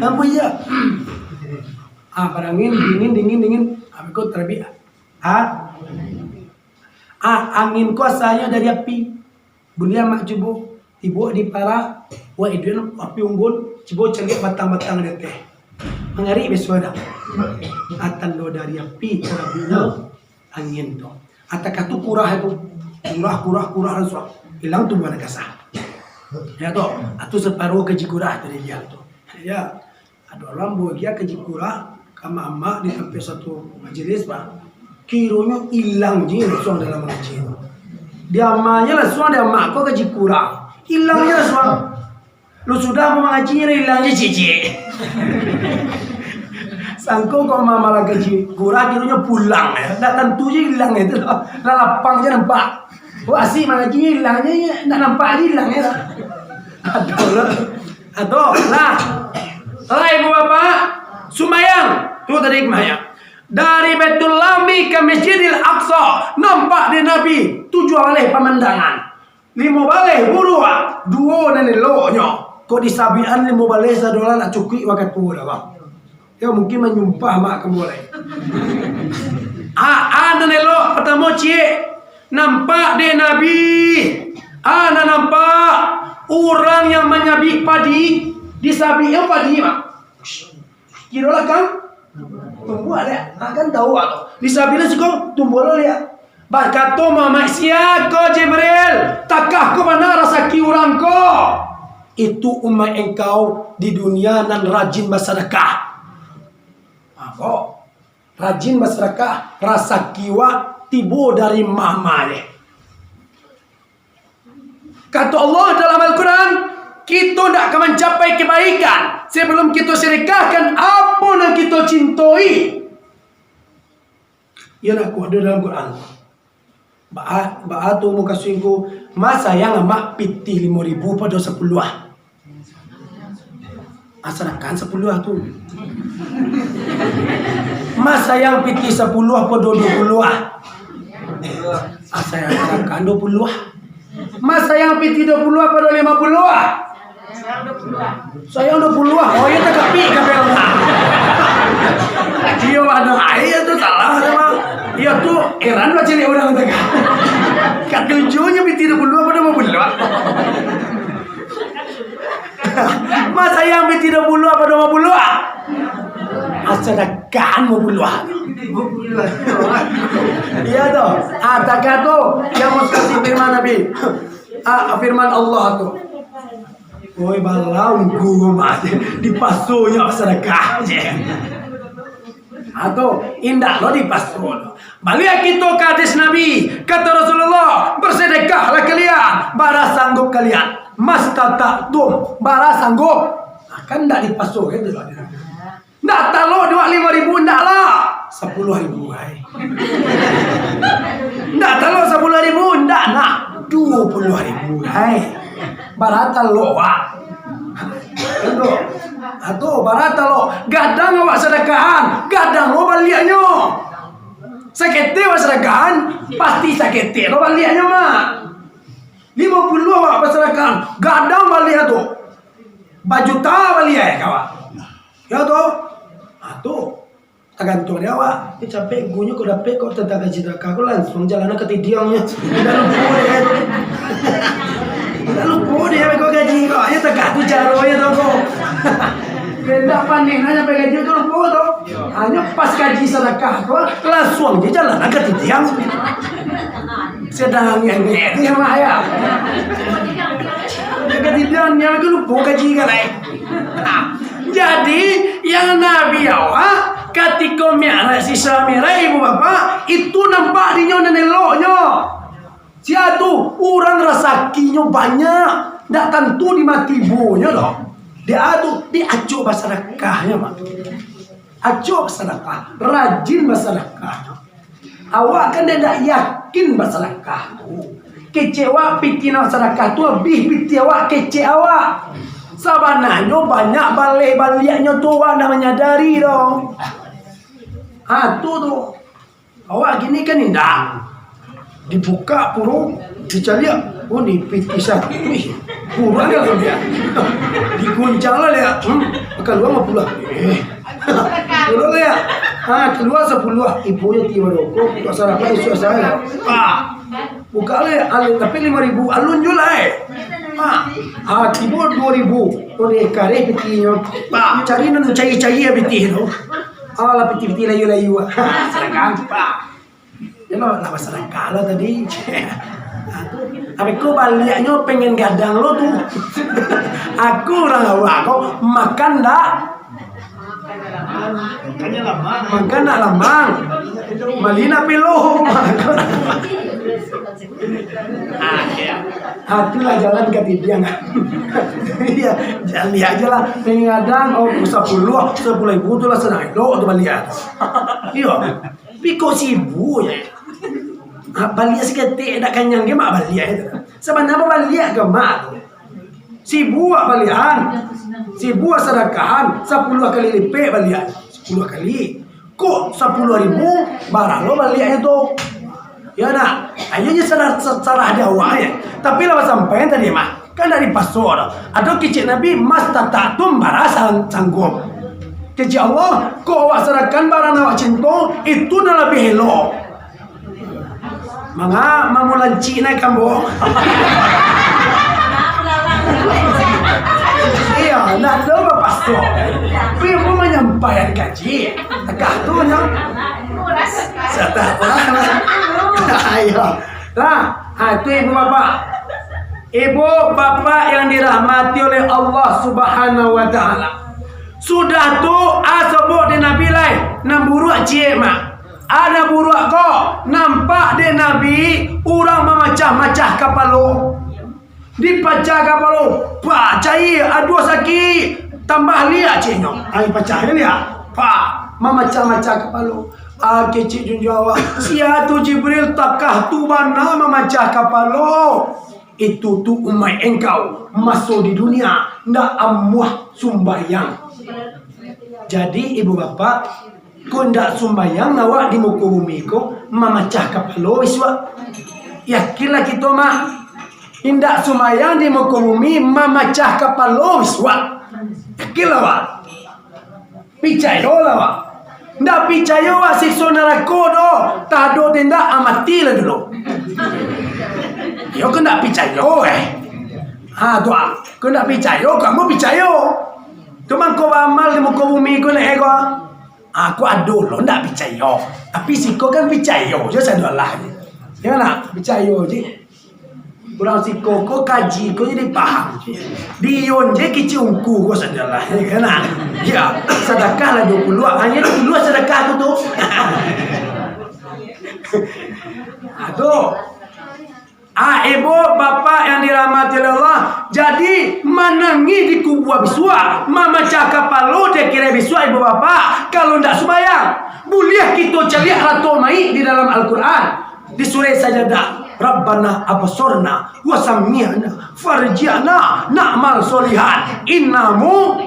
Ambo iya. Ah, barangin, dingin, dingin, dingin. Ambo ko tarabik. Ah. Ah, angin ko asalnyo dari api. Buliah amak cubo, tibo di parak, wak iduan api unggun, cubo caliak batang-batang di ateh. Mangarik biaso dah. Ah, tando dari api, tarabiknyo angin tu. Atakah tu kurah tu. Kurah, kurah, kurah, lansuang ilang tumbuah nan kasah. Ya tu, atu saparo kaji kurah tadi dia tu. Ya. Ado urang bagian kaji kurah, ka amak-amak di tampek satu majelis, bah. Kironyo ilang je lansuang dalam mangaji tu. Di amaknyo lansuang, di amak ko kaji kurah. Ilang je lansuang. Lu sudah mangaji, ilang je ciek-ciek. Sangko ko malah kaji kurah, kironyo pulang, ya. Ndak tantu je ilang itu. Lah lapang je nampak. Wah, asik mangaji, ilang je, ndak nampak je ilang, ya. Aduh, lah. Aduh, lah. Lah, ibu bapak, sumbayang. Tu tadi sumbayang. Dari Baitul Lahmi ka Masjidil Aqsa, nampak di Nabi tujuah baleh pamandangan. Limo baleh buruak, duo nan eloknyo. Kok disabikan limo baleh sadolah nak cukuik wakatu dah, bang. Ya, mungkin manyumpah mak kamu lai. Ah, ah, nan elok, partamo ciek. Nampak dek Nabi. Ah, nan nampak urang yang manyabik padi, disabiknyo padi, mak. Kiro lah kan? Tumbuah liak. Ha, kan tahu lah tu. Di sabilah siko tumbuah lo liak. Bakato Muhammad, "Sia ko Jibril? Takah ko bana rasaki urang ko?" "Itu umaik engkau di dunia nan rajin basadakah." Ha, ko. Rajin basadakah, rasaki wak tibo dari mama deh. Kato Allah dalam Al-Quran, kito ndak ka mancapai kebaikan sabalum kito sedekahkan apo nan kito cintoi. Iyo nak kuado dalam Quran. Baa, baa tu mukasuik ko, ma sayang amak pitih limo ribu pado sapuluah. Ah, sadakah sapuluah tu. Ma sayang pitih sapuluah pado duo puluah. Ah, sayang sadakah duo puluah. Ma sayang pitih duo puluah pado limo puluah. Sayang duo puluah. Oh, iyo takapik ka bel. Iyo, ado aia tu salah sama. Iyo tu, heran lah ciliak urang tu kan. Katujuhnyo pitih duo puluah pado limo puluah. Ma sayang pitih duo puluah pado limo puluah. Ah, sadakah limo puluah. Iyo tu. Ah, takah tu, yang mukasuik firman Nabi. Ah, firman Allah tu. Oi, balaungku mah, dipasonyo sadakah je. Atau indak lo dipaso lo. Baliak kito ka hadis Nabi, kata Rasulullah, "Bersedekahlah kalian, bara sanggup kalian. Mastata'tum, bara sanggup." Nah, kan ndak dipaso, kan, tu lah. Ndak talok duo limo ribu, ndak lah. Sapuluah ribu, hai. Ndak talok sapuluah ribu, ndak nak. Duo puluah ribu, hai. Bara talok, wak. Ado. Ado, bara talok. Gadang awak sadakahan, gadang lo baliaknyo. Saketek awak sadakahan, pasti saketek lo baliaknyo, mak. Limo puluah awak basadakahan, gadang baliak tu. Bajuta baliak, kawan. Yo tu. Ah, tu. Tagantuang di awak. Ni capek gunyo kok dapek kok tentang gaji sadakah ko, lansuang jalan ka tidiangnyo. Indak lupo deh. Indak lupo deh kok gaji kok. Ayo tagak tu caro ayo tu kok. Indak panek nah sampai gaji tu lupo tu. Hanyo pas gaji sadakah tu, lansuang je jalan ka tidiang. Sadang angin-angin ni mak ayo. Ka tidiang nyo ko lupo gaji ka lai. Nah, jadi, yang Nabi awak, katiko Mi'raj, Isra Mi'raj, ibu bapak, itu nampak dinyo nan eloknyo. Sia tu, urang rasakinyo banyak, ndak tantu di ma tibonyo doh. Dia tu, di acok basadakahnyo, Mak. Acok basadakah, rajin basadakah. Awak kan dak yakin basadakah tu. Kecek awak pitih nak sadakah tu, abih pitih awak, kecek awak. Sabananyo banyak baleh baliaknyo tu, awak ndak manyadari doh. Ha, tu tu. Awak gini kan indak. Dibukak puru, dicaliak, oh, ni pitih satu, ih, puru ado lah dia. Diguncang lah dia, hmm, kalua mah puluah. Eh. Puluah lah ya. Ha, kalua sapuluah, ibunyo tibo rokok, buka sarapan isuak sajo. Ah. Buka lah ya, alun, tapi limo ribu, alun juo lah, eh. Ha. Ah, tibo duo ribu. Oh, ni kareh pitihnyo. Pak, cari nan cair-cair pitih tu. Ah, lah pitih-pitih layu-layu. Ha, silakan, Pak. Yo lah, lah basadakah lo tadi. Tapi ko baliaknyo pengen gadang lo tu. Aku urang awak ko makan dak? Makan dak lamang. Bali nak pilo. Ah, iyo. Ah, itulah jalan ka tidiang. Iyo, jaleh ajo lah. Pengen gadang, oh, sapuluah, sapuluah ribu tu lah sanang elok tu baliak. Iyo. Tapi kok sibuk je. Ha, baliak saketek, dak kanyang ge mak baliak itu. Sabananyo baliak ka mak tu. Sibuk baliakan. Sibuk sadakahan, sapuluah kali lipek baliak. Sapuluah kali. Kok sapuluah ribu, bara lo baliaknyo tu. Yo ndak? Ayo je sarah, sarah di awak je. Tapi lah basampai tadi mah. Kan dak dipaso doh. Ado kecek Nabi, "Mastata'tum", bara sang-, sanggup. Kecek Allah, kok awak sadakahan bara nan awak cinto, itu nan labiah elok. Manga mamulancik naiak kambo. Iyo, ndak ado bapaso. Tapi ambo manyampaian kaji. Takah tu nyo. Satah lah. Ayo. Nah, ha, itu ibu bapak. Ibu bapak yang dirahmati oleh Allah Subhanahu wa Ta'ala. Sudah tu, a, sobok dek Nabi lai, nan buruak ciek mah. A, nan buruak ko, nampak dek Nabi, urang mamacah-macah kapalo. Dipacah kapalo, pah, cair, aduah sakik, tambah liak cieknyo. Ai pacah liak, pah, mamacah-macah kapalo. A, kecek junjuang awak, sia tu Jibril takah tu bana mamacah kapalo. Itu tu umaik engkau maso di dunia ndak amuah sumbayang. Jadi ibu bapak, ko ndak sumbayang awak di muko bumi ko mamacah kapalo bisuak. Yakinlah kito mah, indak sumbayang di muko bumi mamacah kapalo bisuak. Yakinlah awak. Picayolah, wak. Ndak picayo, wak, sikso narako do. Tado tu indak, ah, matilah dulu. Yo, ko ndak picayo, eh. Ha, tu, ah. Ko ndak picayo, ko ambo picayo. Tu mangko baamal di muko bumi ko, nak, eh, ko. Ah, ko ado lo ndak picayo. Tapi siko kan picayo je, sadolah. Yo, nak, picayo je. Urang siko ko kaji ko jadi paham. Dion je kicik ungku ko sajalah, ya kan? Ya, sadakah lah duo puluah, hanyo duo puluah sadakah tu tu. Aduh. Ah, ibu, bapak yang dirahmati oleh Allah, jadi manangih di kubua bisuak, mamacah kapalo di akhirat bisuak, ibu bapak, kalau ndak sumbayang. Buliah kito caliak rato maik di dalam Al-Quran. Di surah Sajadah, "Rabbana absorna wa sami'na farji'na na'mal solihan inna mu-,"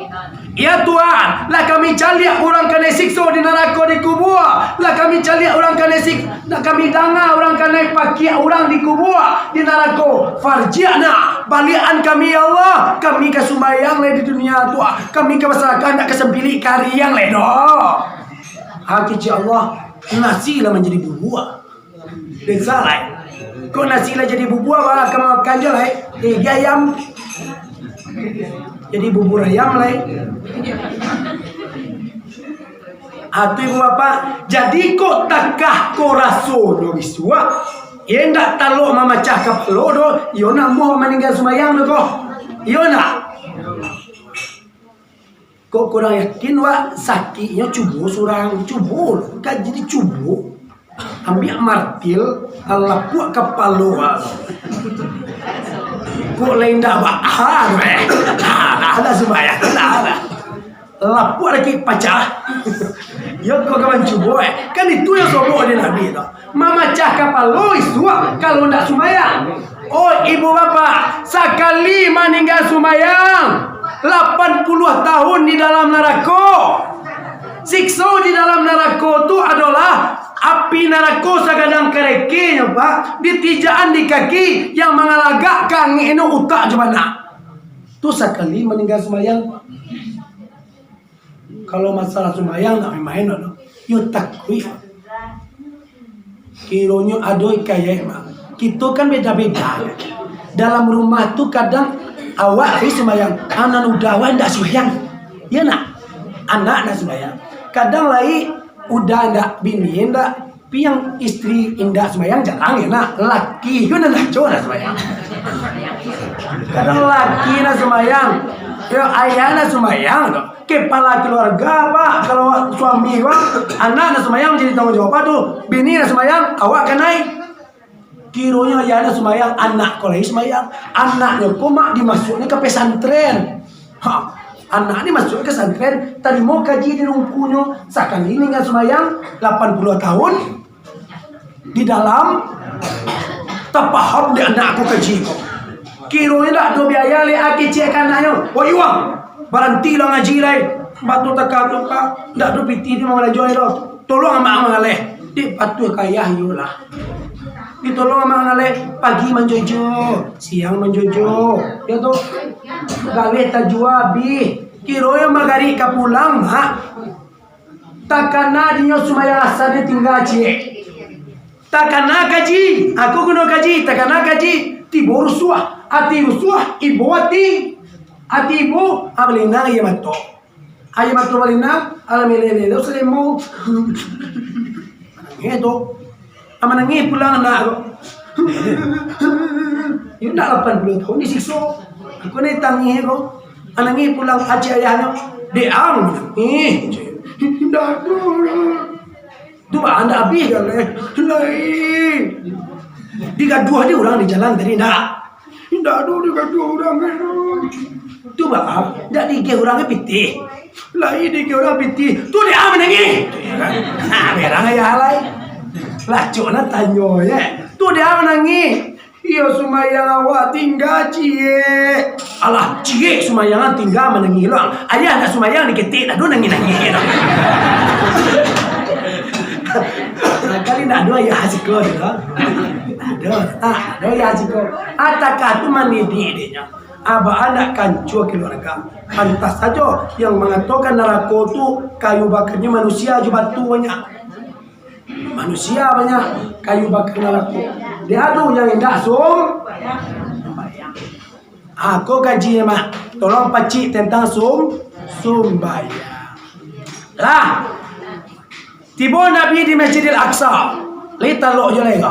Ya Tuhan, lah kami caliak urang kanai sikso di narako di kubua. Lah kami caliak urang kanai sik-, lah kami danga urang kanai pakiak urang di kubua di narako. Farji'na, baliakan kami, ya Allah. Kami ka sumbayang lai di dunia tu, ah. Kami ka basadakah, ndak ka sampilik kariang lai doh. Hati Allah, nasi lah manjadi bubua. Desa lai. Kok nasi lah jadi bubua, wala ka makan jo lai. Eh, di ayam. Jadi bubur ayam lai. Atu ibu bapak, jadi kok takah ko rasonyo bisuak. Iyo ndak talok mamacah kapalo doh, iyo nak muah maningga sumbayang doh ko. Iyo ndak? Kok kurang yakin, wak? Sakiknyo cubo surang, cubo lo, kan jadi cubo. Ambiak martil, lapuak kapalo, wak. Kok lain dah, wak? Ah, tu, eh. Ah, dah, dah sumbayang, dah, dah. Lapuak lagi pacah. Yo, kok kawan cubo, eh. Kan itu yang sobok di Nabi tu. Mamacah kapalo isuak kalau ndak sumbayang. Oh, ibu bapak, sakali maningga sumbayang, lapan puluah tahun di dalam narako. Sikso di dalam narako tu adolah api Narako sagadang karekenyo, Pak, ditijakan di kaki, yang mangalagak ka angek ino utak jo banak. Tu sakali maningga sumbayang, Pak. Kalau masalah sumbayang, ndak main-main doh. Yo takuik. Kironyo ado hikayat, Mak. Kito kan beda-beda. Dalam rumah tu kadang awak lai sumbayang, anak udah awak ndak sumbayang. Iyo nak? Anak ndak sumbayang. Kadang lai udah ndak, bini ndak, pi yang istri indak sumbayang jarang yo nak. Laki ko nan aco nak sumbayang. Kadang laki nak sumbayang, yo ayah nak sumbayang tu. Kepala keluarga, Pak, kalau suami, Pak, anak nak sumbayang jadi tanggung jawab, Pak, tu. Bini nak sumbayang, awak kanai. Kironyo ayah nak sumbayang, anak ko lai sumbayang. Anaknyo ko, Mak, dimasuaknyo ka pesantren. Ha, anak ni masuak ka pesantren, tarimo kaji di rungkunyo. Sakali ningga sumbayang, lapan puluah tahun, di dalam, tapaham dek anak ko kaji ko. Kironyo ndak ado biaya lai, a kecek ka anaknyo, "Woi, Wang, barantilah ngaji lai. Batu taka tu, Pak, ndak ado pitih di mamalanjuang tu. Tolong amak mangaleh." Dek patuah ka ayah iyolah. Ditolong amak mangaleh, pagi manjojo, siang manjojo. Yo tu. Galeh tajua abih. Kironyo magarik ka pulang, Mak. Takana dinyo sumbayang asar ni tingga ciek. Takana kaji, aku guno kaji, takana kaji, tibo rusuah, ati rusuah, ibo ati. Ati ibo, a balinang aia mato. Aia mato balinang, alah meleleh lo salemo. Manangih tu. A manangih pulang anak tu. Yo ndak lapan puluah tahun disikso. Aku ni tangih ko. A nangih pulang acik ayahnyo. Dek ang manangih. Indak ado. Tu baa ndak abih kan, eh. Lai. Digaduah dek urang di jalan tadi, ndak? Indak ado digaduah urang, eh. Tu baa, ndak diigeh urang pitih. Lai diigeh urang pitih. Tu dek ang manangih. Ha, berang ayah lai. Lacok nan tanyo, ye. Tu dek ang manangih. Iyo sumbayang awak tingga ciek. Alah, ciek sumbayang tingga manangih lo. Ayah ndak sumbayang diketek dah, tu nangih-nangih dah. Kali ndak ado ayah siko tu, dah. Ado, ah, ado ayah siko. Atakah tu mandidik dek nyo. Abah anak kancua keluarga. Pantas sajo yang mangatokan narako tu kayu bakarnyo manusia jo batu banyak. Manusia banyak, kayu bakar narako. Dek ado yang indak sum-, sumbayang. Ah, ko kaji, Mak. Tolong pacik tentang sum-, sumbayang. Lah. Tibo Nabi di Masjidil Aqsa. Lai talok jo lai ko.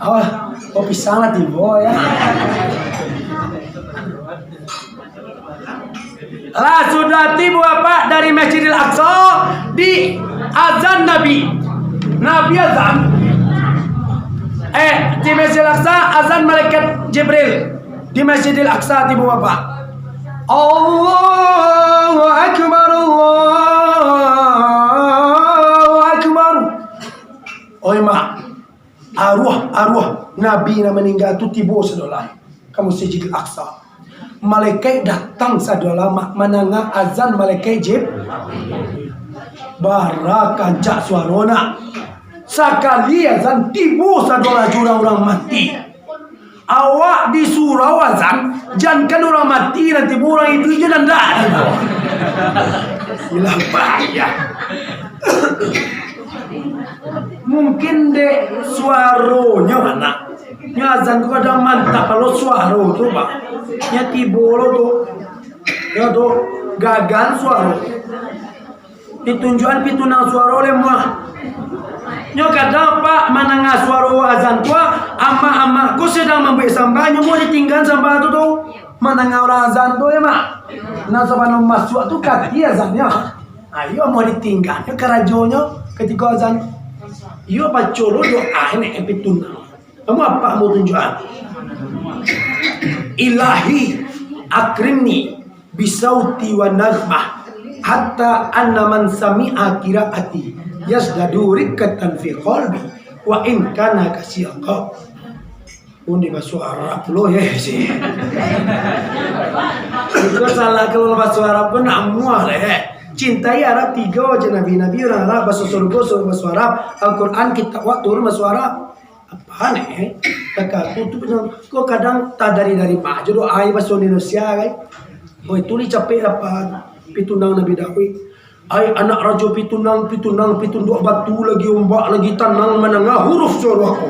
Oh, kok pisang lah tibo, ya. Lah sudah tibo Bapak dari Masjidil Aqsa, di azan Nabi. Nabi azan. Eh, di Masjidil Aqsa, azan malaikat Jibril. Di Masjidil Aqsa tibo Bapak. Allahu Akbar, Allahu Akbar. Oi, Mak. Aruah, aruah Nabi nan maningga tu tibo sadolah ka Masjidil Aqsa. Malaikat datang sadolah ma-, mandanga azan malaikat Jib-, bara kancak suaro nak. Sakali azan tibo sadolah jo urang-urang mati. Awak di surau azan, jankan urang mati nan tibo, urang iduik jo nan ndak tibo. Ilah bahaya. Mungkin dek suaronyo, anak. Nyo azan tu kadang mantap lo suaro tu, Pak. Nyo tibo lo tu. Yo tu, gagan suaro. Ditunjuakan pitunang suaro leh muah. Nyo kadang, Pak, mandanga suaro azan tu, amak-amak ko sadang mambuek samba, nyo mau ditinggaan samba tu, tu. Mandanga urang azan tu, ya, Mak. Nah, sabana masuak tu kati azannyo. Ayo, mau ditinggaan karajonyo katiko azan. Iyo, baco lo doa nek pitunang. Kamu apa mau tunjuakan? Ilahi, akrimni bisauti wa nagmah, hatta anna man sami'a qiraati yazdadu riqqatan fi qalbi, wa in kana kasirqa. Pun di bahasa Arab lo, ya, sih. Itu salah kalau bahasa Arab pun nak muah lah, ya. Cintai Arab tigo je Nabi. Nabi urang Arab, baso sarugo, sarugo baso Arab. Al-Quran, kitab wak turun baso Arab. Apo ni? Takah tu, tu, ko kadang tah dari, dari ma jo doa baso Indonesia, kan? Oi, tu dicapek apo? Pitunang Nabi Daud. Ai anak rajo pitunang, pitunang, pitunduak batu, lagi ombak, lagi tanang, mandanga huruf suaro aku.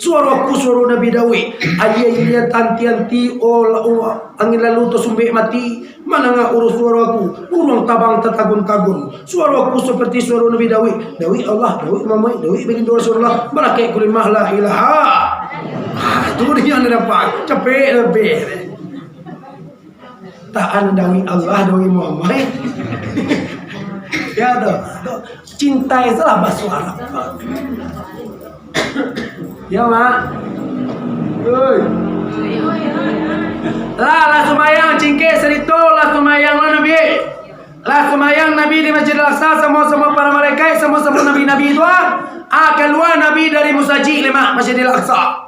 Suaro aku, suaro Nabi Daud. Aia-aia, anti-anti, oh, la-, oh, angin lalu tasumbek mati, mandanga huruf suaro aku. Buruang tabang tatagun-tagun. Suaro aku saparti suaro Nabi Daud. Daud Allah, Daud Muhammad, Daud bagindo Rasulullah. Barakaik kalimah la ilaha. Ah, tu dia nan dapat. Capek lebih. Tahan dari Allah, dari Muhammad. Ya, tu. Tu. Cintai salah baso Arab. Ya, Mak. Oi. Lah, lah sumbayang, cingkek sarito, lah sumbayang lah Nabi. Lah sumbayang Nabi di Masjidil Aqsa, samo-samo para malaikat, samo-samo nabi-nabi tu, ah. Ah, kalua Nabi dari musajik, lemak Masjidil Aqsa.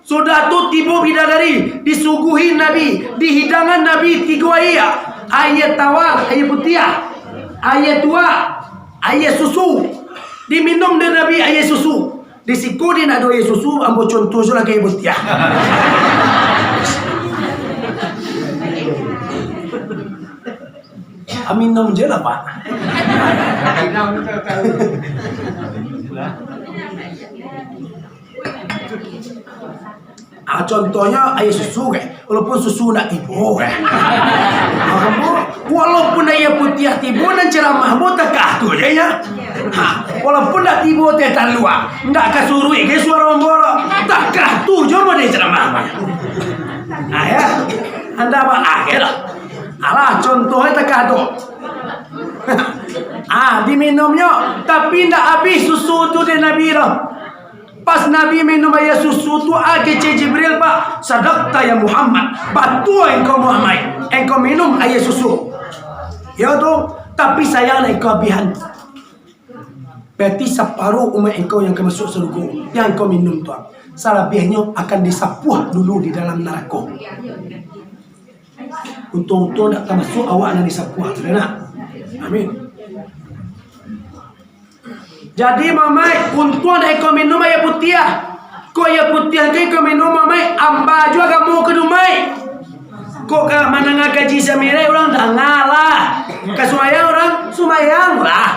Sudah tu tibo bidadari, disuguhi Nabi, dihidangan Nabi tigo aia, aia tawar, aia putiah, aia tuak, aia susu. Diminum dek Nabi aia susu. Di siko di nak ado aia susu, ambo contoh se lah ka aia putiah. Minum je lah, Pak. Ah, contohnyo aia susu, kan. Walaupun susu ndak tibo, kan. Ah, ambo, walaupun aia putiah tibo, nan ceramah ambo takah tu je, ya. Ha, walaupun ndak tibo teh talua, ndak ka suruik ge suaro ambo lo. Takah tu je ambo dek ceramah. Ah, ya. Anda ba-, ah, ya lah. Alah, contohnyo takah tu. Ah, diminumnyo, tapi ndak abih susu tu dek Nabi tu. Pas Nabi minum aia susu tu, ah, kecek Jibril, Pak, "Sadaqta ya Muhammad, batua engkau Muhammad, engkau minum aia susu." Yo tu, tapi sayang lah engkau abihan. Berarti saparuh umaik engkau yang ka masuak sarugo, yang engkau minum tu. Salabiahnyo akan disapuah dulu di dalam narako. Untuang-untuang dak tamasuak awak nan disapuah tu, dah nak? Amin. Jadi, mamaik, untuang dak iko minum aia putiah. Ko aia putiah ko iko minum, mamaik, amba juo agamo ka dumai. Ko ka mandanga kaji samirai, urang dangalah. Ka sumbayang, urang sumbayanglah.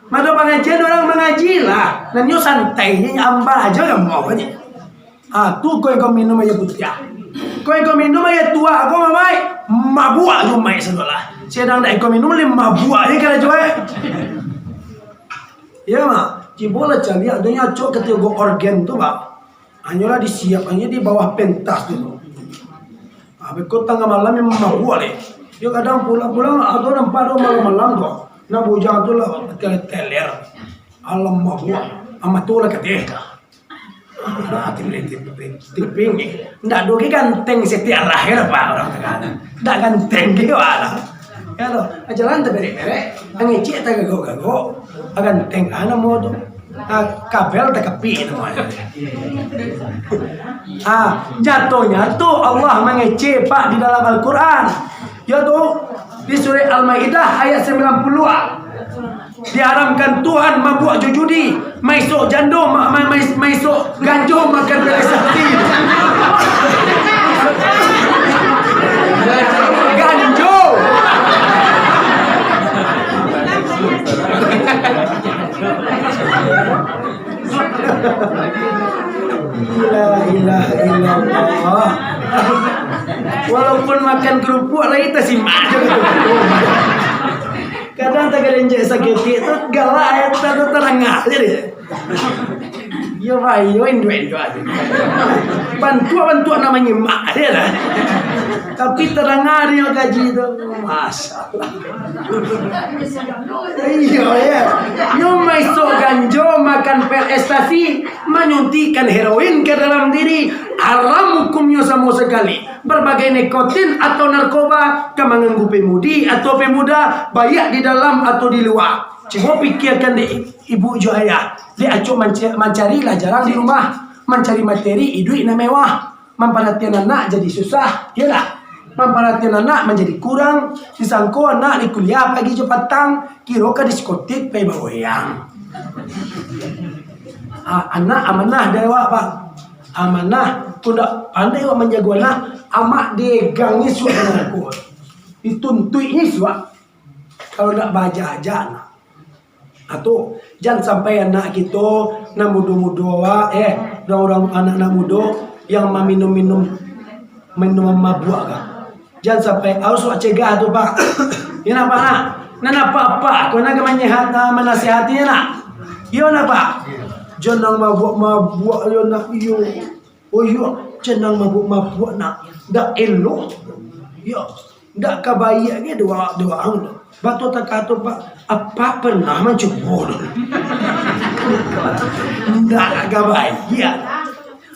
Mado pangajian, urang mangajilah. Nan nyo santai je, amba juo agamo ko je. Ah, tu ko iko minum aia putiah. Ko iko minum aia tuak ko, mamaik, mabuak juo maik sadolah. Sadang dak iko minum, lai mabuak je karajo e. Iyo, Mak. Cubolah caliak, ado nyo acok katigo organ tu, Mak. Hanyolah disiap, hanyo di bawah pentas tu. Ah, beko tangah malam yang mabuak lai. Yo, kadang pulang-pulang, ado nampak do malam-malam tu. Nah, bujang tu lah, teler-teler. Alam mabuak. Amah tu lah kateh. Ah, tim, tim, tim, tim, tim, eh. Ndak do ge ganteng setiap lah, ya, Pak, urang tengah. Ndak ganteng ge, wah, lah. Ya, lo. Jalan taberek-berek, angecek tagagok-gagok. Ah, ganteng lah namo tu. Ah, kabel takapik namo. Ah, nyato-nyato Allah mangecek, Pak, di dalam Al-Quran. Ya tu, di surah Al-Maidah ayat sembilan puluh, ah. Diharamkan Tuhan mabuak jo judi, maisok jando, ma-, ma-, mais-, maisok ganjo makan pil S T. Ganjo. La ilaha illallah. Walaupun makan kerupuk lai tasimak je gitu. Kadang tagarinjek saketek tu galak, eh, tu tadanga je deh. Yo bae, yo induak-induak aje. Bantuak-bantuak nan manyimak aje lah. Tapi tadanga dek nyo kaji tu. Masya Allah. Iyo, ya. Nyo maisok ganjo, makan pil ekstasi, manyuntikkan heroin ke dalam diri. Haram hukumnyo samo sakali. Barbagai nikotin atau narkoba ka manganggu pemudi atau pemuda, baiak di dalam atau di lua. Cubo pikiakan dek ibu jo ayah. Dek acok manca-, mancari lah jarang di rumah. Mancari materi iduik nan mewah. Mamparatian anak jadi susah. Iyolah. Paratian anak manjadi kurang, disangko anak di kuliah pagi jo patang, kiro ka diskotik pai bagoyang. Ah, anak amanah dari awak, Pak. Amanah, kok ndak pandai awak manjago anak, amak degangi suak anak ko. Dituntuiknyo suak. Kalau ndak baaja-aja anak. Nah, tu, jan sampai anak kito nan mudo-mudo awak, eh, urang-urang anak-anak mudo yang maminum-minum, minuman mabuak ka. Jan sampai, harus awak cegah tu, Pak. Iyo nak, Pak, nak? Nan apak-apak ko nan ka manyehat, ah, manasihati, yo nak? Iyo nak, Pak? Jan nan mabuak-mabuak, yo nak, iyo. Oh iyo, jan nan mabuak-mabuak nak, ndak elok. Iyo, ndak ka baiak ge doa, doa ang tu. Batua takah tu, Pak, apak pernah mancubo tu? Ndak ka baiak.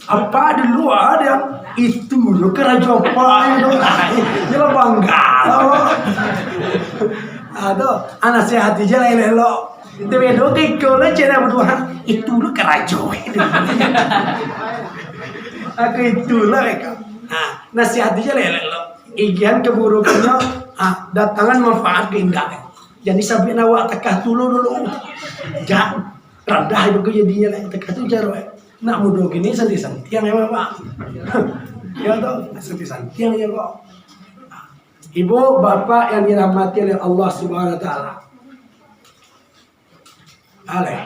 Apak dulu ado, itu lo karajo apak tu. Yo lah bangga lah, Pak. Ado, ah, nasihati je lah elok-elok. Tapi ado kiko lah cak nak baduo, ha? Itu lo karajo. Aku itulah mereka. Ha, nasihati je lah elok-elok. Agiahan keburukannyo, ha, datangan manfaat ka indak. Jadi, sabuik awak takah tu lo dulu. Jan, randah ibu ko jadinyo lah, takah tu caro, eh. Nak mudo kini santiang-santiang yo, Pak. Yo tu, santiang-santiang yo, Pak. Ibu, bapak yang dirahmati oleh Allah Subhanahu wa Taala. Aleh.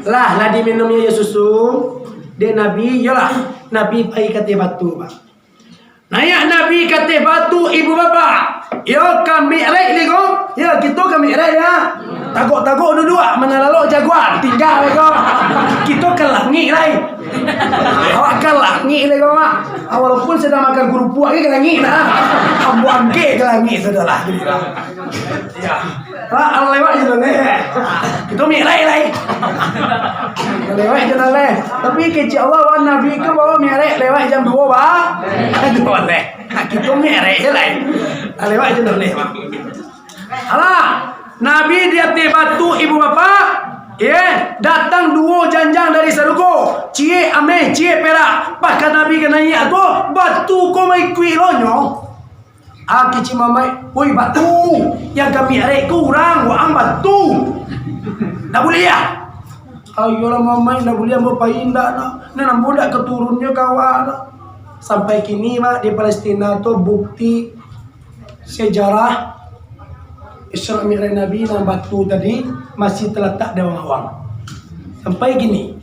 Lah, lah diminumnyo yo susu dek Nabi, iyolah, Nabi pai ka ateh batu, Pak. Naiak Nabi ka ateh batu, ibu bapak. Yo ka mi'raj lai ko. Yo, kito ka mi'raj, yo. Tagok-tagok duduak, mano lalok jaguar, tingga lai ko. Kito ka langik lai. Awak ka langik lai ko, Mak. Ah, walaupun sadang makan kurupuak, ka langik lah. Ambo angkek ka langik sudah lah. Yo. Ha, alah lewat je dah leh. Kito mi'raj lai. Lewat je dah leh. Tapi kecek Allah, wan Nabi ko bawa mi'raj lewat jam duo, Pak. Duo leh. Ha, kito mi'raj je lai. Ha, lewat je dah leh, Pak. Alah, Nabi di ateh batu, ibu bapak. Ye, datang duo janjang dari sarugo. Ciek ameh, ciek perak. Pas ka Nabi ka naiak tu, batu ko maikuik lo nyo. Ah, kecek mamaik, "Woi, batu, yang ka mi'raj ko urang, waang batu. Ndak buliah." Ah, iyolah mamaik, ndak buliah, ambo pai ndak nak. Nan ambo ndak ka turunnyo ka awak nak. Sampai kini, Mak, di Palestina tu bukti sejarah Isra Mi'raj Nabi nan batu tadi masih talatak di awang-awang. Sampai kini.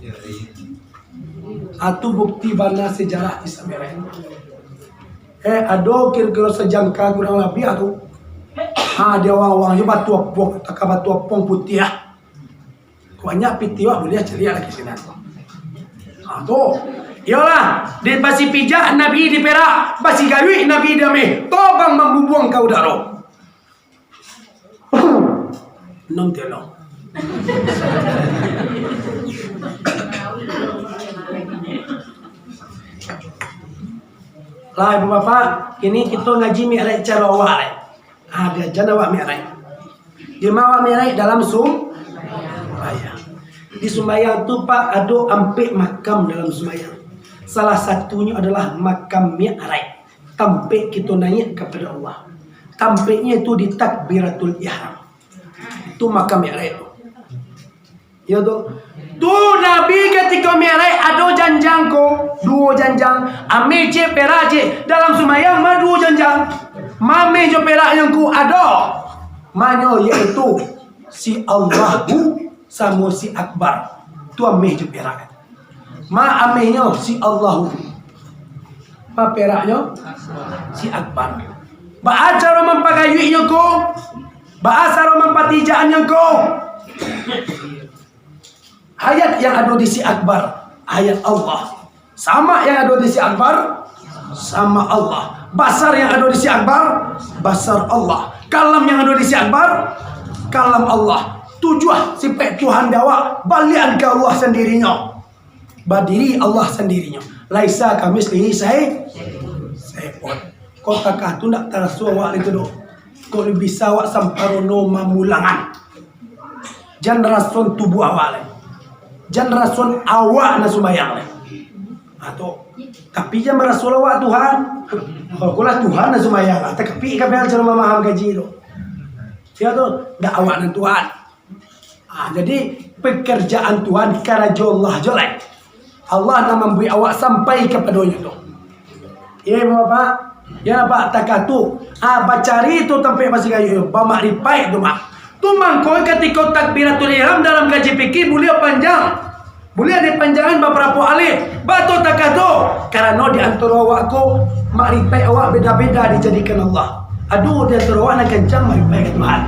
Ah, tu bukti bana sejarah Isra Mi'raj. Eh, ado kiro-kiro sajangka kurang labiah tu. Ha, di awang-awang je batu apung, takah batu apung putiah, ah. Banyak pitih awak buliah caliak lagi sinan tu. Ha, tu. Iyolah, di basi pijak Nabi di perak, basi gayuik Nabi di ameh, tobang mambubuang ka udaro. Enam tiga. Lah, ibu bapak, kini kito ngaji mi'raj caro awak lai. Ha, diaja awak mi'raj. Di ma awak mi'raj? Dalam sum-, sumbayang. Di sumbayang tu, Pak, ado ampek makam dalam sumbayang. Salah satunyo adalah makam mi'raj. Tampek kito naiak kapado Allah. Tampeknyo itu di takbiratul ihram. Tu makam mi'raj tu. Yo tu. Tu Nabi katiko mi'raj ado janjang ko, duo janjang. Ameh ciek, perak ciek. Dalam sumbayang ma duo janjang. Ma ameh jo peraknyo ko ado. Manyo yaitu si Allahu samo si Akbar. Tu ameh jo perak. Ma amehnyo si Allahu. Ma peraknyo si Akbar. Baa caro mampagayuiknyo ko? Baa caro mampatijakannyo ko? Hayat yang ado di si Akbar, hayat Allah. Samak yang ado di si Akbar, samak Allah. Basar yang ado di si Akbar, basar Allah. Kalam yang ado di si Akbar, kalam Allah. Tujuah sipaik Tuhan di awak, baliakan ka Allah sandirinyo. Badiri Allah sandirinyo. Laisa kamitslihi syai-, syai'un. Kok takah tu ndak taraso awak lai tu doh. Kok bisa awak samparono mamulangan. Jan rasoan tubuah awak lai. Jan rasoan awak nan sumbayang lai. Ha, tu. Tapi jan baraso awak Tuhan. Kalau lah Tuhan lah sumbayang lah, takapik ka biar cara mamaham kaji tu. Sia tu, ndak awak nan Tuhan. Ah, jadi pekerjaan Tuhan, karajo Allah jo lai. Allah nan mambuek awak sampai kapadonyo tu. Iyo, Bapak. Yo, Bapak, takah tu. Ah, bacari tu tampek basigayu, bamakripaik tu, Mak. Tu mangko katiko takbiratul ihram dalam kaji fikih buliah panjang. Buliah dipanjangan babarapo alih. Batua takah tu. Karano di antaro awak ko, makripaik awak beda-beda dijadikan Allah. Ado di antaro awak nan kancang makripaik ka Tuhan.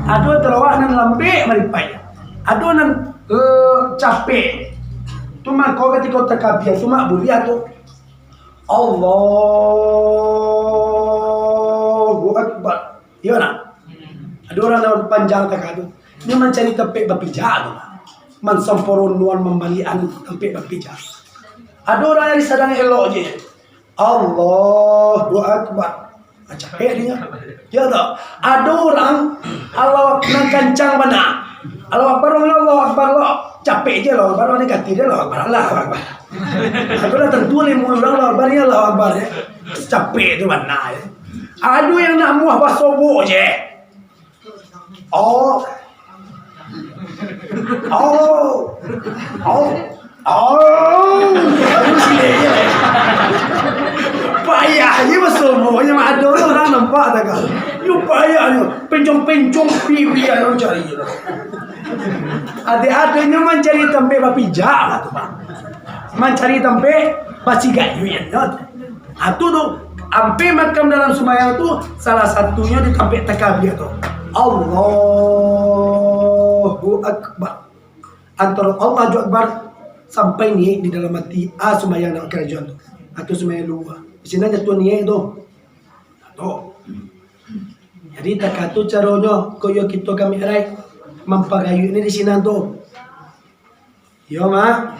Ado di antaro awak nan lambek makripaik. Ado nan, eh, capek. Tu mangko katiko takabia tu, Mak, buliah tu. Allahu Akbar. Iyo nak? Ado urang nan panjang takah tu. Inyo mancari tampek bapijak tu, Mak. Mansamporonoan, mambaliakan tampek bapijak. Ado urang nan sadang elok je. Allahu Akbar. Ah, capek dinyo. Yo tak? Ado urang, Allahu Akbar nan kancang bana. Allahu Akbar, Allahu Akbar lo. Capek je Allahu Akbar, ni kati dia Allahu Akbar, Allahu Akbar. Aku dah tantu limo urang Allahu Akbar, ni Allahu Akbar, yo. Capek tu bana, yo. Ado nan nak muah basobok je. Oh. Oh. Oh. Oh. Payah je basobok, nyo ado urang nampak takah. Yo payah nyo, pencong-pencong pipi ayo cari. Ado-adonyo mancari tampek bapijak lah tu, Pak. Mancari tampek basigayu tu. Ah, tu tu, ampia makam dalam sumbayang tu, salah satunyo di tampek takabia tu. Allahu Akbar. Antaro Allahu Akbar sampai niaik di dalam ati, ah, sumbayang nak karajoan tu. Atau sumbayang luhua. Di sinan jatuah niaik tu. Tu. Jadi, takah tu caronyo, kok yo kito ka mi'raj, mampagayuik ni di sinan tu. Yo, Mak.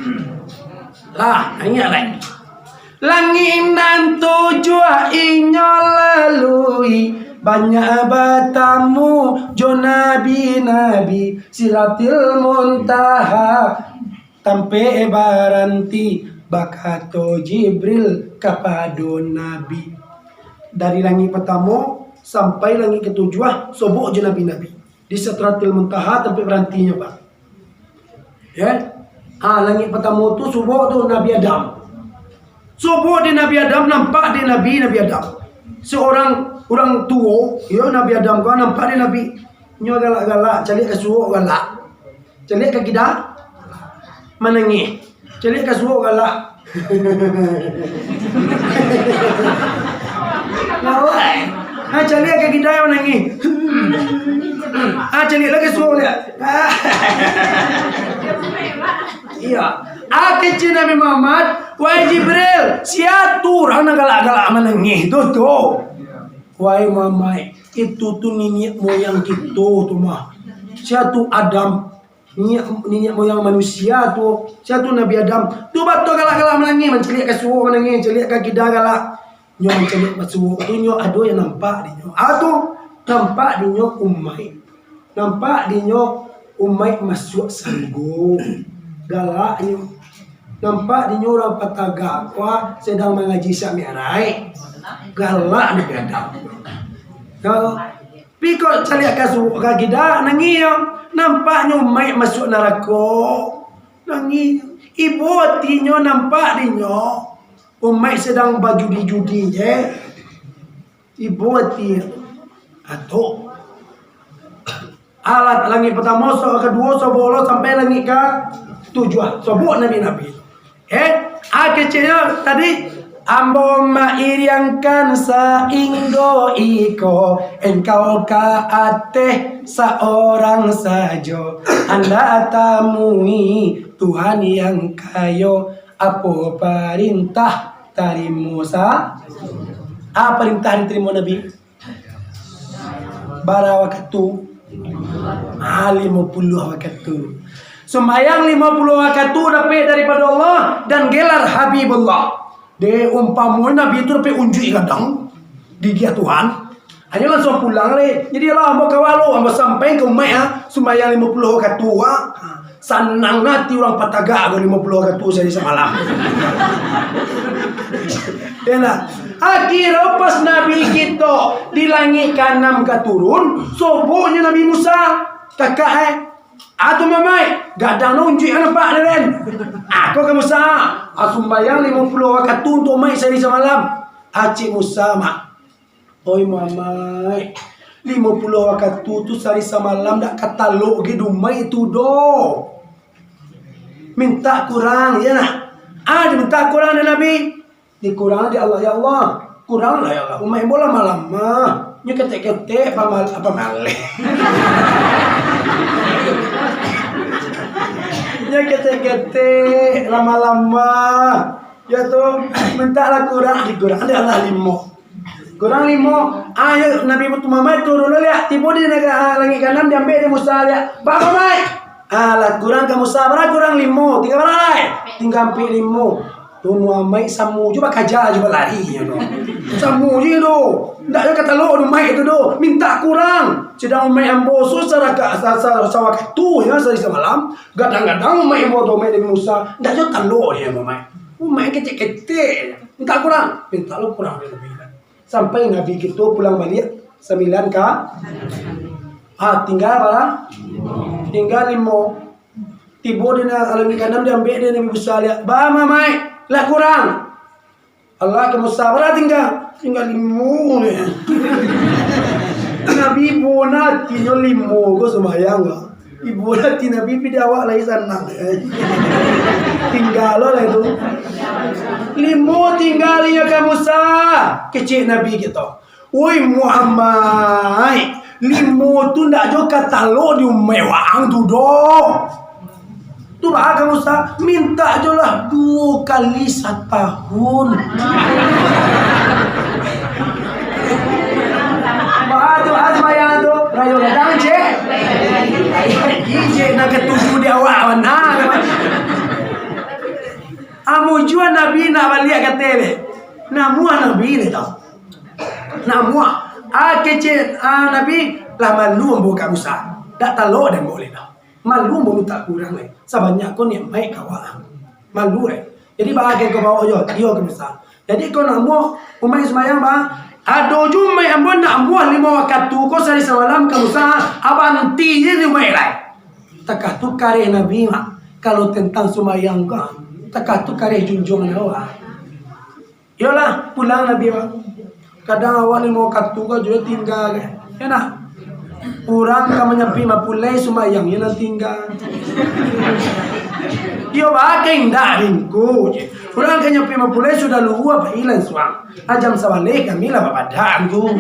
Lah, ingat lai. Langik nan tujuah inyo lalui, banyak batamu jo nabi-nabi, Sidratil Muntaha, tampek baranti, bakato Jibril kapado Nabi. Dari langik patamo sampai langik katujuah, sobok jo nabi-nabi. Di Sidratil Muntaha tampek barantinyo, Pak. Ya. Ha, langik patamo tu sobok tu Nabi Adam. Sobok di Nabi Adam, nampak di Nabi, Nabi Adam. Seorang urang tuo, yo, Nabi Adam ko nampak di Nabi. Nyo galak-galak, caliak ka suok galak. Caliak ka kida, manangih. Caliak ka suok galak. Galak. Ha, caliak ka kida manangih. Ha, caliak lai ka suok liak. Iyo. Ah, kecek Nabi Muhammad, "Wahai Jibril, sia tu urang nan galak-galak manangih tu, tu?" "Wahai Muhammad, itu tu niniak moyang kito tu mah. Sia tu Adam, niniak, niniak moyang manusia tu. Sia tu Nabi Adam. Tu batua galak-galak manangih, mancaliak ka suok manangih, caliak ka kida galak." Nyo mancaliak ka suok tu, nyo ado yang nampak dinyo. Ah, tu nampak dinyo umaik. Nampak dinyo umaik masuak sarugo. Galaknyo. Nampak dinyo urang Pataga, wah, sadang mangaji Isra Mi'raj. Galak Nabi Adam. Yo. Pi kok caliak ka suok ka kida, nangih yo. Nampaknyo umaik masuak narako. Nangih. Ibo atinyo nampak dinyo. Umaik sadang bajudi-judi je. Ibo ati. Atok. Alat langik patamo, so-, kaduo, sobok lo sampai langik katujuah. Sobok nabi-nabi. Eh, ah, keceknyo tadi, "Ambo mairiangkan sainggo iko, engkau ka ateh saorang sajo. Andak tamui Tuhan yang kayo, apo parintah tarimo sa-," ah, parintah ditarimo Nabi. Bara wakatu? Ah, limo puluah wakatu. Sumbayang limo puluah wakatu dapek daripado Allah dan gelar Habibullah. Dek umpamo Nabi tu dapek unjuik gadang di dia Tuhan. Hanyo langsuang pulang lai. Jadi lah, ambo kawalo, ambo sampaian ka umaik, ha, sumbayang limo puluah wakatu, ha. Sanang ati urang patagak ko limo puluah wakatu sahari samalam. Yolah. Akhirnyo pas Nabi kito di langik kaanam ka turun, soboknyo Nabi Musa, kakak, eh. Atu mamaik, gadang no unjuik nampak den. Ako ka Musa, ah, sumbayang limo puluah wakatu untuak umaik sahari samalam. Acik Musa, mak. Oi mamaik, limo puluah wakatu tu sahari samalam dak ka talok ge di umaik tu doh. Mintak kurang, yo nah. Ah, dimintak kurang dek Nabi. Dikurang dek Allah, ya Allah. Kurang lah ya Allah. Umaik ambo lamah-lamah. Nyo ketek-ketek, apa mal-, apa maleh. Nyo ketek-ketek, lamah-lamah. Ya tu, mintaklah kurang, dikurang dek Allah limo. Kurang limo, ayo Nabi Muhammad turun dulu liak. Tibo di nagara, ah, langik kaanam, diambiak dek Musa liak. Baa mamaik? Ah, lah kurang ka Musa, bara kurang limo, tingga bara lai? Tingga ampek limo. Tu umaik samo jo bakaja jo balari nyo tu. Samo jo tu. Ndak jo ka talok umaik tu doh. Mintak kurang. Sadang umaik ambo susah raka-, sa-, sa-, sawakatu, yo, sahari samalam. Gadang-gadang umaik ambo tu, umaik Nabi Musa. Ndak jo talok dek ambo umaik. Umaik ketek-ketek. Mintak kurang. Mintak lo kurang dek Nabi. Sampai Nabi kito pulang baliak sambilan ka-, ah, tingga bara? Tingga limo. Tibo di na-, langik kaanam diambiak dek Nabi Musa liak. Baa mamaik, lah kurang. Allah ka Musa, bara tingga? Tingga limo ni. Nabi ibo na atinyo limo ko sumbayang ko. Ibo na ati Nabi, pi di awak lai sanang. Tingga lo lah tu. Limo tingga inyo ka Musa. Kecek Nabi kito. Woi Muhammad, limo tu ndak jo ka talok di umaik waang tu doh. Tu baa ka Musa, mintak jo lah duo kali satahun. Baa tu, ah, sumbayang tu, rayo gadang, cek. Ijek nan katuju di awak, bana. Amu jua Nabi nak baliak ka ateh deh. Namuah Nabi deh tau. Namuah. Ah, kecek, ah, Nabi, lah malu ambo ka Musa. Dak talok deh ambo leh tau. Malu ambo mintak kurang leh. Sabanyak ko nikmaik ka awak. Malu leh. Jadi, baa ko baok jo, iyo ka Musa. Jadi, ko namuah, umaik sumbayang, baa. Ado jo umaik ambo namuah limo wakatu ko sahari samalam ka Musa. Abanti je di umaik lai. Takah tu kareh Nabi, mak. Kalau tentang sumbayang ko, takah tu kareh junjuangan awak. Iyolah, pulang Nabi, mak. Kadang awak limo wakatu ko juo tingga, kan? Yo nah. Urang ka manyapik mapulai sumbayang, iyo nan tingga. Iyo, baa ka indak ringku je. Urang ka nyapik mapulai sudah luhua pai lansuang. Ah, jam sabaleh kami lah bapadah tu.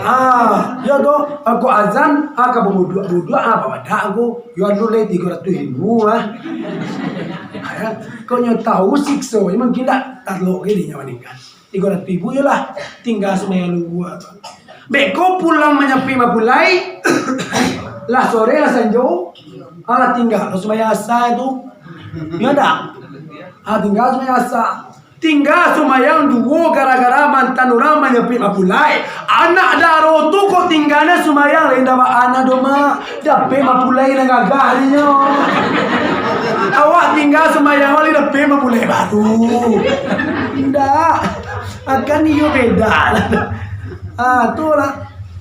Ah, yo tu, ah, kok azan, ah, ka babuduak-buduak, ah, bapadah tu. Yo anu lai tigo ratuih ribu, ah. Ah, yo. Kok nyo tau sikso, mungkin dak talok ge dinyo maningga. Tigo ratuih ribu yo lah, tingga sumbayang luhua tu. Beko pulang manyapik mapulai, lah sore lah sanjo, alah tingga lo sumbayang asa tu. Yo dak? Ah, tingga sumbayang asa. Tingga sumbayang duo gara-gara mantan urang manyapik mapulai. Anak daro tu kok tingganyo sumbayang lai ndak baanak doh, mak. Dapek mapulai nan gagah dinyo. Awak tingga sumbayang lai dapek mapulai baru. Ndak. Akan iyo beda. Ah, tu lah.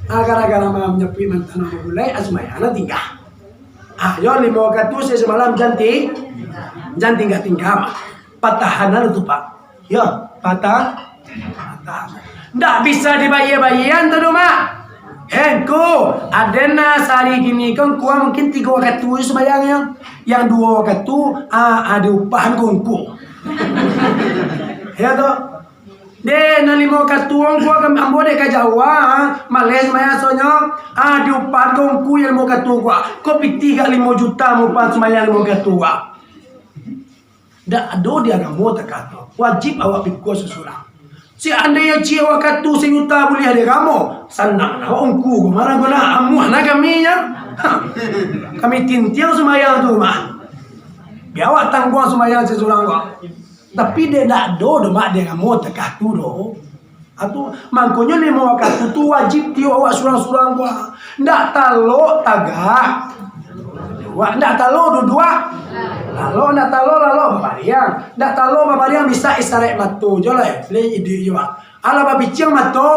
Ah, gara-gara manyapik mantan mapulai, ah, sumbayang lah tingga. Ah, yo, limo wakatu sahari samalam jan ti-, jan tingga-tingga, mak. Patahanan tu, Pak. Yo, patah-, patah. Ndak bisa dibayia-bayian tu doh, mak. Eh, ngku, aden nah sahari kini ko ngku mungkin tigo wakatu je sumbayangnyo. Yang duo wakatu, ah, ah, diupahan ko ngku. Yo tu. Deh, nan limo wakatu ko ka ambo dek ka Jawa, ah. Maleh sumbayang asonyo. Ah, diupahan ko ngku yang limo wakatu ko. Ko pitih gak limo juta maupahan sumbayang limo wakatu ko. Ndak ado di agamo takato. Wajib awak pikua sasurang. Seandainyo ciek wakatu sajuta buliah di agamo, sanang nah awak ngku ko, marah ko nah, amuah nah kami nyo. Ha. Kami tintiang sumbayang tu mah. Bia awak tangguang sumbayang sasurang ko. Tapi dek ndak ado doh, mak, di agamo takato doh. Atu, mangkonyo limo wakatu tu wajib tiok awak surang-surang ko. Ndak talok tagak. Wak, ndak talok duduak. Lalok, ndak talok, lalok babariang. Ndak talok babariang bisa isarek mato jo lah. Lai iduik jo, Wak. Alah babiciang mato.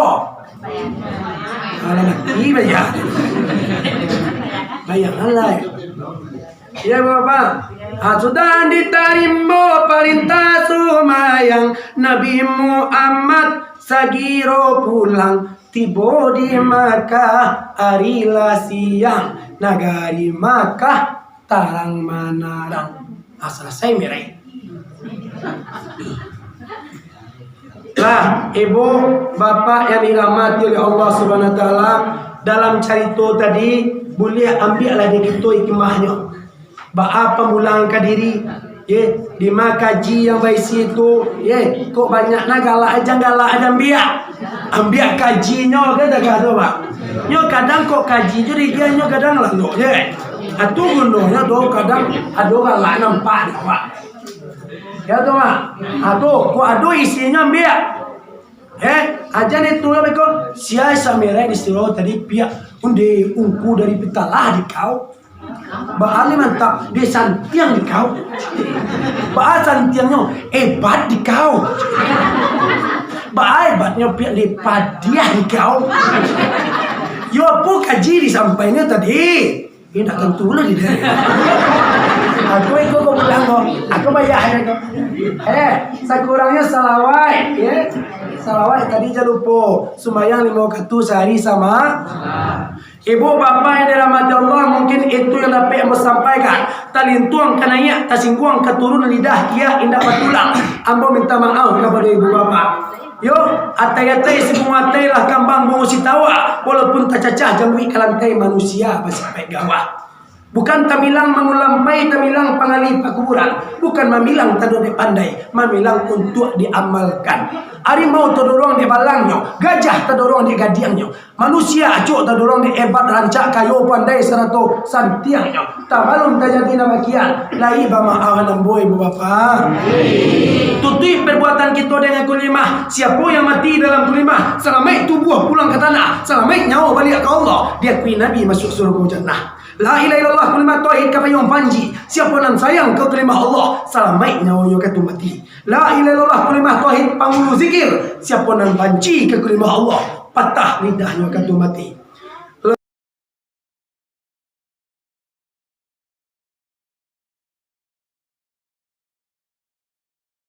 Alah mati bayang. Bayang alah. Ya, Bapak. Ha, sudah ditarimo parintah sumayang, Nabi Muhammad sagiro pulang, tibo di Makkah ari lah siang, nagari Makkah tarang manarang. Ha, salasai Mi'raj. Lah, ibu, bapak yang dirahmati oleh Allah Subhanahu Wa Taala, dalam carito tadi, buliah ambiaklah dari kito hikmahnyo. Baa pamulang ka diri, ye, di ma kaji yang baisi tu, ye, kok banyak na galak, jan galak, jan ambiak. Ambiak kajinyo kan tagah tu, Pak. Nyo kadang kok kaji tu di dia nyo kadang lalok je. Atu gunonyo tu kadang ado galak nampak dah, Pak. Ya tu, Mak. Ha, tu, kok ado isinyo, ambiak. Eh, aja ni tu lah beko. Sia samerai di siro tadi piak. Unde ungku dari pitalah di kau. Baa le mantap, di santiang di kau. Baa santiangnyo, hebat di kau. Baa hebatnyo piak le padiah di kau. Yo, apo kaji disampainyo tadi? Indak tantu lah di daerah. Aku iko ko pulang ko. Aku bayar ko. Eh, sakurangnyo salawat, ya. Salawat tadi jan lupo. Sumbayang limo wakatu sahari sama. Ibu bapak yang dirahmati Allah, mungkin itu yang dapek ambo sampaikan. Talintuang ka naiak, tasingguang ka turun, lidah kiak indak batulang. Ambo minta maaf kapado ibu bapak. Yo, atai-atai si bungo atai lah kambang bungo si tawa, walaupun tacacah jangguik ka lantai, manusia basipaik gawah. Bukan tamilang mangulampai, tamilang pangalih pakuburan. Bukan mamilang tado dek pandai, mamilang untuak diamalkan. Arimau tadorong dek balangnyo, gajah tadorong dek gadiangnyo. Manusia acok tadorong dek hebat, rancak, kayo, pandai, sarato santiangnyo. Tabalun tajadi nan bakian, lai bamaaf nan ambo ibu bapak. Tutuik perbuatan kito dengan kulimah. Siapo yang mati dalam kulimah, salamaik tubuah pulang ka tanah, salamaik nyawo baliak ka Allah, diakui Nabi masuak surga jannah. La ilaha illallah, kulimah tauhid ka payuang panji. Siapo nan sayang ka kulimah Allah, salamaik nyawonyo ka tu mati. La ilaha illallah, kulimah tauhid pangulu zikir. Siapo nan banci ka kulimah Allah, patah lidahnyo ka tu mati.